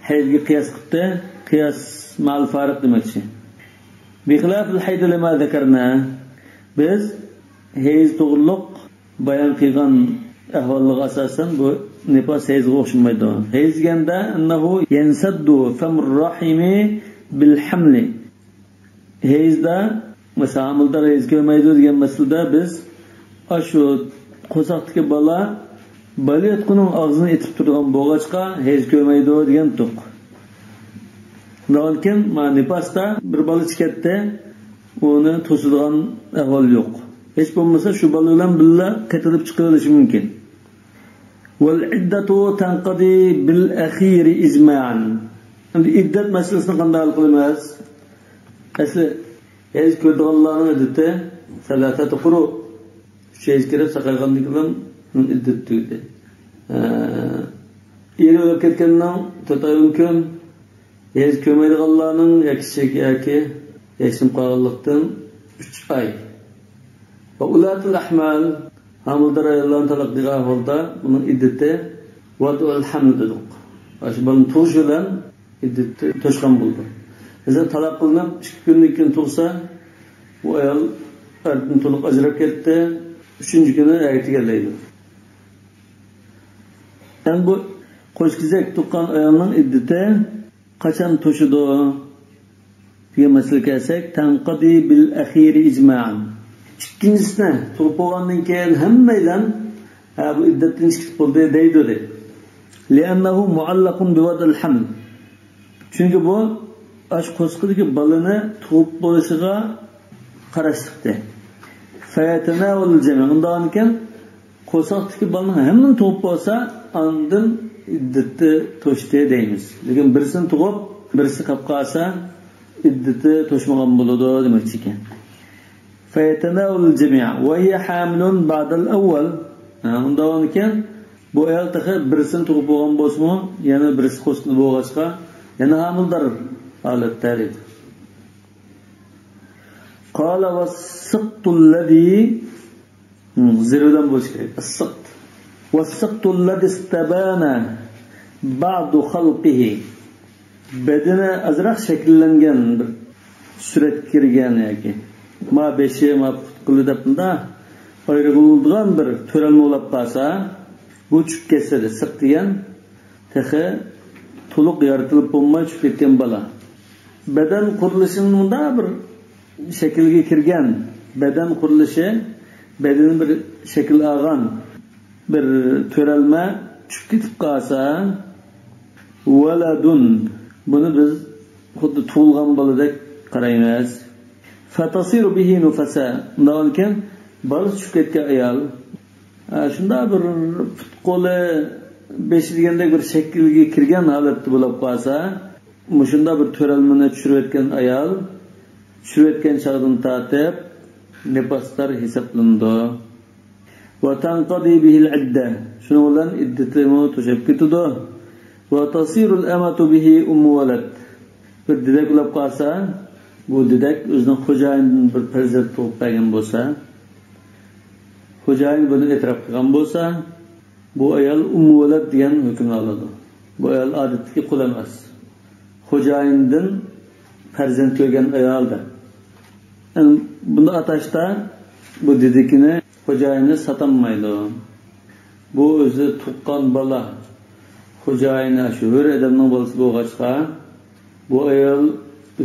ھەيزگە قىياس قىپتۇ. قىياس مع الفارق دېمەكچى. بخلاف الحيض لما ذكرنا. بىز ھەيز توغرۇلۇق بايان قىلغان ئەھۋاللارغا ئاساسەن، بۇ نىپاس ھەيزگە ئوخشىمايدۇ. ھەيز دېگەندە، أنه ينسد فم الرحم بالحمل. ھەيزدە، مەسىلەن، ھامىلىدار ھەيز كۆرمەيدۇ دېگەن مەسىلىدە بىز ئاشۇ قورساقتىكى بالا بالىياتقۇنىڭ ئاغزىنى ئېتىپ تۇرىدىغان بولغاچقا، ھەيز كۆرمەيدۇ دېگەنتۇق. شۇنداقتىن كېيىن، مانا نىپاستا بىر بالا چىقىپ كەتتى، ئۇنى توسىدىغان ئەھۋال يوق. ھېچ بولمىسا شۇ بالا بىلەن بىللە قېتىلىپ چىقىۋېلىشى مۇمكىن. والعدة تنقضي بالأخير إجماعا. ئەمدى ئىددەت مەسىلىسىنى قانداق ھەل قىلىمىز؟ ئەسلى ھەيز كۆرىدىغانلارنىڭ ئىددىتى ثلاثة قروء. ئۈچ ھەيز كىرىپ ساقايغاندىن كېيىن ئىددىتى تۈگىدى. ئە، ئېرى ئۆلۈپ كەتكەننىڭ تۆت ئاي ئون كۈن، ھەيز كۆرمەيدىغانلارنىڭ ياكى كىچىك ياكى ياشىنىپ قالغانلىقتىن ئۈچ ئاي. وأولاة الأحمال، ھامىلىدار ئاياللارنى تالاق قىلغان ھالدا بۇنىڭ ئىددىتى ۋەدئۇل ھەمل دېدۇق. ئاشۇ بالىنى تۇغۇشى بىلەن ئىددىتى توشقان بولىدۇ. مەسىلەن، تالاق قىلىنىپ ئىككى كۈندىن كېيىن تۇغسا، بۇ ئايال ئەردىن تولۇق ئاجراپ كەتتى، ئۈچىنچى كۈنى ئەرگە تېگەلەيدۇ. يەنى بۇ قوش كېزەك تۇغقان ئايالنىڭ ئىددىتى قاچان توشىدۇ دېگەن مەسىلىگە كەلسەك، تەنقەدى بىل ئەخىرى ئىجمائەن. ئىككىنچىسىنى تۇغۇپ بولغاندىن كېيىن ھەممەيلەن، ھە، بۇ ئىددەتتىن چىقىپ بولدى دەيدۇ، دەيدۇ. لىئەننەھۇ مۇئەللەقۇن بىۋەدئىل ھەمل. چۈنكى بۇ ئاشۇ قورسىقىدىكى بالىنى تۇغۇپ بولۇشىغا قاراشلىقتى. فەيەتەناۋەلۇل جەمىئ. ئۇنداقكەن، قورساقتىكى بالىنىڭ ھەممىنى تۇغۇپ بولسا، ئاندىن ئىددىتى توشتى دەيمىز. لېكىن بىرسىنى تۇغۇپ، بىرسى قاپ قالسا، ئىددىتى توشمىغان بولىدۇ دېمەكچىكەن. فەيەتەناۋەلۇل جەمىئ. ۋەھىيە ھامىلۇن بەئدەل ئەۋۋەل. ھە، ئۇنداق بولغاندىكىن، بۇ ئايال تېخى بىرسىنى تۇغۇپ بولغان بولسىمۇ، يەنە بىرسى قورسىقىدا بولغاچقا، يەنە ھامىلىدار ھالەتتە دەيدۇ. قال والسقط الذي، زېرىدان بولۇش كېرەك. السقط. والسقط الذي استبان بعض خلقه. بەدىنى ئازراق شەكىللەنگەن بىر سۈرەتكە كىرگەن ياكى ما بېشى، ما پۇت-قولى دەپ مۇنداق ئايرىلىدىغان بىر تۆرەلمە بولۇپ قالسا، بۇ چۈشۈپ كەتسە، سىق دېگەن تېخى تولۇق يارىتىلىپ بولماي چۈشۈپ كەتكەن بالا. بەدەن قۇرۇلۇشىنىڭ مۇنداق بىر شەكىلگە كىرگەن، بەدەن قۇرۇلۇشى، بەدىنى بىر شەكىل ئالغان بىر تۆرەلمە چۈشۈپ كېتىپ قالسا، ۋەلەدۇن، بۇنى بىز خۇددى تۇغۇلغان بالىدەك قارايمىز. فەتەسىرۇ بىھى نۇفەسا. ئۇنداقكەن، بالىسى چۈشۈپ كەتكەن ئايال، ئە، شۇنداق بىر پۇت-قولى، بېشى دېگەندەك بىر شەكىلگە كىرگەن ھالەتتە بولۇپ قالسا، مۇشۇنداق بىر تۆرەلمىنى چۈشۈرۈۋەتكەن ئايال چۈشۈرۈۋەتكەن چاغدىن تارتىپ نىپاسدار ھېسابلىنىدۇ. ۋە تەنقەدى بىھىل ئىددە. شۇنىڭ بىلەن ئىددىتىمۇ توشۇپ كېتىدۇ. ۋە تەسىرۇل ئەمەتۇ بىھى ئۇممۇ ۋەلەد. بىر دېدەك بولۇپ قالسا، بۇ دېدەك ئۆزىنىڭ خوجايىنىدىن بىر پەرزەنت تۇغۇپ بەرگەن بولسا، خوجايىن بۇنى ئېتىراپ قىلغان بولسا، بۇ ئايال ئۇممۇ ۋەلەد دېگەن ھۆكۈمنى ئالىدۇ. بۇ ئايال ئادەتتىكى قۇل ئەمەس. خوجايىندىن پەرزەنت كۆرگەن ئايال دەپ. يەنى بۇنداق ئاتاشتا بۇ دېدىكىنى خوجايىنى ساتالمايدۇ. بۇ ئۆزى تۇغقان بالا. خوجايىنى شۇ ھۆر ئادەمنىڭ بالىسى بولغاچقا، بۇ ئايال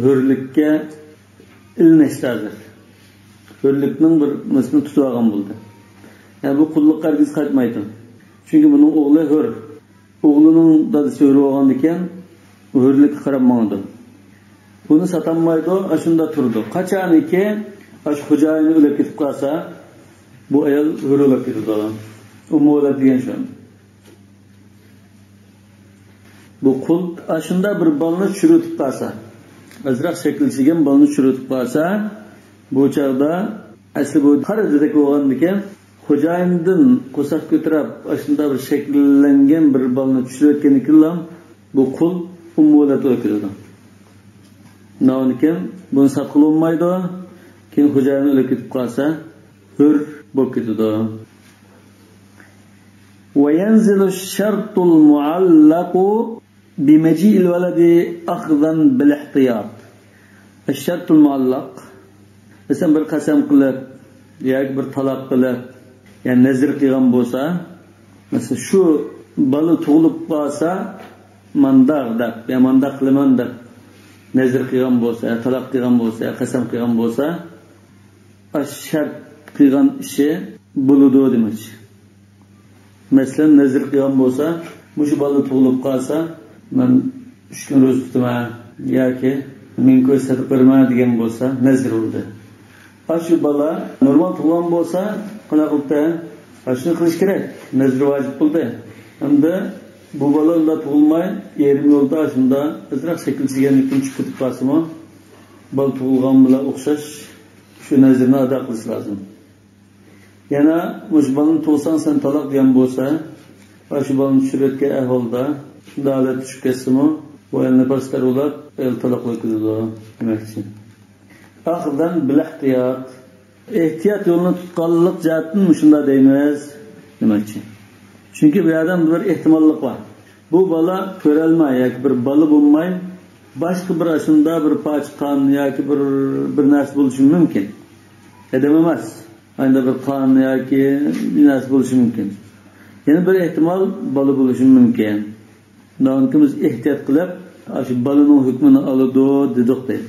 ھۆرلۈككە ئىلىنىشتە ھازىر. ھۆرلۈكنىڭ بىر نېمىسىنى تۇتۇۋالغان بولدى. يەنى بۇ قۇللۇققا ھەرگىز قايتمايدۇ. چۈنكى بۇنىڭ ئوغلى ھۆر. ئوغلىنىڭ دادىسى ھۆر بولغاندىكىن، ھۆرلۈككە قاراپ ماڭىدۇ. بۇنى ساتالمايدۇ، ئاشۇنداق تۇرىدۇ. قاچانكى ئاشۇ خوجايىنى ئۆلۈپ كېتىپ قالسا، بۇ ئايال ھۆر بولۇپ كېتىدۇ. ئۇممۇ ۋەلەد دېگەن شۇ. بۇ قۇل ئاشۇنداق بىر بالىنى چۈشۈرۈۋېتىپ قالسا، ئازراق شەكىللىشىپ كەتكەن بالىنى چۈشۈرۈۋېتىپ قالسا، بۇ چاغدا ئەسلى بۇ قارا دېدەك بولغاندىكىن، خوجايىنىدىن قورساق كۆتۈرۈپ، ئاشۇنداق بىر شەكىللەنگەن بىر بالىنى چۈشۈرۈۋەتكەندىن كېيىنلا، بۇ قۇل ئۇممۇ ۋەلەد بولۇپ كېتىدۇ. ناۋانىكەن، بۇنى ساتقىلى بولمايدۇ. كېيىن خوجايىنى ئۆلۈپ كېتىپ قالسا، ھۆر بولۇپ كېتىدۇ. وينزل الشرط المعلق بمجيء الولد أخذا بالاحتياط. الشرط المعلق. مەسىلەن، بىر قەسەم قىلىپ ياكى بىر تالاق قىلىپ، يەنى نەزىر قىلغان بولسا، مەسىلەن، شۇ بالا تۇغۇلۇپ قالسا، مانداق دەپ، يا مانداق قىلىمەن دەپ نەزىر قىلغان بولسا، يا تالاق قىلغان بولسا، يا قەسەم قىلغان بولسا، ئاشۇ شەرت قىلغان ئىشى بولىدۇ دېمەكچى. مەسىلەن، نەزىر قىلغان بولسا، مۇشۇ بالا تۇغۇلۇپ قالسا، مەن ئۈچ كۈن روزا تۇتىمەن، ياكى مىڭ كوي سەدىقە بېرىمەن دېگەن بولسا، نەزىر بولدى. ئاشۇ بالا نورمال تۇغۇلغان بولسا، قانداق قىلىپتۇ؟ ئاشۇنى قىلىش كېرەك. نەزىر ۋاجىپ بولدى. ئەمدى بۇ بالا ئۇنداق تۇغۇلماي، يېرىم يولدا شۇنداق ئازراق شەكىل چىگەندىن كېيىن چۈشۈپ كېتىپ قالسىمۇ، بالا تۇغۇلغان بىلەن ئوخشاش شۇ نەزىرنى ئادا قىلىش لازىم. يەنە مۇشۇ بالىنى تۇغساڭ سەن تالاق دېگەن بولسا، ۋە شۇ بالىنى چۈشۈرۈۋەتكەن ئەھۋالدا شۇنداق ھالەتكە چۈشۈپ كەتسىمۇ، بۇ ئەمدى نىپاس تەرۇلات ئايال تالاقلاپ كېتىدۇ دېمەكچى. ئاخىرىدىن بىل ئەھتىيات. ئېھتىيات يولىنى تۇتقانلىق جەھەتتىن مۇشۇنداق دەيمىز دېمەكچى. چۈنكى بۇ يەردە بىر ئېھتىماللىق بار. بۇ بالا كۆرەلمەي ياكى بىر بالا بولماي، باشقا بىر ئاشۇنداق بىر پارچە قان ياكى بىر، بىر نەرسە بولۇشى مۇمكىن. ئادەم ئەمەس. ئايدا بىر قان ياكى بىر نەرسە بولۇشى مۇمكىن. يەنە بىر ئېھتىمال بالا بولۇشى مۇمكىن. شۇنىڭ ئۈچۈن بىز ئېھتىيات قىلىپ، ئاشۇ بالىنىڭ ھۆكمىنى ئالىدۇ دېدۇق دەيدۇ.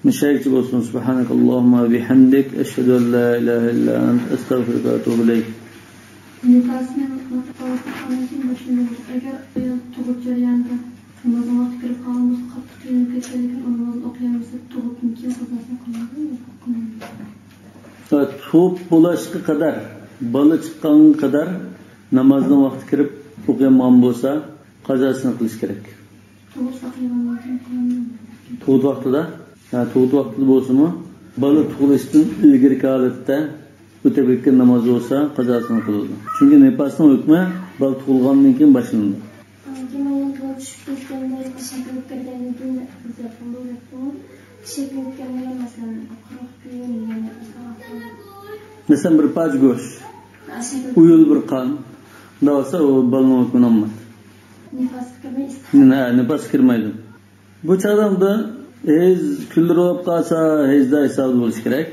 مۇشەيىكچە بولسۇن. سۇبھانەكاللاھۇمما ۋە بىھەمدىك، ئەشھەدۇ ئەن لا ئىلاھە ئىللا ئەنت، ئەستەغفىرۇكە ۋە ئەتۇبۇ ئىلەيك. نىپاسنى ئۇنتۇپ قالغان كېيىن باشلىنىدۇ. ئەگەر ئايال تۇغۇت جەريانىدا نامازنىڭ ۋاقتى كىرىپ قالغان بولسا، قاتتىق قىينىلىپ كەتكەندىن كېيىن ئۇ نامازنى ئوقۇيالمىسا، تۇغۇتتىن كېيىن قازاسىنى قىلىدۇ، يوق قىلمايدۇ. تۇغۇت بولۇشقا قەدەر، بالا چىققانغا قەدەر نامازنىڭ ۋاقتى كىرىپ ئوقۇيالمىغان بولسا، قازاسىنى قىلىش كېرەك. تۇغۇت ۋاقتىدا، ھە، تۇغۇت ۋاقتىدا بولسىمۇ، بالا تۇغۇلۇشتىن ئىلگىرىكى ھالەتتە ئۆتەپ كەتكەن ناماز بولسا، قازاسىنى قىلىدۇ. چۈنكى نىپاسنىڭ ھۆكمى بالا تۇغۇلغاندىن كېيىن باشلىنىدۇ. ئاندىن كېيىن ئايال بالا چۈشۈپ كەتكەندە، شەكىللىنىپ كەلگەندىن كېيىن ئىززەت بولۇپ كېتىپتۇ. شەكىللىنىپ كەلگەن، مەسىلەن، قىرىق كۈن، يەنى ئۇزاق. مەسىلەن، بىر پارچە گۆش، ئاشۇ ئۇيۇل بىر قان، ئۇنداق بولسا ئۇ بالىنىڭ ھۆكمىنى ئالمايدۇ. نىپاس كىرمەي ئىستىھادا. نە، نىپاس كىرمەيدۇ. بۇ چاغدا ئۇندا ھەيز كۈنلىرى بولۇپ قالسا، ھەيزدار ھېسابىدا بولۇشى كېرەك.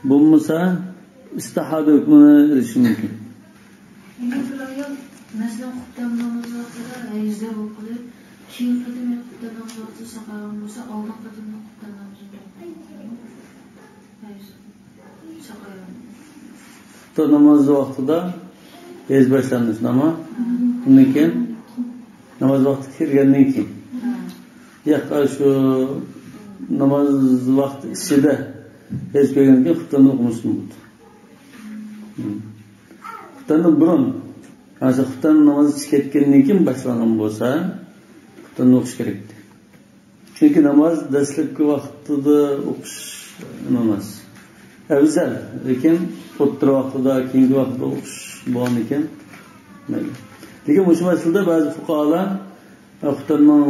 بولمىسا، ئىستىھادا ھۆكمىنى ئېلىشى مۇمكىن. ئەگەر بىر ئايال، مەسىلەن، خۇپتەن نامىزى ۋاقتىدا ھەيزدار بولۇپ قېلىپ، كېيىنكى قېتىم يەنە خۇپتەن نامىزى ۋاقتىدا ساقايغان بولسا، ئالدىنقى قېتىمدا خۇپتەن نامىزىنى تۇرۇپ ھەيز ساقايغان. خۇپتەن نامىزى ۋاقتىدا ھەيز باشلاندى، شۇنداقمۇ؟ ئۇندىن كېيىن ناماز ۋاقتى كىرگەندىن كېيىن. ياق، شۇ ناماز ۋاقتى ئىچىدە ھەيز كۆرگەندىن كېيىن خۇپتەننى ئوقۇمىسىمۇ بولىدۇ. خۇپتەندىن بۇرۇن، مەسىلەن، خۇپتەن نامازى چىقىپ كەتكەندىن كېيىن باشلانغان بولسا، خۇپتەننى ئوقۇش كېرەك. چۈنكى ناماز دەسلەپكى ۋاقتىدا ئوقۇش ناماز ئەۋزەل، لېكىن ئوتتۇرا ۋاقتىدا، كېيىنكى ۋاقتىدا ئوقۇش بولغاندىكىن مەيلى. لېكىن مۇشۇ مەسىلىدە بەزى فۇقاھالار خۇپتەننىڭ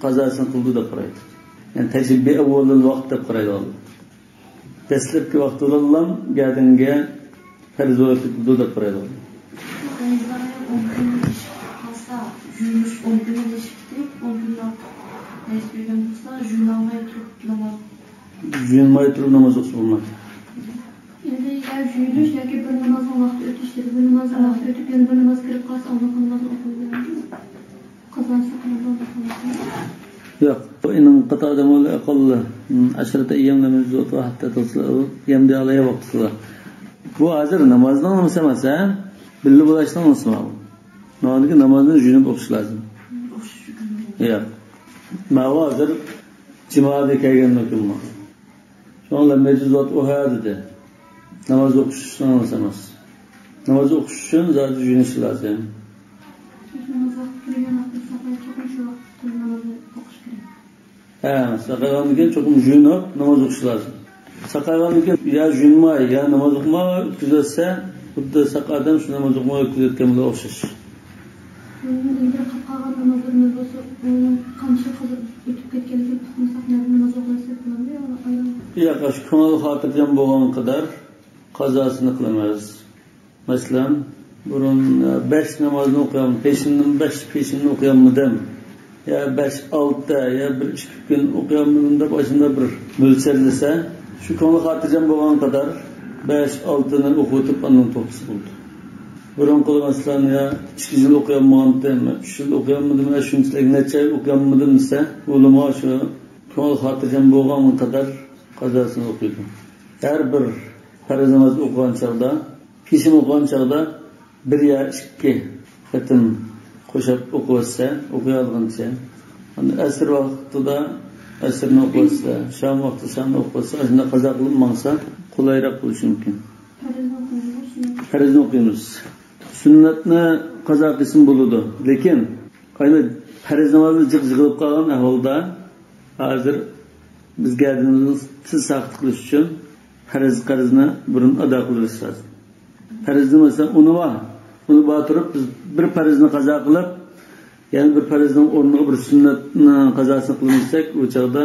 قازاسىنى قىلىدۇ دەپ قارايدۇ. يەنى تەجرىبە ئەۋۋەلىل ۋاقىت دەپ قارايدۇ. دەسلەپكى ۋاقتىدىلا گەدىنگە پەرز بولۇپ كېتىدۇ دەپ قارايدۇ. ھەيزلەرنىڭ ئون كۈندىن ئېشىپ قالسا، يۇيۇنۇش ئون كۈندىن ئېشىپ كېتىپ، ئون كۈندىن ئارتۇق ھەيز كۆرگەن بولسا، يۇيۇنالماي تۇرۇپ ناماز. يۇيۇنماي تۇرۇپ ناماز ئوقۇسا بولمايدۇ. ئەمدى يا يۇيۇنۇش ياكى بىر نامازنىڭ ۋاقتى ئۆتۈش دېدى. بىر نامازنىڭ ۋاقتى ئۆتۈپ، يەنە بىر ناماز كىرىپ قالسا، ئالدىنقى نامازنى ئوقۇيدۇ. قازاسى قىلىنغان بولسا. ياق، بۇ ئىنقىتادىمۇ ئەقەللى، م، ئەشرەتە ئەييام لەم يەجۇز ۋەقتىھا ھەتتا تەغسىلە ئەۋ يەمدى ئەلەيھا ۋەقتىسىلا. بۇ ھازىر نامازنىڭ نېمىسى ئەمەس، ھە؟ بىللە بولۇشنىڭ نېمىسى بار بۇ؟ نامازنى يۇيۇنۇپ ئوقۇش لازىم. ياق. ماۋۇ ھازىر جىمادا كەلگەن ھۆكۈم بار. شۇڭا لەم يەجۇز ۋەقتىھا دېدى. ناماز ئوقۇش ئەمەس. ناماز ئوقۇش ئۈچۈن زادى يۇيۇنۇش لازىم. ناماز ۋاقتى كىرگەن ۋاقتىدا ساقايغان چوقۇم شۇ ۋاقىتتا نامازنى ئوقۇش كېرەك. ھە، ساقايغاندىن كېيىن چوقۇم يۇيۇنۇپ ناماز ئوقۇش لازىم. ساقايغاندىن كېيىن يا يۇيۇنماي، يا ناماز ئوقۇماي ئۆتكۈزۈۋەتسە، خۇددى ساق ئادەم شۇ ناماز ئوقۇماي ئۆتكۈزۈۋەتكەن بىلەن ئوخشاش. ئۇنىڭ ئىلگىرى قىلىپ قالغان نامازلىرىمىز بولسا، ئۇنىڭ قانچىلىك قىلىپ ئۆتۈپ كەتكەنلىكىنى ئۇقمىساق، نەدىن ناماز ئوقۇيسىز دەپ بولامدۇ يا ئايرىم؟ ياق، شۇ كۆڭۈل خاتىرجەم بولغان قەدەر قازاسىنى قىلىمىز. مەسىلەن، بۇرۇن، ئە، بەش نامازنى ئوقۇيالمىدىم، پېشىندىن بەش پېشىننى ئوقۇيالمىدىم. يا بەش ئالتە، يا بىر ئىككى كۈن ئوقۇيالمىدىم دەپ، ئاشۇنداق بىر مۆلچەرلىسە، شۇ كۆڭلى خاتىرجەم بولغان قەدەر بەش ئالتىنى ئوقۇۋېتىپ، ئاندىن توختىسا بولىدۇ. بۇرۇنقىدا، مەسىلەن، يا ئىككى يىل ئوقۇيالمىغانتىم، يا ئۈچ يىل ئوقۇيالمىدىم، يا شۇنچىلىك نەچچە ئاي ئوقۇيالمىدىم دېسە، ئۇلىما شۇ كۆڭلى خاتىرجەم بولغان قەدەر قازاسىنى ئوقۇيدۇ. ھەر بىر پەرز ناماز ئوقۇغان چاغدا، پېشىن ئوقۇغان چاغدا بىر يا ئىككى قېتىم قوشاپ ئوقۇۋەتسە، ئوقۇيالىغىنىچە، ئەسىر ۋاقتىدا ئەسىرنى ئوقۇۋاتسا، شام ۋاقتىدا شامنى ئوقۇۋاتسا، ئاشۇنداق قازا قىلىپ ماڭسا قولايراق بولۇشى مۇمكىن. پەرزنى ئوقۇيمىز. سۈننەتنى قازا قىلسىمۇ بولىدۇ. لېكىن، ئەينى پەرز نامازدا جىق يىغىلىپ قالغان ئەھۋالدا، ھازىر بىز گەدىنىمىزنى تېز ساقىت قىلىش ئۈچۈن پەرز قەرزنى بۇرۇن ئادا قىلىۋېلىش لازىم. پەرزنى، مەسىلەن، ئۇنى بار. ئۇنى بار تۇرۇپ، بىز بىر پەرزنى قازا قىلىپ، يەنە بىر پەرزنىڭ ئورنىغا بىر سۈننەتنىڭ قازاسىنى قىلىمىز دېسەك، ئۇ چاغدا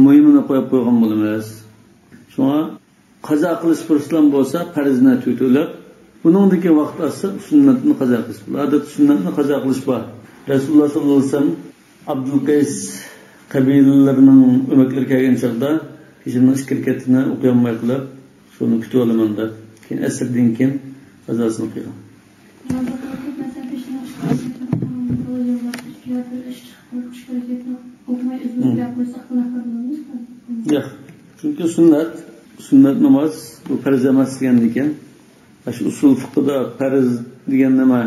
مۇھىمىنى قويۇپ قويغان بولىمىز. شۇڭا قازا قىلىش پۇرسىتىلا بولسا پەرزنى تۈگىتىۋېلىپ، ئۇنىڭدىن كېيىن ۋاقىت ئاچسا سۈننەتنى قازا قىلىش بولىدۇ. ئادەتتە سۈننەتنى قازا قىلىش بار. رەسۇلۇللا ساللاللاھۇ ئەلەيھى ۋەسەللەم ئابدۇلقەيس قەبىلىلىرىنىڭ ئۆمەكلىرى كەلگەن چاغدا پېشىنىڭ ئىككى رەكەتىنى ئوقۇيالماي قېلىپ، شۇنى كۈتۈۋالىمەن دەپ، كېيىن ئەسىردىن كېيىن قازاسىنى قىلغان. نامازدا قىلىپ، مەسىلەن، پېشىنىڭ ئىككى رەكەتىنى ئوقۇيالماي قېلىپ، يا بىر ئىش چىقىپ، ئىككى رەكەتنى ئوقۇماي ئۆزىمىز بىلەن قويساق، گۇناھكار بولىمىزمۇ؟ ياق. چۈنكى سۈننەت، سۈننەت ناماز، بۇ پەرز ئەمەس دېگەندىن كېيىن، ئاشۇ ئۇسۇل فىقىدا پەرز دېگەن نېمە،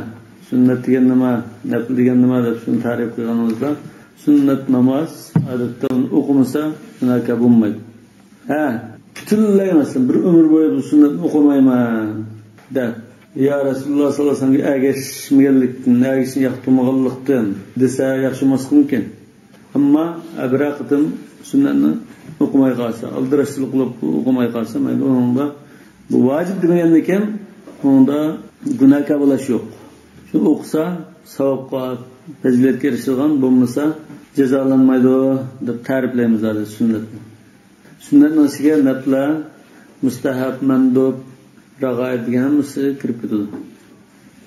سۈننەت دېگەن نېمە، نەپىل دېگەن نېمە دەپ شۇنى تەرىپ قىلغىنىمىزدا، سۈننەت ناماز، ئادەتتە ئۇنى ئوقۇمىسا گۇناھكار بولمايدۇ. ھە، پۈتۈنلەي، مەسىلەن، بىر ئۆمۈر بويى بۇ سۈننەتنى ئوقۇمايمەن دەپ، يا رەسۇلۇللا ساللاللاھۇ ئەلەيھى ۋەسەللەمگە ئەگەشمىگەنلىكتىن، ئەگىشىشنى ياقتۇرمىغانلىقتىن دېسە ياخشى بولماسلىقى مۇمكىن. ئەمما بىرەر قېتىم سۈننەتنى ئوقۇماي قالسا، ئالدىراشچىلىق قىلىپ ئوقۇماي قالسا، مەيلى، ئۇنىڭدا بۇ ۋاجىپ دېمىگەندىكىن، ئۇنىڭدا گۇناھكار بولۇش يوق. شۇ ئوقۇسا، ساۋابقا، پەزىلەتكە ئېرىشىدىغان، بولمىسا جازالانمايدۇ دەپ تەرىپلەيمىز ھازىر سۈننەتنى. سۈننەتنىڭ ئىچىگە نەپلە، مۇستەھەب، مەندۇب، رەغايىب دېگەن ھەممىسى كىرىپ كېتىدۇ.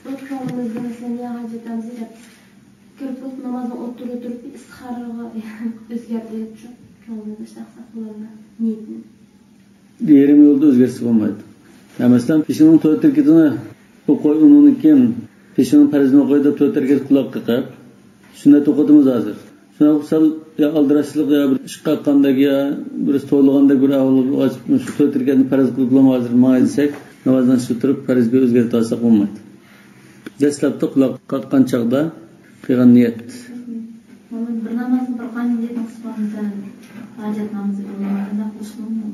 بۇ كۆڭلىمىزدە، مەسىلەن، يا ھاجەت نامىزى دەپ كىرىپ بولۇپ، نامازنىڭ ئوتتۇرىدا تۇرۇپ، ئىستىخارىغا ئۆزگەردى دەپ شۇ كۆڭلىمىزدە ئىشلەتسەك بولامدۇ نىيىتىنى؟ يېرىم يولدا ئۆزگەرتسە بولمايدۇ. يا، مەسىلەن، پېشىنىڭ تۆت رەكىتىنى ئوقۇي، ئۇنىڭدىن كېيىن پېشىنىڭ پەرزىنى ئوقۇي دەپ تۆت رەكەت قۇلاق قېقىپ، سۈننەت ئوقۇتىمىز ھازىر. شۇنداق سەل يا ئالدىراشچىلىق، يا بىر ئىش قاققاندەك، يا بىرسى توۋلىغاندەك بىر ئەھۋالغا ئاچىپ، شۇ تۆت رەكەتنى پەرز قىلىپ بولامدۇ ھازىر ماڭاي دېسەك، نامازنى ئىشلىتىپ پەرزگە ئۆزگەرتىۋالساق بولمايدۇ. دەسلەپتە قۇلاق قاققان چاغدا قىلغان نىيەت. مانا بىر نامازنى بىر قانچە نىيەت قىلسا بولامدىكەن؟ ھاجەت نامىزى بولمىغان، قانداق قىلىش مۇمكىن؟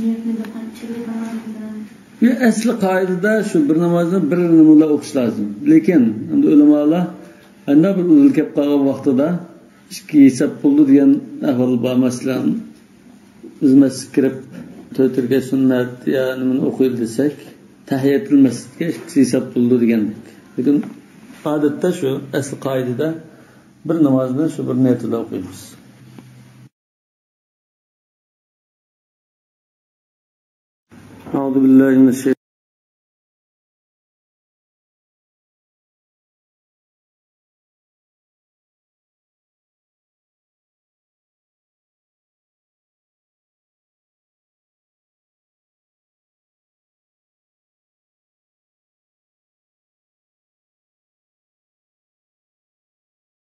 نىيەتنى بىر قانچە چىللىك نامازدا. يا، ئەسلى قائىدىدە شۇ بىر نامازنى بىر نېمە بىلەن ئوقۇش لازىم. لېكىن ئەمدى ئۆلىمالار ئەندە بىر ئۇدۇل كەپ قالغان ۋاقتىدا ئىككى ھېساب بولىدۇ دېگەن ئەھۋال بار. مەسىلەن، بىز مەسچىتكە كىرىپ تۆت رەكەت سۈننەت يا نېمىنى ئوقۇيلى دېسەك، تەھىيەتۇل مەسچىتكە ئىككىسى ھېساب بولىدۇ دېگەندەك. لېكىن ئادەتتە شۇ ئەسلى قائىدىدە بىر نامازنى شۇ بىر نىيەت بىلەن ئوقۇيمىز. أعوذ بالله من الشيطان